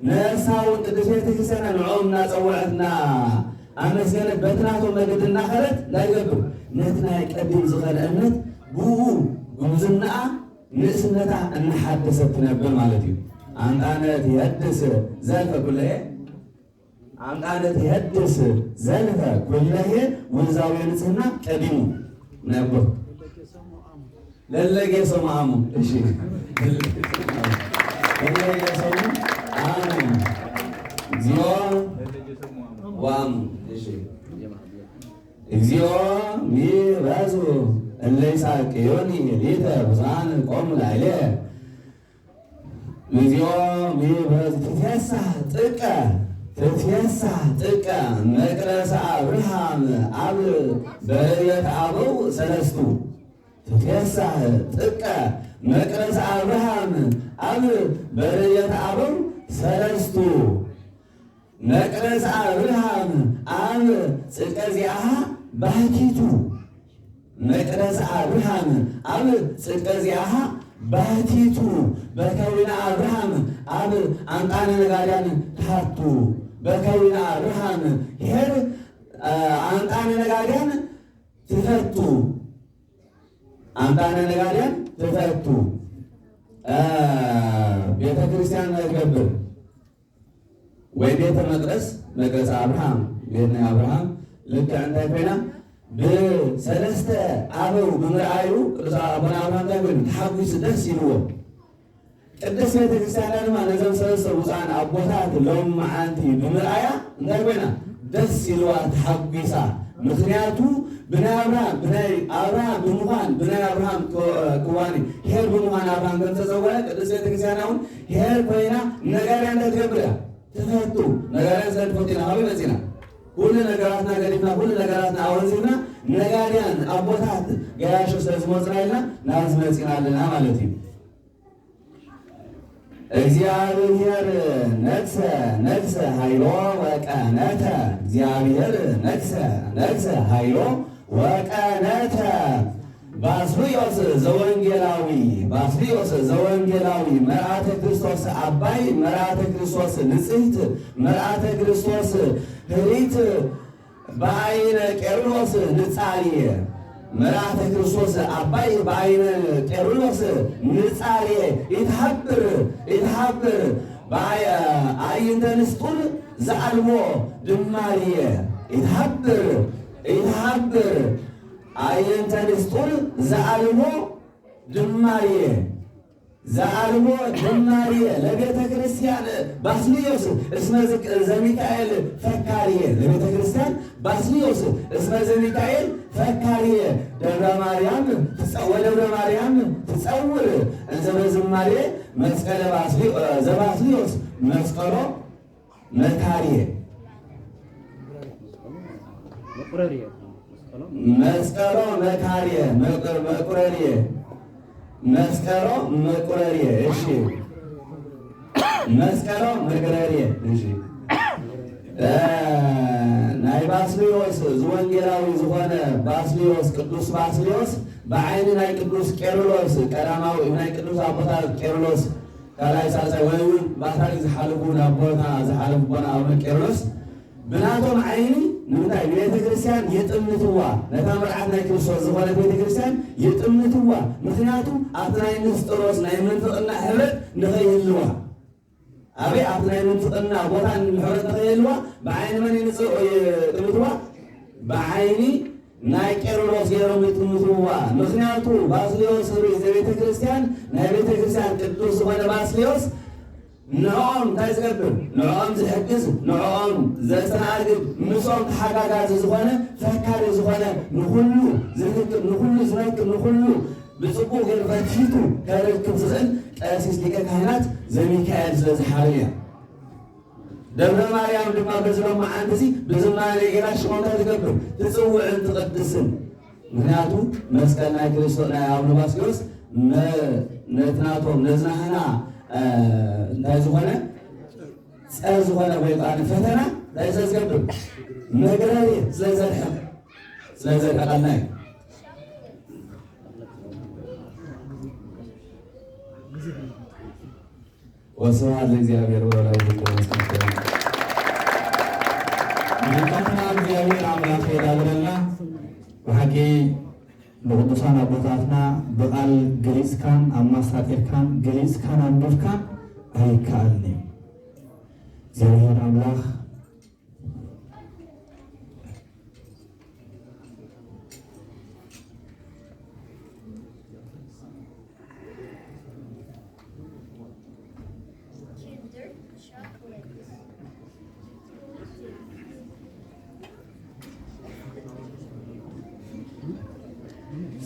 ነሳ እውን ቅድስት ቤተ ክርስቲያና ንዕኦም እናጸወዐት እናኣመስገነት በቲ ናቶም መገዲ እናኸደት እንታይ ይገብር ነቲ ናይ ቀዲም ዝኸነ እምነት ብኡ ጉብዝናኣ ንእስነታ እናሓደሰት ትነብር ማለት እዩ። ኣንጣነት የድስ ዘልፈ ኩለሄ ኣንጣነት የድስ ዘልፈ ኩለሄ ውርዛዊ ንጽህና ቀዲሙ ነብር ለለጌ ሰሙ ኣሙ እሺ ለለጌ ሰሙ ኣሙ እግዚኦ ዋሙ እሺ እግዚኦ ሚበዙ እለ ይሳቅዮኒ ሊተ ብዙኃን ቆሙ ላዕሌ። እግዚኦ ምይበዝ ትትፌሳህ ጥቀ ትትፌሳህ ጥቀ መቅደሰ አብርሃም አብ በረየት አበው ሰለስቱ። ትትፌሳህ ጥቀ መቅደሰ አብርሃም አብ በረየት አበው ሰለስቱ። መቅደስ አብርሃም አብ ጽድቀ ዚአሃ ባሕቲቱ። መቅደስ አብርሃም አብ ጽድቀ ዚአሃ ባሕቲቱ። በከዊነ አብርሃም አብ አምጣነ ነጋድያን ታቱ። በከዊነ አብርሃም ሄር፣ አ፣ አምጣነ ነጋድያን ትፈቱ። አምጣነ ነጋድያን ትፈቱ። አ፣ ቤተ ክርስቲያን መትገብር ወይ ቤተ መቅደስ፣ መቅደስ አብርሃም፣ ቤት ናይ አብርሃም ልክዕ እንታይ ኮይና? ብሰለስተ አበው ብምርኣዩ ቅዱስ አቡነ አብርሃም እንታይ ኮይኑ? ተሓጒሱ ደስ ኢልዎ። ቅድስት ቤተ ክርስቲያንና ድማ ነዞም ሰለስተ ብፁዓን ኣቦታት ሎም መዓንቲ ብምርኣያ እንታይ ኮይና? ደስ ኢልዋ፣ ተሓጒሳ። ምኽንያቱ ብናይ አብርሃም፣ ብናይ አብርሃም ብምዃን፣ ብናይ አብርሃም ክዋኒ ሄር ብምዃን አብርሃም ከም ዝተጸውዐ ቅድስት ቤተ ክርስቲያንና እውን ሄር ኮይና ነጋድያን እንታይ ትገብር እያ? ትፈቱ። ነጋድያን ስለ ትፈቱ ኢና። ካበይ መጺና? ኩሉ ነገራትና ገዲፍና፣ ኩሉ ነገራትና ኣወንዚፍና፣ ነጋድያን ኣቦታት ገያሾ ስለ ዝመጹና ኢልና ናብዚ መጺና ኣለና ማለት እዩ። እግዚኣብሔር ነግሰ፣ ነግሰ ኃይሎ ወቀነተ። እግዚኣብሔር ነግሰ፣ ነግሰ ኃይሎ ወቀነተ። ባስልዮስ ዘወንጌላዊ፣ ባስልዮስ ዘወንጌላዊ መርዓተ ክርስቶስ አባይ፣ መርዓተ ክርስቶስ ንጽሕት፣ መርዓተ ክርስቶስ ህሪት፣ በአይነ ቄርሎስ ንጻርየ። መርዓተ ክርስቶስ አባይ በአይነ ቄርሎስ ንጻርየ። ይትሃብር፣ ይትሃብር። በአይ-፣ አዕይንተ ንስጡል ዘአልቦ ድማርየ። ይትሃብር፣ ይትሃብር። አዕይንተ ንስጡል ዘአልቦ ድማርየ። ዘአልቦ ድማርየ ለቤተ ክርስቲያን ባስልዮስ እስመ ዘ-፣ ዘሚካኤል ፈካርየ። ለቤተ ክርስቲያን ባስልዮስ እስመ ዘሚካኤል ፈካርየ። ደብረ ማርያም ትጸ-፣ ወደብረ ማርያም ትጸውር እንዘ በዝማሬ መስቀለ ባስልዮ-፣ ዘባስልዮስ መስቀሎ መካርየ። መቁረርየ። መስቀሎ መካርየ፣ መቁ-፣ መቁረርየ። መስቀሎ መቁረርየ። እሺ። መስቀሎ መቁረርየ። እሺ። እ፣ ናይ ባስልዮስ ዝወንጌላዊ ዝኾነ ባስልዮስ፣ ቅዱስ ባስልዮስ ብዓይኒ ናይ ቅዱስ ቄርሎስ ቀዳማዊ፣ ናይ ቅዱስ ኣቦታት ቄርሎስ ካልኣይ ሳልሳይ ወይ እውን ባሕታዊ ዝሓለፉ ናብ ቦታ ዝሓለፉ ኣቦና ኣቡነ ቄርሎስ ብናቶም ዓይኒ ንምንታይ ንቤተ ክርስቲያን ይጥምትዋ? ነታ መርዓት ናይ ክርስቶስ ዝኾነት ቤተ ክርስቲያን ይጥምትዋ። ምኽንያቱ ኣብቲ ናይ ንስጥሮስ ናይ ምንፍቕና ሕብረት ንኸይህልዋ። ኣበይ? ኣብቲ ናይ ምንፍቕና ቦታ ሕብረት ንኸይህልዋ ብዓይኒ መን ይንጽ-፣ ይጥምትዋ? ብዓይኒ ናይ ቄርሎስ ገይሮም ይጥምትዋ። ምኽንያቱ ባስልዮስ ርእይ ዘቤተ ክርስቲያን ናይ ቤተ ክርስቲያን ቅዱስ ዝኾነ ባስልዮስ ንዕኦም እንታይ ዝገብር? ንዕኦም ዝሕግዝ፣ ንዕኦም ዘስተናግድ፣ ምስኦም ተሓጋጋዚ ዝኾነ፣ ፈካሪ ዝኾነ፣ ንኹሉ ዝርክብ፣ ንኹሉ ዝረክብ፣ ንኹሉ ብጽቡቕ ገይሩ ፈትሒቱ ከረክብ ዝኽእል ቀሲስ ሊቀ ካህናት ዘሚካኤል ስለ ዝሓረየ። ደብረ ማርያም ድማ በዚ ሎማዓንቲ እዚ ብዝማሬ ጌራ ሽሞም እንታይ ትገብር? ትጽውዕን ትቕድስን። ምኽንያቱ መስቀል ናይ ክርስቶስ፣ ናይ ኣቡነ ባስልዮስ መ-፣ ነቲ ናቶም፣ ነዚ ናህና፣ እ፣ እንታይ ዝኾነ? ጸር ዝኾነ ወይ ከኣ ፈተና እንታይ ስለ ዝገብር? መግረሪ ስለ ዘርሕቕ፣ ስለ ዘርሕቐልና እዩ። ወስብሐት ለእግዚኣብሔር ወለወላዲቱ ድንግል ወለመስቀሉ ክቡር። ምሕረትና እግዚኣብሔር ኣምላኽ የዳብረልና። ብሓቂ ንቅዱሳን ኣቦታትና ብቃል ገሊጽካን ኣማሳጢርካን ገሊጽካን ኣንቢብካን ኣይከኣልን እዩ። እግዚኣብሔር ኣምላኽ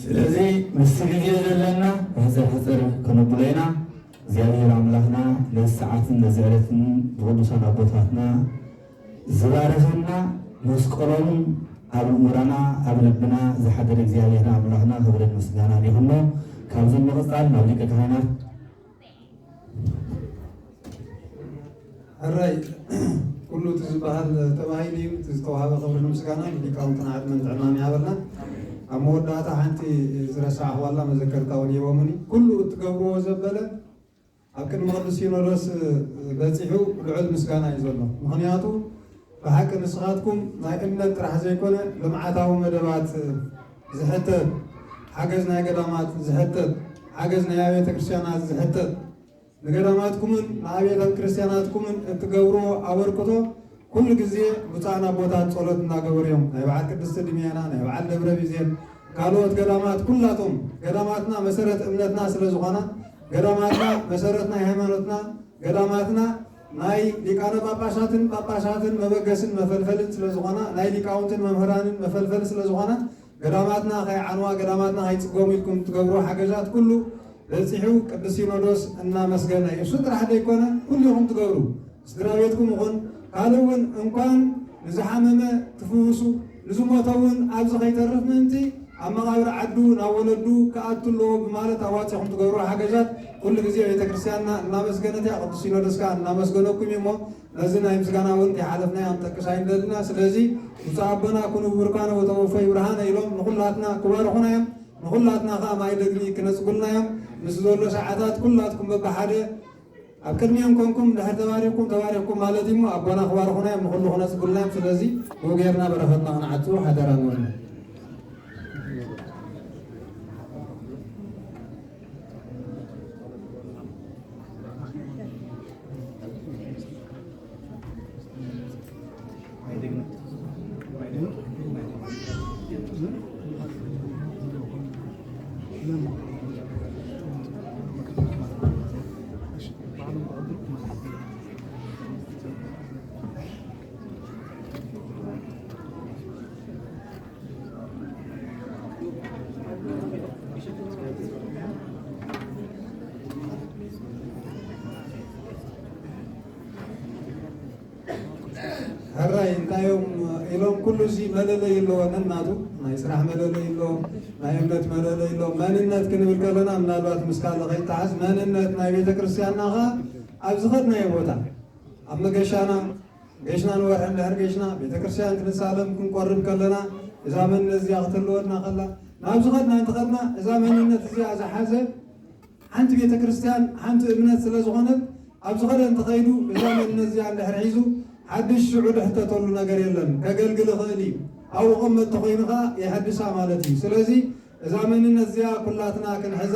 ስለዚ ምስቲ ግዜ ዘለና ሕፅር ሕፅር ከነብሎ ኢና። እግዚኣብሔር ኣምላኽና ነዚ ሰዓትን ነዚ ዕለትን ብቅዱሳን ኣቦታትና ዝባረኸና፣ መስቀሎም ኣብ ልቦናና ኣብ ልብና ዝሓደረ እግዚኣብሔር ኣምላኽና ክብርን ምስጋናን ይኹኖ። ካብዚ ብምቕፃል ናብ ሊቀ ካህናት ሕራይ ኩሉ እቲ ዝበሃል ተባሂሉ እዩ። እቲ ዝተዋሃበ ክብርን ምስጋናን ሊቃውንትና ዕድመን ጥዕናን ይሃበልና። ኣብ መወዳእታ ሓንቲ ዝረሳዕኽዋ ኣላ፣ መዘከርታ እውን ሂቦምኒ። ኩሉ እትገብርዎ ዘበለ ኣብ ቅድሚ ቅዱስ ሲኖዶስ በፂሑ ልዑል ምስጋና እዩ ዘሎ። ምኽንያቱ ብሓቂ ንስኻትኩም ናይ እምነት ጥራሕ ዘይኮነ ልምዓታዊ መደባት ዝሕተት፣ ሓገዝ ናይ ገዳማት ዝሕተት፣ ሓገዝ ናይ ኣብያተ ክርስቲያናት ዝሕተት፣ ንገዳማትኩምን ንኣብያተ ክርስቲያናትኩምን እትገብርዎ ኣበርክቶ ኩሉ ግዜ ብፁዓን ኣቦታት ጸሎት እናገበሩ እዮም። ናይ በዓል ቅድስቲ ድሜና፣ ናይ በዓል ደብረ ቢዜን፣ ካልኦት ገዳማት ኩላቶም ገዳማትና መሰረት እምነትና ስለ ዝኾና፣ ገዳማትና መሰረት ናይ ሃይማኖትና፣ ገዳማትና ናይ ሊቃነ ጳጳሳትን ጳጳሳትን መበገስን መፈልፈልን ስለ ዝኾና፣ ናይ ሊቃውንትን መምህራንን መፈልፈሊ ስለ ዝኾና፣ ገዳማትና ከይዓንዋ፣ ገዳማትና ከይጽገሙ ኢልኩም እትገብርዎ ሓገዛት ኩሉ በጺሑ ቅዱስ ሲኖዶስ እናመስገነ እዩ። እሱ ጥራሕ ዘይኮነ ኩሉ ኢኹም ትገብሩ፣ ስድራ ቤትኩም ይኹን ካልእ እውን እንኳን ንዝሓመመ ትፍውሱ፣ ንዝሞተ እውን ኣብዚ ከይተርፍ ምእንቲ ኣብ መቓብር ዓዱ ናብ ወለዱ ክኣቱ ኣለዎ ብማለት ኣዋጺኹም ትገብርዎ ሓገዛት ኩሉ ግዜ ቤተክርስትያንና እናመስገነት እያ፣ ቅዱስ ሲኖዶስ ከኣ እናመስገነኩም እዩ። እሞ ነዚ ናይ ምስጋና እውን ከይሓለፍናዮ ክንጠቅስ ኣይንደልን ኢና። ስለዚ ብፁዕ ኣቦና ኩኑ ብብርካነ ወተወፈዩ ብርሃነ ኢሎም ንኹላትና ክባርኹና እዮም። ንኹላትና ከኣ ማይ ደግሚ ክነጽጉልና እዮም። ምስ ዘሎ ሰዓታት ኩላትኩም በብሓደ ኣብ ቅድሚኦም ኮንኩም ድሕር ተባሪኽኩም ተባሪኽኩም ማለት እዩ። ኣቦና ክባርኹና እዮም፣ ንኹሉ ክነጽጉልና እዮም። ስለዚ ብኡ ጌርና በረኸትና ክንዓጽዎ ሓደራ ንበልና። ሕራይ እንታይ እዮም ኢሎም ኩሉ እዚ መለለይ ኣለዎ። ነናቱ ናይ ስራሕ መለለይ ኣለዎ፣ ናይ እምነት መለለይ ኣለዎ። መንነት ክንብል ከለና ምናልባት ምስ ካልእ ከይተሓዝ መንነት ናይ ቤተ ክርስቲያንና ኸዓ ኣብ ዝኸድናዮ ቦታ ኣብ መገሻና ገሽና ንወርሒ እንድሕር ገሽና ቤተ ክርስቲያን ክንሳለም ክንቆርብ ከለና እዛ መንነት እዚኣ ክትህልወና ከላ ናብ ዝኸድና እንተኸድና እዛ መንነት እዚኣ ዝሓዘ ሓንቲ ቤተ ክርስቲያን ሓንቲ እምነት ስለ ዝኾነት ኣብ ዝኸደ እንተኸይዱ እዛ መንነት እዚኣ እንድሕር ሒዙ ሓድሽ ሽዑ ድሕተተሉ ነገር የለን። ከገልግል ይኽእል እዩ። ኣብኡ ቅመጥ ተኾይኑ ኸዓ የሐድሳ ማለት እዩ። ስለዚ እዛ መንነት እዚኣ ኩላትና ክንሕዛ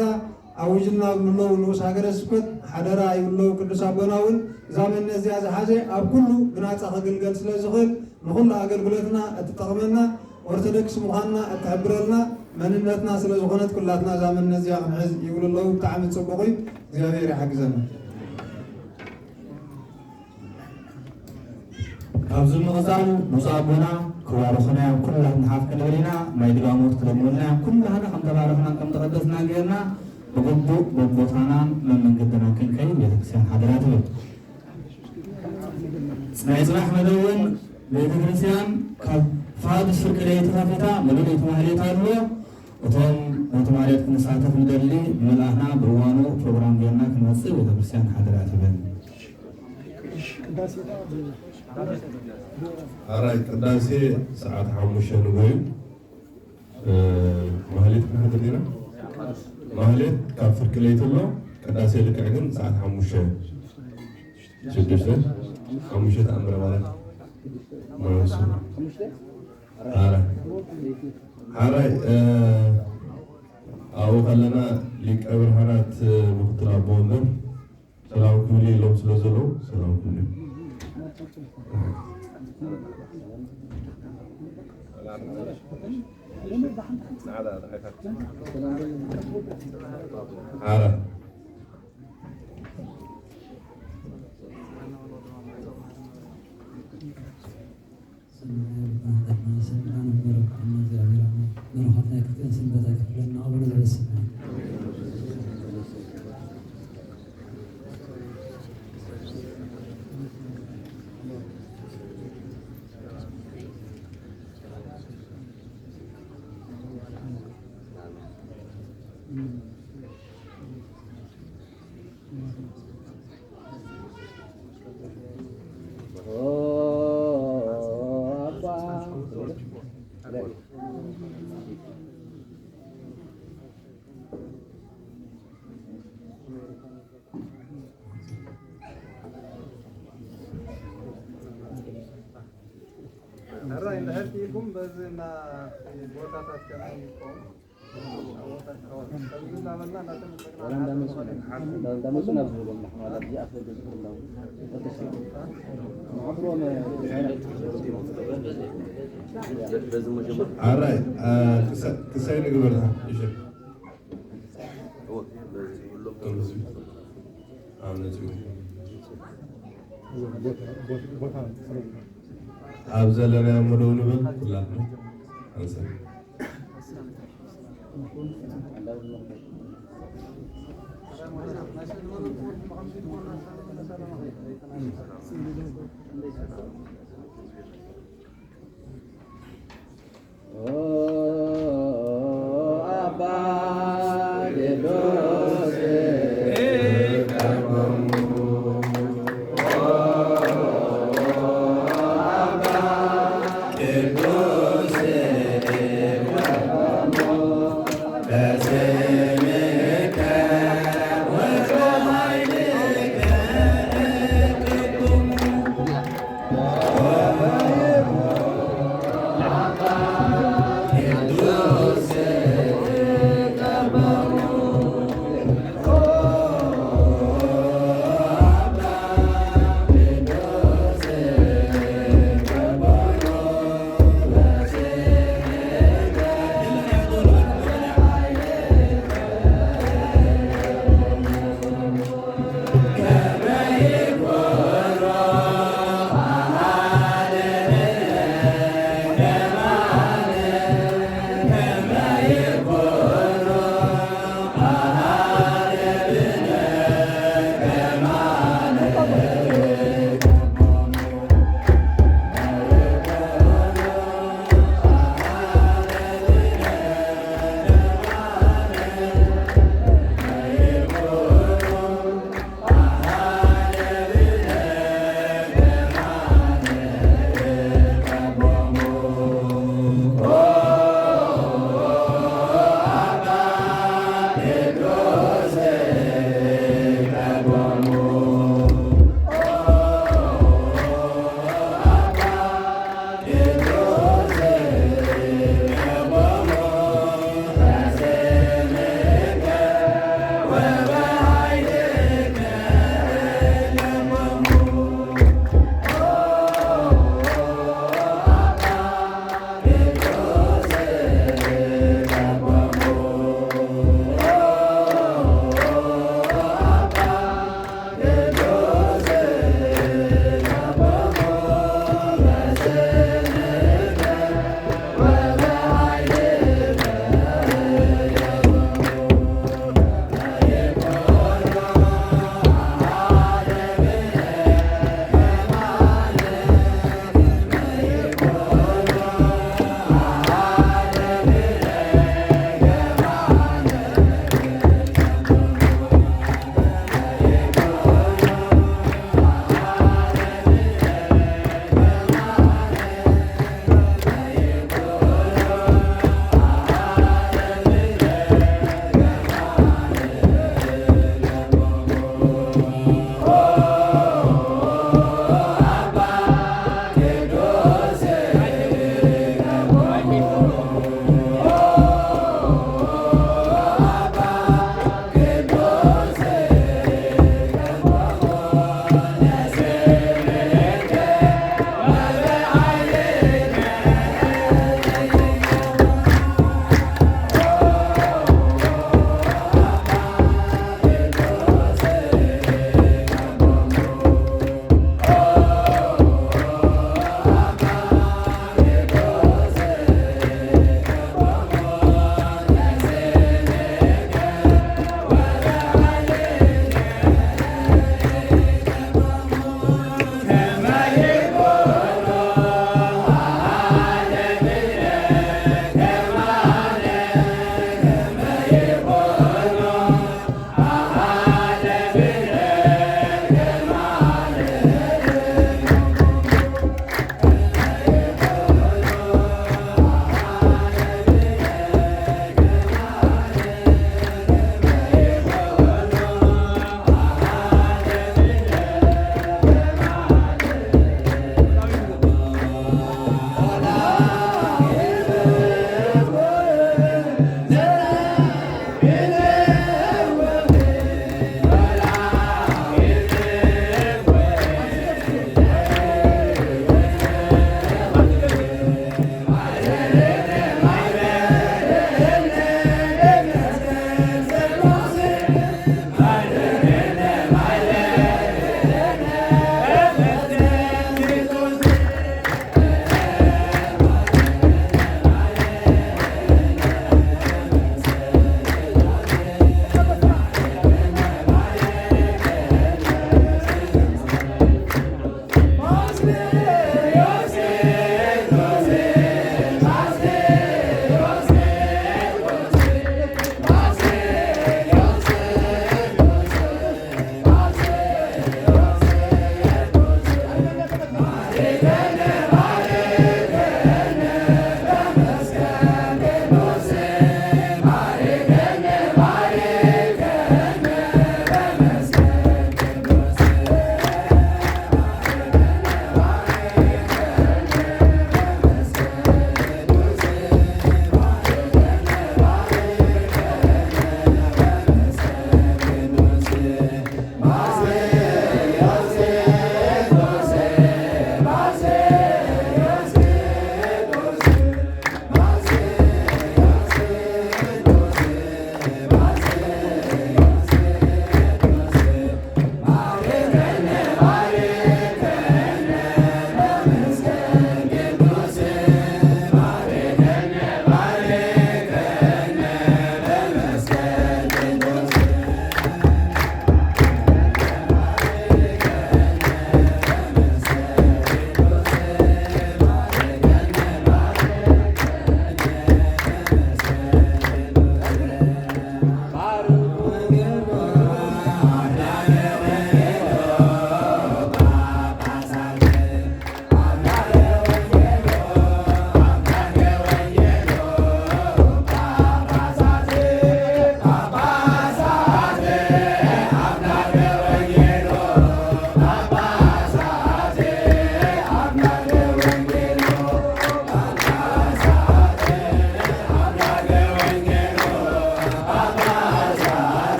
ኣውጅልና ይብሉ ኣለዉ ንኡስ ሃገረ ስብከት፣ ሓደራ ይብሉ ኣለዉ ቅዱስ ኣቦና እውን እዛ መንነት እዚኣ ዝሓዘ ኣብ ኩሉ ብናጻ ከግልገል ስለ ዝኽእል ንኹሉ ኣገልግሎትና እትጠቕመና ኦርቶዶክስ ምዃንና እትሕብረልና መንነትና ስለ ዝኾነት ኩላትና እዛ መንነት እዚኣ ክንሕዝ ይብሉ ኣለዉ። ብጣዕሚ ጽቡቕ እዩ። እግዚኣብሔር ይሓግዘና። ካብዚ ምቕጻል ብፁዕ ኣቦና ክባርኹና እዮም። ኩላትና ሓፍ ክንብል ኢና። ማይ ድጋሞት ክደግሙልና እዮም። ኩላህና ከም ተባረኽናን ከም ተቐደስናን ጌርና ብግቡእ በቦታናን መመንገድናን ክንከይድ ቤተክርስትያን ሓደራ ትብል። ናይ ጽባሕ መደብ እውን ቤተክርስትያን ካብ ፋዱስ ፍርቂ ለይቲ ከፊታ ምሉእ ለይቲ ማህሌት ኣሎ። እቶም ነቲ ማህሌት ክንሳተፍ ንደሊ ብምልኣኽና ብእዋኑ ፕሮግራም ጌርና ክንወጽእ ቤተክርስትያን ሓደራ ትብል። ኣራይ ቅዳሴ ሰዓት ሓሙሽተ ንጎዩ። ማህሌት ክንሕድር ዲና? ማህሌት ካብ ፍርቂ ለይቲ ኣሎ። ቅዳሴ ልክዕ ግን ሰዓት ሓሙሽተ ሽዱሽተ ሓሙሽተ ተኣምረ ማለት ማለት ሓራይ ሓራይ ኣብኡ ከለና ሊቀ ብርሃናት ምክትል ኣቦ ወንበር ሰላም ክብሉ ኢሎም ስለ ዘለዉ ሰላም ክብሉ ሓራ ሰንበት ኣክብረና ኣቡነ ዘበሰማይ። ሕራይ እንድሕር ክኢልኩም በዚ እና ቦታታት ከመይ ይኮን? ኣራይ ክሳይ ንግበርታ እሺ። ኣብ ዘለናዮ ምደው ንበል ኩላትና። ኣንሰ